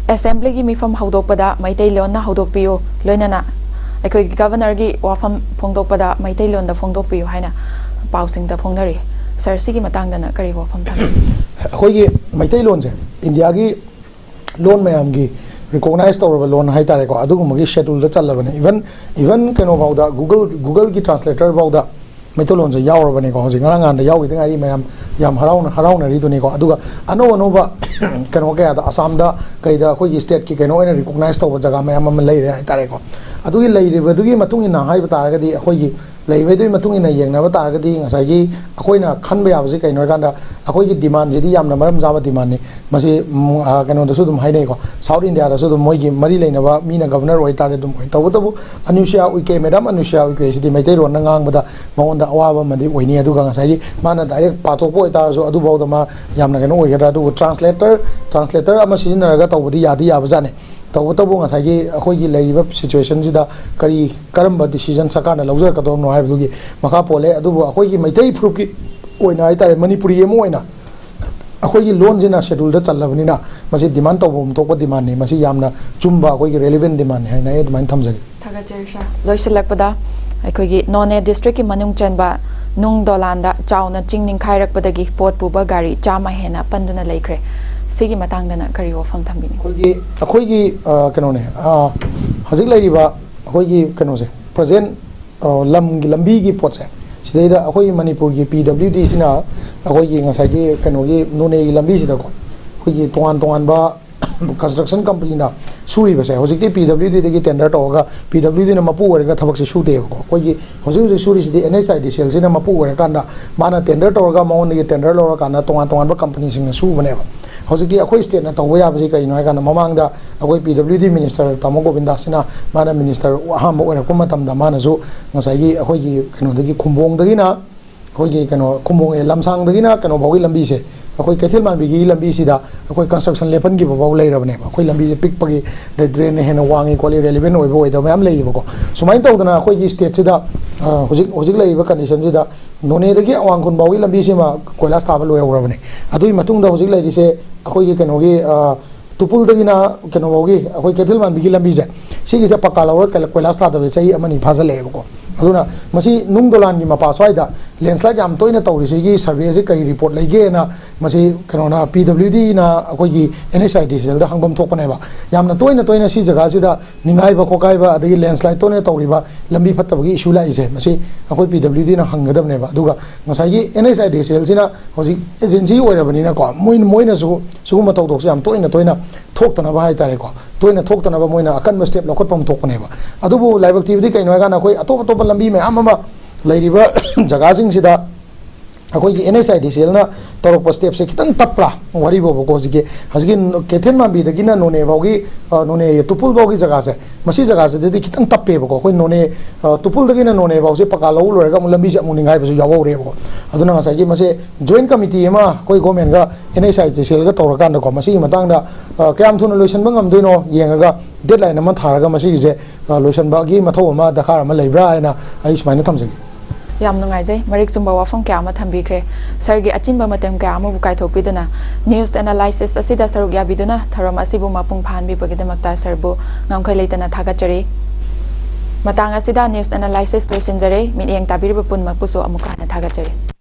ꯑꯦꯁꯦꯝꯕ꯭ꯂꯤꯒꯤ ꯃꯤꯐꯝ ꯍꯧꯗꯣꯛꯄꯗ ꯃꯩꯇꯩꯂꯣꯟꯅ ꯍꯧꯗꯣꯛꯄꯤꯌꯨ, ꯂꯣꯏꯅꯅ ꯑꯩꯈꯣꯏꯒꯤ ꯒꯚꯔꯅꯔꯒꯤ ꯋꯥꯐꯝ ꯐꯣꯡꯗꯣꯛꯄꯗ ꯃꯩꯇꯩꯂꯣꯟꯗ ꯐꯣꯡꯗꯣꯛꯄꯤꯌꯨ ꯍꯥꯏꯅ ꯄꯥꯎꯁꯤꯡꯗ ꯐꯣꯡꯅꯔꯤ꯫ ꯁꯥꯔ, ꯁꯤꯒꯤ ꯃꯇꯥꯡꯗꯅ ꯀꯔꯤ ꯋꯥꯐꯝ ꯊꯝꯕꯤꯅꯤ? ꯑꯩꯈꯣꯏꯒꯤ ꯃꯩꯇꯩꯂꯣꯟꯁꯦ ꯏꯟꯗꯤꯌꯥꯒꯤ ꯂꯣꯟ ꯃꯌꯥꯝꯒꯤ ꯔꯤꯀꯣꯛꯅꯥꯏꯁ ꯇꯧꯔꯕ ꯂꯣꯟ ꯍꯥꯏꯇꯥꯔꯦꯀꯣ, ꯑꯗꯨꯒꯨꯝꯕꯒꯤ ꯁꯦꯗꯨꯜꯗ ꯆꯜꯂꯕꯅꯦ꯫ ꯏꯚꯟ, ꯏꯚꯟ ꯀꯩꯅꯣ ꯐꯥꯎꯗ, ꯒꯨꯒꯜ, ꯒꯨꯒꯜꯒꯤ ꯇ꯭ꯔꯥꯟꯁꯂꯦꯇꯔ ꯐꯥꯎꯗ ꯃꯩꯇꯩꯂꯣꯟꯁꯦ ꯌꯥꯎꯔꯕꯅꯤꯀꯣ꯫ ꯍꯧꯖꯤꯛ ꯉꯔꯥꯡ ꯅꯍꯥꯟꯗ ꯌꯥꯎꯈꯤꯗ ꯉꯥꯏꯔꯤ, ꯃꯌꯥꯝ ꯌꯥꯝ ꯍꯔꯥꯎꯅ ꯍꯔꯥꯎꯅꯔꯤꯗꯨꯅꯤꯀꯣ꯫ ꯑꯗꯨꯒ ꯑꯅꯧ ꯑꯅꯧꯕ ꯀꯩꯅꯣ ꯀꯌꯥꯗ ꯑꯁꯥꯝꯗ ꯀꯩꯗ ꯑꯩꯈꯣꯏꯒꯤ ꯁ꯭ꯇꯦꯠꯀꯤ ꯀꯩꯅꯣ ꯑꯣꯏꯅ ꯔꯤꯀꯣꯛꯅꯥꯏꯁ ꯇꯧꯕ ꯖꯒꯥ ꯃꯌꯥꯝ ꯑꯃ ꯂꯩꯔꯦ ꯍꯥꯏꯇꯥꯔꯦꯀꯣ꯫ ꯑꯗꯨꯒꯤ ꯂꯩꯔꯤꯕꯗꯨꯒꯤ ꯃꯇꯨꯡ ꯏꯟꯅ ꯍꯥꯏꯕ ꯇꯥꯔꯒꯗꯤ, ꯑꯩꯈꯣꯏꯒꯤ ꯂꯩꯔꯤꯕꯗꯨꯒꯤ ꯃꯇꯨꯡ ꯏꯟꯅ ꯌꯦꯡꯅꯕ ꯇꯥꯔꯒꯗꯤ, ꯉꯁꯥꯏꯒꯤ ꯑꯩꯈꯣꯏꯅ ꯈꯟꯕ ꯌꯥꯕꯁꯤ ꯀꯩꯅꯣ ꯍꯥꯏꯀꯥꯟꯗ, ꯑꯩꯈꯣꯏꯒꯤ ꯗꯤꯃꯥꯟꯁꯤꯗꯤ ꯌꯥꯝꯅ ꯃꯔꯝ ꯆꯥꯕ ꯗꯤꯃꯥꯟꯅꯤ꯫ ꯃꯁꯤ ꯎꯝ, ꯑ, ꯀꯩꯅꯣꯗꯁꯨ ꯑꯗꯨꯝ ꯍꯥꯏꯅꯩꯀꯣ, ꯁꯥꯎꯠ ꯏꯟꯗꯤꯌꯥꯗꯁꯨ ꯑꯗꯨꯝ ꯃꯣꯏꯒꯤ ꯃꯔꯤ ꯂꯩꯅꯕ ꯃꯤꯅ ꯒꯕꯔꯅꯔ ꯑꯣꯏꯇꯥꯔꯗꯤ ꯑꯗꯨꯝ ꯑꯣꯏ꯫ ꯇꯧꯕꯇꯕꯨ ꯑꯅꯨꯁ꯭ꯌꯥ ꯎꯏꯀꯦ, ꯃꯦꯗꯥꯝ ꯑꯅꯨꯁ꯭ꯌꯥ ꯎꯏꯀꯦ ꯁꯤꯗꯤ ꯃꯩꯇꯩꯂꯣꯟꯅ ꯉꯥꯡꯕꯗ ꯃꯉꯣꯟꯗ ꯑꯋꯥꯕ ꯑꯃꯗꯤ ꯑꯣꯏꯅꯤ꯫ ꯑꯗꯨꯒ ꯉꯁꯥꯏꯒꯤ ꯃꯥꯅ ꯗꯥꯏꯔꯦꯛ ꯄꯥꯊꯣꯛꯄ ꯑꯣꯏꯇꯥꯔꯁꯨ ꯑꯗꯨꯐꯥꯎꯗ ꯃꯥ ꯌꯥꯝꯅ ꯀꯩꯅꯣ ꯑꯣꯏꯒꯗ꯭ꯔꯥ꯫ ꯑꯗꯨꯕꯨ ꯇ꯭ꯔꯥꯟꯁꯂꯦꯇꯔ ꯇ꯭ꯔꯥꯟꯁꯂꯦꯇꯔ ꯑꯃ ꯁꯤꯖꯤꯟꯅꯔꯒ ꯇꯧꯕꯗꯤ ꯌꯥꯗꯤ ꯌꯥꯕꯖꯥꯠꯅꯤ꯫ ꯇꯧꯕꯇꯕꯨ ꯉꯁꯥꯏꯒꯤ ꯑꯩꯈꯣꯏꯒꯤ ꯂꯩꯔꯤꯕ ꯁꯤꯆꯨꯋꯦꯁꯟꯁꯤꯗ ꯀꯔꯤ, ꯀꯔꯝꯕ ꯗꯤꯁꯤꯖꯟ ꯁꯔꯀꯥꯔꯅ ꯂꯧꯖꯔꯛꯀꯗꯧꯔꯤꯅꯣ ꯍꯥꯏꯕꯗꯨꯒꯤ ꯃꯈꯥ ꯄꯣꯜꯂꯦ꯫ ꯑꯗꯨꯕꯨ ꯑꯩꯈꯣꯏꯒꯤ ꯃꯩꯇꯩ ꯐꯨꯔꯨꯞꯀꯤ ꯑꯣꯏꯅ ꯍꯥꯏꯇꯥꯔꯦ, ꯃꯅꯤꯄꯨꯔꯤ ꯑꯃ ꯑꯣꯏꯅ ꯑꯩꯈꯣꯏꯒꯤ ꯂꯣꯟꯁꯤꯅ ꯁꯦꯗꯨꯜꯗ ꯆꯜꯂꯕꯅꯤꯅ ꯃꯁꯤ ꯗꯤꯃꯥꯟ ꯇꯧꯐꯝ ꯊꯣꯛꯄ ꯗꯤꯃꯥꯟꯅꯤ꯫ ꯃꯁꯤ ꯌꯥꯝꯅ ꯆꯨꯝꯕ, ꯑꯩꯈꯣꯏꯒꯤ ꯔꯦꯂꯤꯚꯦꯟ ꯗꯤꯃꯥꯟꯅꯤ ꯍꯥꯏꯅ ꯑꯩ ꯑꯗꯨꯃꯥꯏꯅ ꯊꯝꯖꯒꯦ꯫ ꯊꯥꯒꯠꯆꯔꯤ ꯁꯥꯔ꯫ ꯂꯣꯏꯁꯤꯜꯂꯛꯄꯗ, ꯑꯩꯈꯣꯏꯒꯤ ꯅꯣꯅꯦ ꯗꯤꯁꯇ꯭ꯔꯤꯛꯀꯤ ꯃꯅꯨꯡ ꯆꯟꯕ ꯅꯨꯡ ꯗꯣꯂꯥꯟꯗ ꯆꯥꯎꯅ ꯆꯤꯡ ꯅꯤꯡꯈꯥꯏꯔꯛꯄꯗꯒꯤ ꯄꯣꯠ ꯄꯨꯕ ꯒꯥꯔꯤ ꯆꯥꯝꯃ ꯍꯦꯟꯅ ꯄꯟꯗꯨꯅ ꯂꯩꯈ꯭ꯔꯦ꯫ ꯁꯤꯒꯤ ꯃꯇꯥꯡꯗꯅ ꯀꯔꯤ ꯋꯥꯐꯝ ꯊꯝꯕꯤꯅꯤꯡꯕ? ꯑꯩꯈꯣꯏꯒꯤ ꯑꯩꯈꯣꯏꯒꯤ ꯑ, ꯀꯩꯅꯣꯅꯦ, ꯑ, ꯍꯧꯖꯤꯛ ꯂꯩꯔꯤꯕ ꯑꯩꯈꯣꯏꯒꯤ ꯀꯩꯅꯣꯁꯦ, ꯄ꯭ꯔꯖꯦꯟ ꯂꯝꯒꯤ ꯂꯝꯕꯤꯒꯤ ꯄꯣꯠꯁꯦ, ꯁꯤꯗꯩꯗ ꯑꯩꯈꯣꯏꯒꯤ ꯃꯅꯤꯄꯨꯔꯒꯤ ꯄꯤ ꯗꯕ꯭ꯂꯤꯎ ꯗꯤꯁꯤꯅ ꯑꯩꯈꯣꯏꯒꯤ ꯉꯁꯥꯏꯒꯤ ꯀꯩꯅꯣꯒꯤ ꯅꯣꯅꯦꯒꯤ ꯂꯝꯕꯤꯁꯤꯗꯀꯣ, ꯑꯩꯈꯣꯏꯒꯤ ꯇꯣꯉꯥꯟ ꯇꯣꯉꯥꯟꯕ ꯀꯟꯁꯇ꯭ꯔꯛꯁꯟ ꯀꯝꯄꯅꯤꯅ ꯁꯨꯔꯤꯕꯁꯦ, ꯍꯧꯖꯤꯛꯇꯤ ꯄꯤ ꯗꯕ꯭ꯂꯤꯎ ꯗꯤꯗꯒꯤ ꯇꯦꯟꯗꯔ ꯇꯧꯔꯒ ꯄꯤ ꯗꯕ꯭ꯂꯤꯎ ꯗꯤꯅ ꯃꯄꯨ ꯑꯣꯏꯔꯒ ꯊꯕꯛꯁꯦ ꯁꯨꯗꯦꯕꯀꯣ꯫ ꯑꯩꯈꯣꯏꯒꯤ ꯍꯧꯖꯤꯛ ꯍꯧꯖꯤꯛ ꯁꯨꯔꯤꯁꯤꯗꯤ ꯑꯦꯟ ꯑꯩꯆ ꯑꯥꯏ ꯗꯤ ꯁꯤ ꯑꯦꯜꯁꯤꯅ ꯃꯄꯨ ꯑꯣꯏꯔꯀꯥꯟꯗ ꯃꯥꯅ ꯇꯦꯟꯗꯔ ꯇꯧꯔꯒ ꯃꯉꯣꯟꯗꯒꯤ ꯇꯦꯟꯗꯔ ꯂꯧꯔꯀꯥꯟꯗ ꯇꯣꯉꯥꯟ ꯇꯣꯉꯥꯟꯕ ꯀꯝꯄꯅꯤꯁꯤꯡꯅ ꯁꯨꯕꯅꯦꯕ꯫ ꯍꯧꯖꯤꯛꯇꯤ ꯑꯩꯈꯣꯏ ꯁ꯭ꯇꯦꯠꯅ ꯇꯧꯕ ꯌꯥꯕꯁꯤ ꯀꯩꯅꯣ ꯍꯥꯏꯀꯥꯟꯗ, ꯃꯃꯥꯡꯗ ꯑꯩꯈꯣꯏ ꯄꯤ ꯗꯕ꯭ꯂꯤꯎ ꯗꯤ ꯃꯤꯅꯤꯁꯇꯔ ꯇꯥꯃꯣ ꯒꯣꯕꯤꯟꯗꯥꯁꯤꯅ, ꯃꯥꯅ ꯃꯤꯅꯤꯁꯇꯔ ꯑꯍꯥꯟꯕ ꯑꯣꯏꯔꯛꯄ ꯃꯇꯝꯗ ꯃꯥꯅꯁꯨ ꯉꯁꯥꯏꯒꯤ ꯑꯩꯈꯣꯏꯒꯤ ꯀꯩꯅꯣꯗꯒꯤ, ꯈꯨꯝꯕꯣꯡꯗꯒꯤꯅ ꯑꯩꯈꯣꯏꯒꯤ ꯀꯩꯅꯣ, ꯈꯨꯝꯕꯣꯡ, ꯑꯦ, ꯂꯝꯁꯥꯡꯗꯒꯤꯅ ꯀꯩꯅꯣ ꯐꯥꯎꯒꯤ ꯂꯝꯕꯤꯁꯦ, ꯑꯩꯈꯣꯏ ꯀꯩꯊꯦꯜ ꯃꯥꯟꯕꯤꯒꯤ ꯂꯝꯕꯤꯁꯤꯗ ꯑꯩꯈꯣꯏ ꯀꯟꯁꯇ꯭ꯔꯛꯁꯟ ꯂꯦꯞꯍꯟꯈꯤꯕ ꯐꯥꯎ ꯂꯩꯔꯕꯅꯦꯕ꯫ ꯑꯩꯈꯣꯏ ꯂꯝꯕꯤꯁꯦ ꯄꯤꯛꯄꯒꯤ, ꯑꯗꯩ ꯗ꯭ꯔꯦꯟꯅ ꯍꯦꯟꯅ ꯋꯥꯡꯉꯤ ꯈꯣꯠꯂꯤ, ꯔꯦꯂꯤꯚꯦꯟ ꯑꯣꯏꯕ ꯑꯣꯏꯗꯕ ꯃꯌꯥꯝ ꯂꯩꯌꯦꯕꯀꯣ꯫ ꯁꯨꯃꯥꯏꯅ ꯇꯧꯗꯅ ꯑꯩꯈꯣꯏꯒꯤ ꯁ꯭ꯇꯦꯠꯁꯤꯗ, ꯑ, ꯍꯧꯖꯤꯛ ꯍꯧꯖꯤꯛ ꯂꯩꯔꯤꯕ ꯀꯟꯗꯤꯁꯟꯁꯤꯗ ꯅꯣꯅꯦꯗꯒꯤ ꯑꯋꯥꯡ ꯈꯨꯟ ꯐꯥꯎꯒꯤ ꯂꯝꯕꯤꯁꯤꯃ ꯀꯣꯏꯂꯥꯁ ꯊꯥꯕ ꯂꯣꯏꯍꯧꯔꯕꯅꯦ꯫ ꯑꯗꯨꯒꯤ ꯃꯇꯨꯡꯗ ꯍꯧꯖꯤꯛ ꯂꯩꯔꯤꯁꯦ ꯑꯩꯈꯣꯏꯒꯤ ꯀꯩꯅꯣꯒꯤ, ꯑ, ꯇꯨꯄꯨꯜꯗꯒꯤꯅ ꯀꯩꯅꯣ ꯐꯥꯎꯒꯤ ꯑꯩꯈꯣꯏ ꯀꯩꯊꯦꯜ ꯃꯥꯟꯕꯤꯒꯤ ꯂꯝꯕꯤꯁꯦ, ꯁꯤꯒꯤꯁꯦ ꯄꯛꯀꯥ ꯂꯧꯔ ꯀꯣꯏꯂꯥꯁ ꯊꯥꯗꯕꯁꯦ ꯆꯍꯤ ꯑꯃꯅꯤ ꯐꯥꯖꯤꯜꯂꯛꯑꯦꯕꯀꯣ꯫ ꯑꯗꯨꯅ ꯃꯁꯤ ꯅꯨꯡ ꯗꯣꯂꯥꯟꯒꯤ ꯃꯄꯥ ꯁ꯭ꯋꯥꯏꯗ ꯂꯦꯟꯁ꯭ꯂꯥꯏꯠ ꯌꯥꯝ ꯇꯣꯏꯅ ꯇꯧꯔꯤꯁꯤꯒꯤ ꯁꯔꯚꯦꯁꯤ ꯀꯔꯤ ꯔꯤꯄꯣꯔꯠ ꯂꯩꯒꯦꯅ ꯃꯁꯤ ꯀꯩꯅꯣꯅ ꯄꯤ ꯗꯕ꯭ꯂꯤꯎ ꯗꯤꯅ ꯑꯩꯈꯣꯏꯒꯤ ꯑꯦꯟ ꯑꯩꯆ ꯑꯥꯏ ꯗꯤ ꯁꯤ ꯑꯦꯜꯗ ꯍꯪꯐꯝ ꯊꯣꯛꯄꯅꯦꯕ꯫ ꯌꯥꯝꯅ ꯇꯣꯏꯅ ꯇꯣꯏꯅ ꯁꯤ ꯖꯒꯥꯁꯤꯗ ꯅꯤꯡꯈꯥꯏꯕ ꯈꯣꯠꯀꯥꯏꯕ ꯑꯗꯒꯤ ꯂꯦꯟꯁ꯭ꯂꯥꯏꯠ ꯇꯣꯏꯅ ꯇꯧꯔꯤꯕ ꯂꯝꯕꯤ ꯐꯠꯇꯕꯒꯤ ꯏꯁꯨ ꯂꯥꯛꯏꯁꯦ, ꯃꯁꯤ ꯑꯩꯈꯣꯏ ꯄꯤ ꯗꯕ꯭ꯂꯤꯎ ꯗꯤꯅ ꯍꯪꯒꯗꯕꯅꯦꯕ꯫ ꯑꯗꯨꯒ ꯉꯁꯥꯏꯒꯤ ꯑꯦꯟ ꯑꯩꯆ ꯑꯥꯏ ꯗꯤ ꯁꯤ ꯑꯦꯜꯁꯤꯅ ꯍꯧꯖꯤꯛ ꯑꯦꯖꯦꯟꯁꯤ ꯑꯣꯏꯔꯕꯅꯤꯅꯀꯣ, ꯃꯣꯏ ꯃꯣꯏꯅꯁꯨ ꯁꯤꯒꯨꯝꯕ ꯊꯧꯗꯣꯛꯁꯦ ꯌꯥꯝ ꯇꯣꯏꯅ ꯇꯣꯏꯅ ꯊꯣꯛꯇꯅꯕ ꯍꯥꯏꯇꯥꯔꯦꯀꯣ, ꯇꯣꯏꯅ ꯊꯣꯛꯇꯅꯕ ꯃꯣꯏꯅ ꯑꯀꯟꯕ ꯁ꯭ꯇꯦꯞ ꯂꯧꯈꯠꯐꯝ ꯊꯣꯛꯄꯅꯦꯕ꯫ ꯑꯗꯨꯕꯨ ꯂꯥꯏꯕꯛ ꯊꯤꯕꯗꯤ ꯀꯩꯅꯣ ꯍꯥꯏꯀꯥꯟꯗ ꯑꯩꯈꯣꯏ ꯑꯇꯣꯞ ꯑꯇꯣꯞꯄ ꯂꯝꯕꯤ ꯃꯌꯥꯝ ꯑꯃ ꯂꯩꯔꯤꯕ ꯖꯒꯥꯁꯤꯡꯁꯤꯗ ꯑꯩꯈꯣꯏꯒꯤ ꯑꯦꯟ ꯑꯩꯆ ꯑꯥꯏ ꯗꯤ ꯁꯤ ꯑꯦꯜꯅ ꯇꯧꯔꯛꯄ ꯁ꯭ꯇꯦꯞꯁꯦ ꯈꯤꯇꯪ ꯇꯞꯄ꯭ꯔꯥ? ꯋꯥꯔꯤ ꯐꯥꯎꯕꯀꯣ, ꯍꯧꯖꯤꯛꯀꯤ ꯍꯧꯖꯤꯛꯀꯤ ꯀꯩꯊꯦꯜ ꯃꯥꯟꯕꯤꯗꯒꯤꯅ ꯅꯣꯅꯦ ꯐꯥꯎꯒꯤ, ꯑ, ꯅꯣꯅꯦ ꯇꯨꯄꯨꯜ ꯐꯥꯎꯒꯤ ꯖꯒꯥꯁꯦ, ꯃꯁꯤ ꯖꯒꯥꯁꯤꯗꯗꯤ ꯈꯤꯇꯪ ꯇꯞꯄꯦꯕꯀꯣ꯫ ꯑꯩꯈꯣꯏ ꯅꯣꯅꯦ, ꯑ, ꯇꯨꯄꯨꯜꯗꯒꯤꯅ ꯅꯣꯅꯦ ꯐꯥꯎꯁꯦ ꯄꯀꯥ ꯂꯧ ꯂꯣꯏꯔꯒ ꯑꯃꯨꯛ ꯂꯝꯕꯤꯁꯦ ꯑꯃꯨꯛ ꯅꯤꯡꯈꯥꯏꯕꯁꯨ ꯌꯥꯎꯍꯧꯔꯦꯕꯀꯣ꯫ ꯑꯗꯨꯅ ꯉꯁꯥꯏꯒꯤ ꯃꯁꯦ ꯖꯣꯏꯟ ꯀꯃꯤꯇꯤ ꯑꯃ ꯑꯩꯈꯣꯏ ꯒꯣꯔꯃꯦꯟꯒ ꯑꯦꯟ ꯑꯩꯆ ꯑꯥꯏ ꯗꯤ ꯁꯤ ꯑꯦꯜꯒ ꯇꯧꯔꯀꯥꯟꯗꯀꯣ, ꯃꯁꯤꯒꯤ ꯃꯇꯥꯡꯗ, ꯑ, ꯀꯌꯥꯝ ꯊꯨꯅ ꯂꯣꯏꯁꯤꯟꯕ ꯉꯝꯗꯣꯏꯅꯣ ꯌꯦꯡꯉꯒ ꯗꯦꯠꯂꯥꯏꯟ ꯑꯃ ꯊꯥꯔꯒ ꯃꯁꯤꯒꯤꯁꯦ, ꯑ, ꯂꯣꯏꯁꯤꯟꯕꯒꯤ ꯃꯊꯧ ꯑꯃ ꯗꯔꯀꯥꯔ ꯑꯃ ꯂꯩꯕ꯭ꯔꯥ ꯍꯥꯏꯅ ꯑꯩ ꯁꯨꯃꯥꯏꯅ ꯊꯝꯖꯒꯦ꯫ ꯌꯥꯝ ꯅꯨꯡꯉꯥꯏꯖꯩ, ꯃꯔꯤꯛ ꯆꯨꯝꯕ ꯋꯥꯐꯝ ꯀꯌꯥ ꯑꯃ ꯊꯝꯕꯤꯈ꯭ꯔꯦ꯫ ꯁꯥꯔꯒꯤ ꯑꯆꯤꯟꯕ ꯃꯇꯝ ꯀꯌꯥ ꯑꯃꯕꯨ ꯀꯥꯏꯊꯣꯛꯄꯤꯗꯨꯅ ꯅ꯭ꯌꯨꯁ ꯑꯦꯅꯥꯂꯥꯏꯁꯤꯁ ꯑꯁꯤꯗ ꯁꯔꯨꯛ ꯌꯥꯕꯤꯗꯨꯅ ꯊꯧꯔꯝ ꯑꯁꯤꯕꯨ ꯃꯄꯨꯡ ꯐꯥꯍꯟꯕꯤꯕꯒꯤꯗꯃꯛꯇ ꯁꯥꯔꯕꯨ ꯉꯝꯈꯩ ꯂꯩꯇꯅ ꯊꯥꯒꯠꯆꯔꯤ꯫ ꯃꯇꯥꯡ ꯑꯁꯤꯗ ꯅ꯭ꯌꯨꯁ ꯑꯦꯅꯥꯂꯥꯏꯁꯤꯁ ꯂꯣꯏꯁꯤꯟꯖꯔꯦ꯫ ꯃꯤꯠꯌꯦꯡ ꯇꯥꯕꯤꯔꯤꯕ ꯄꯨꯝꯅꯃꯛꯄꯨꯁꯨ ꯑꯃꯨꯛꯀ ꯍꯟꯅ ꯊꯥꯒꯠꯆꯔꯤ꯫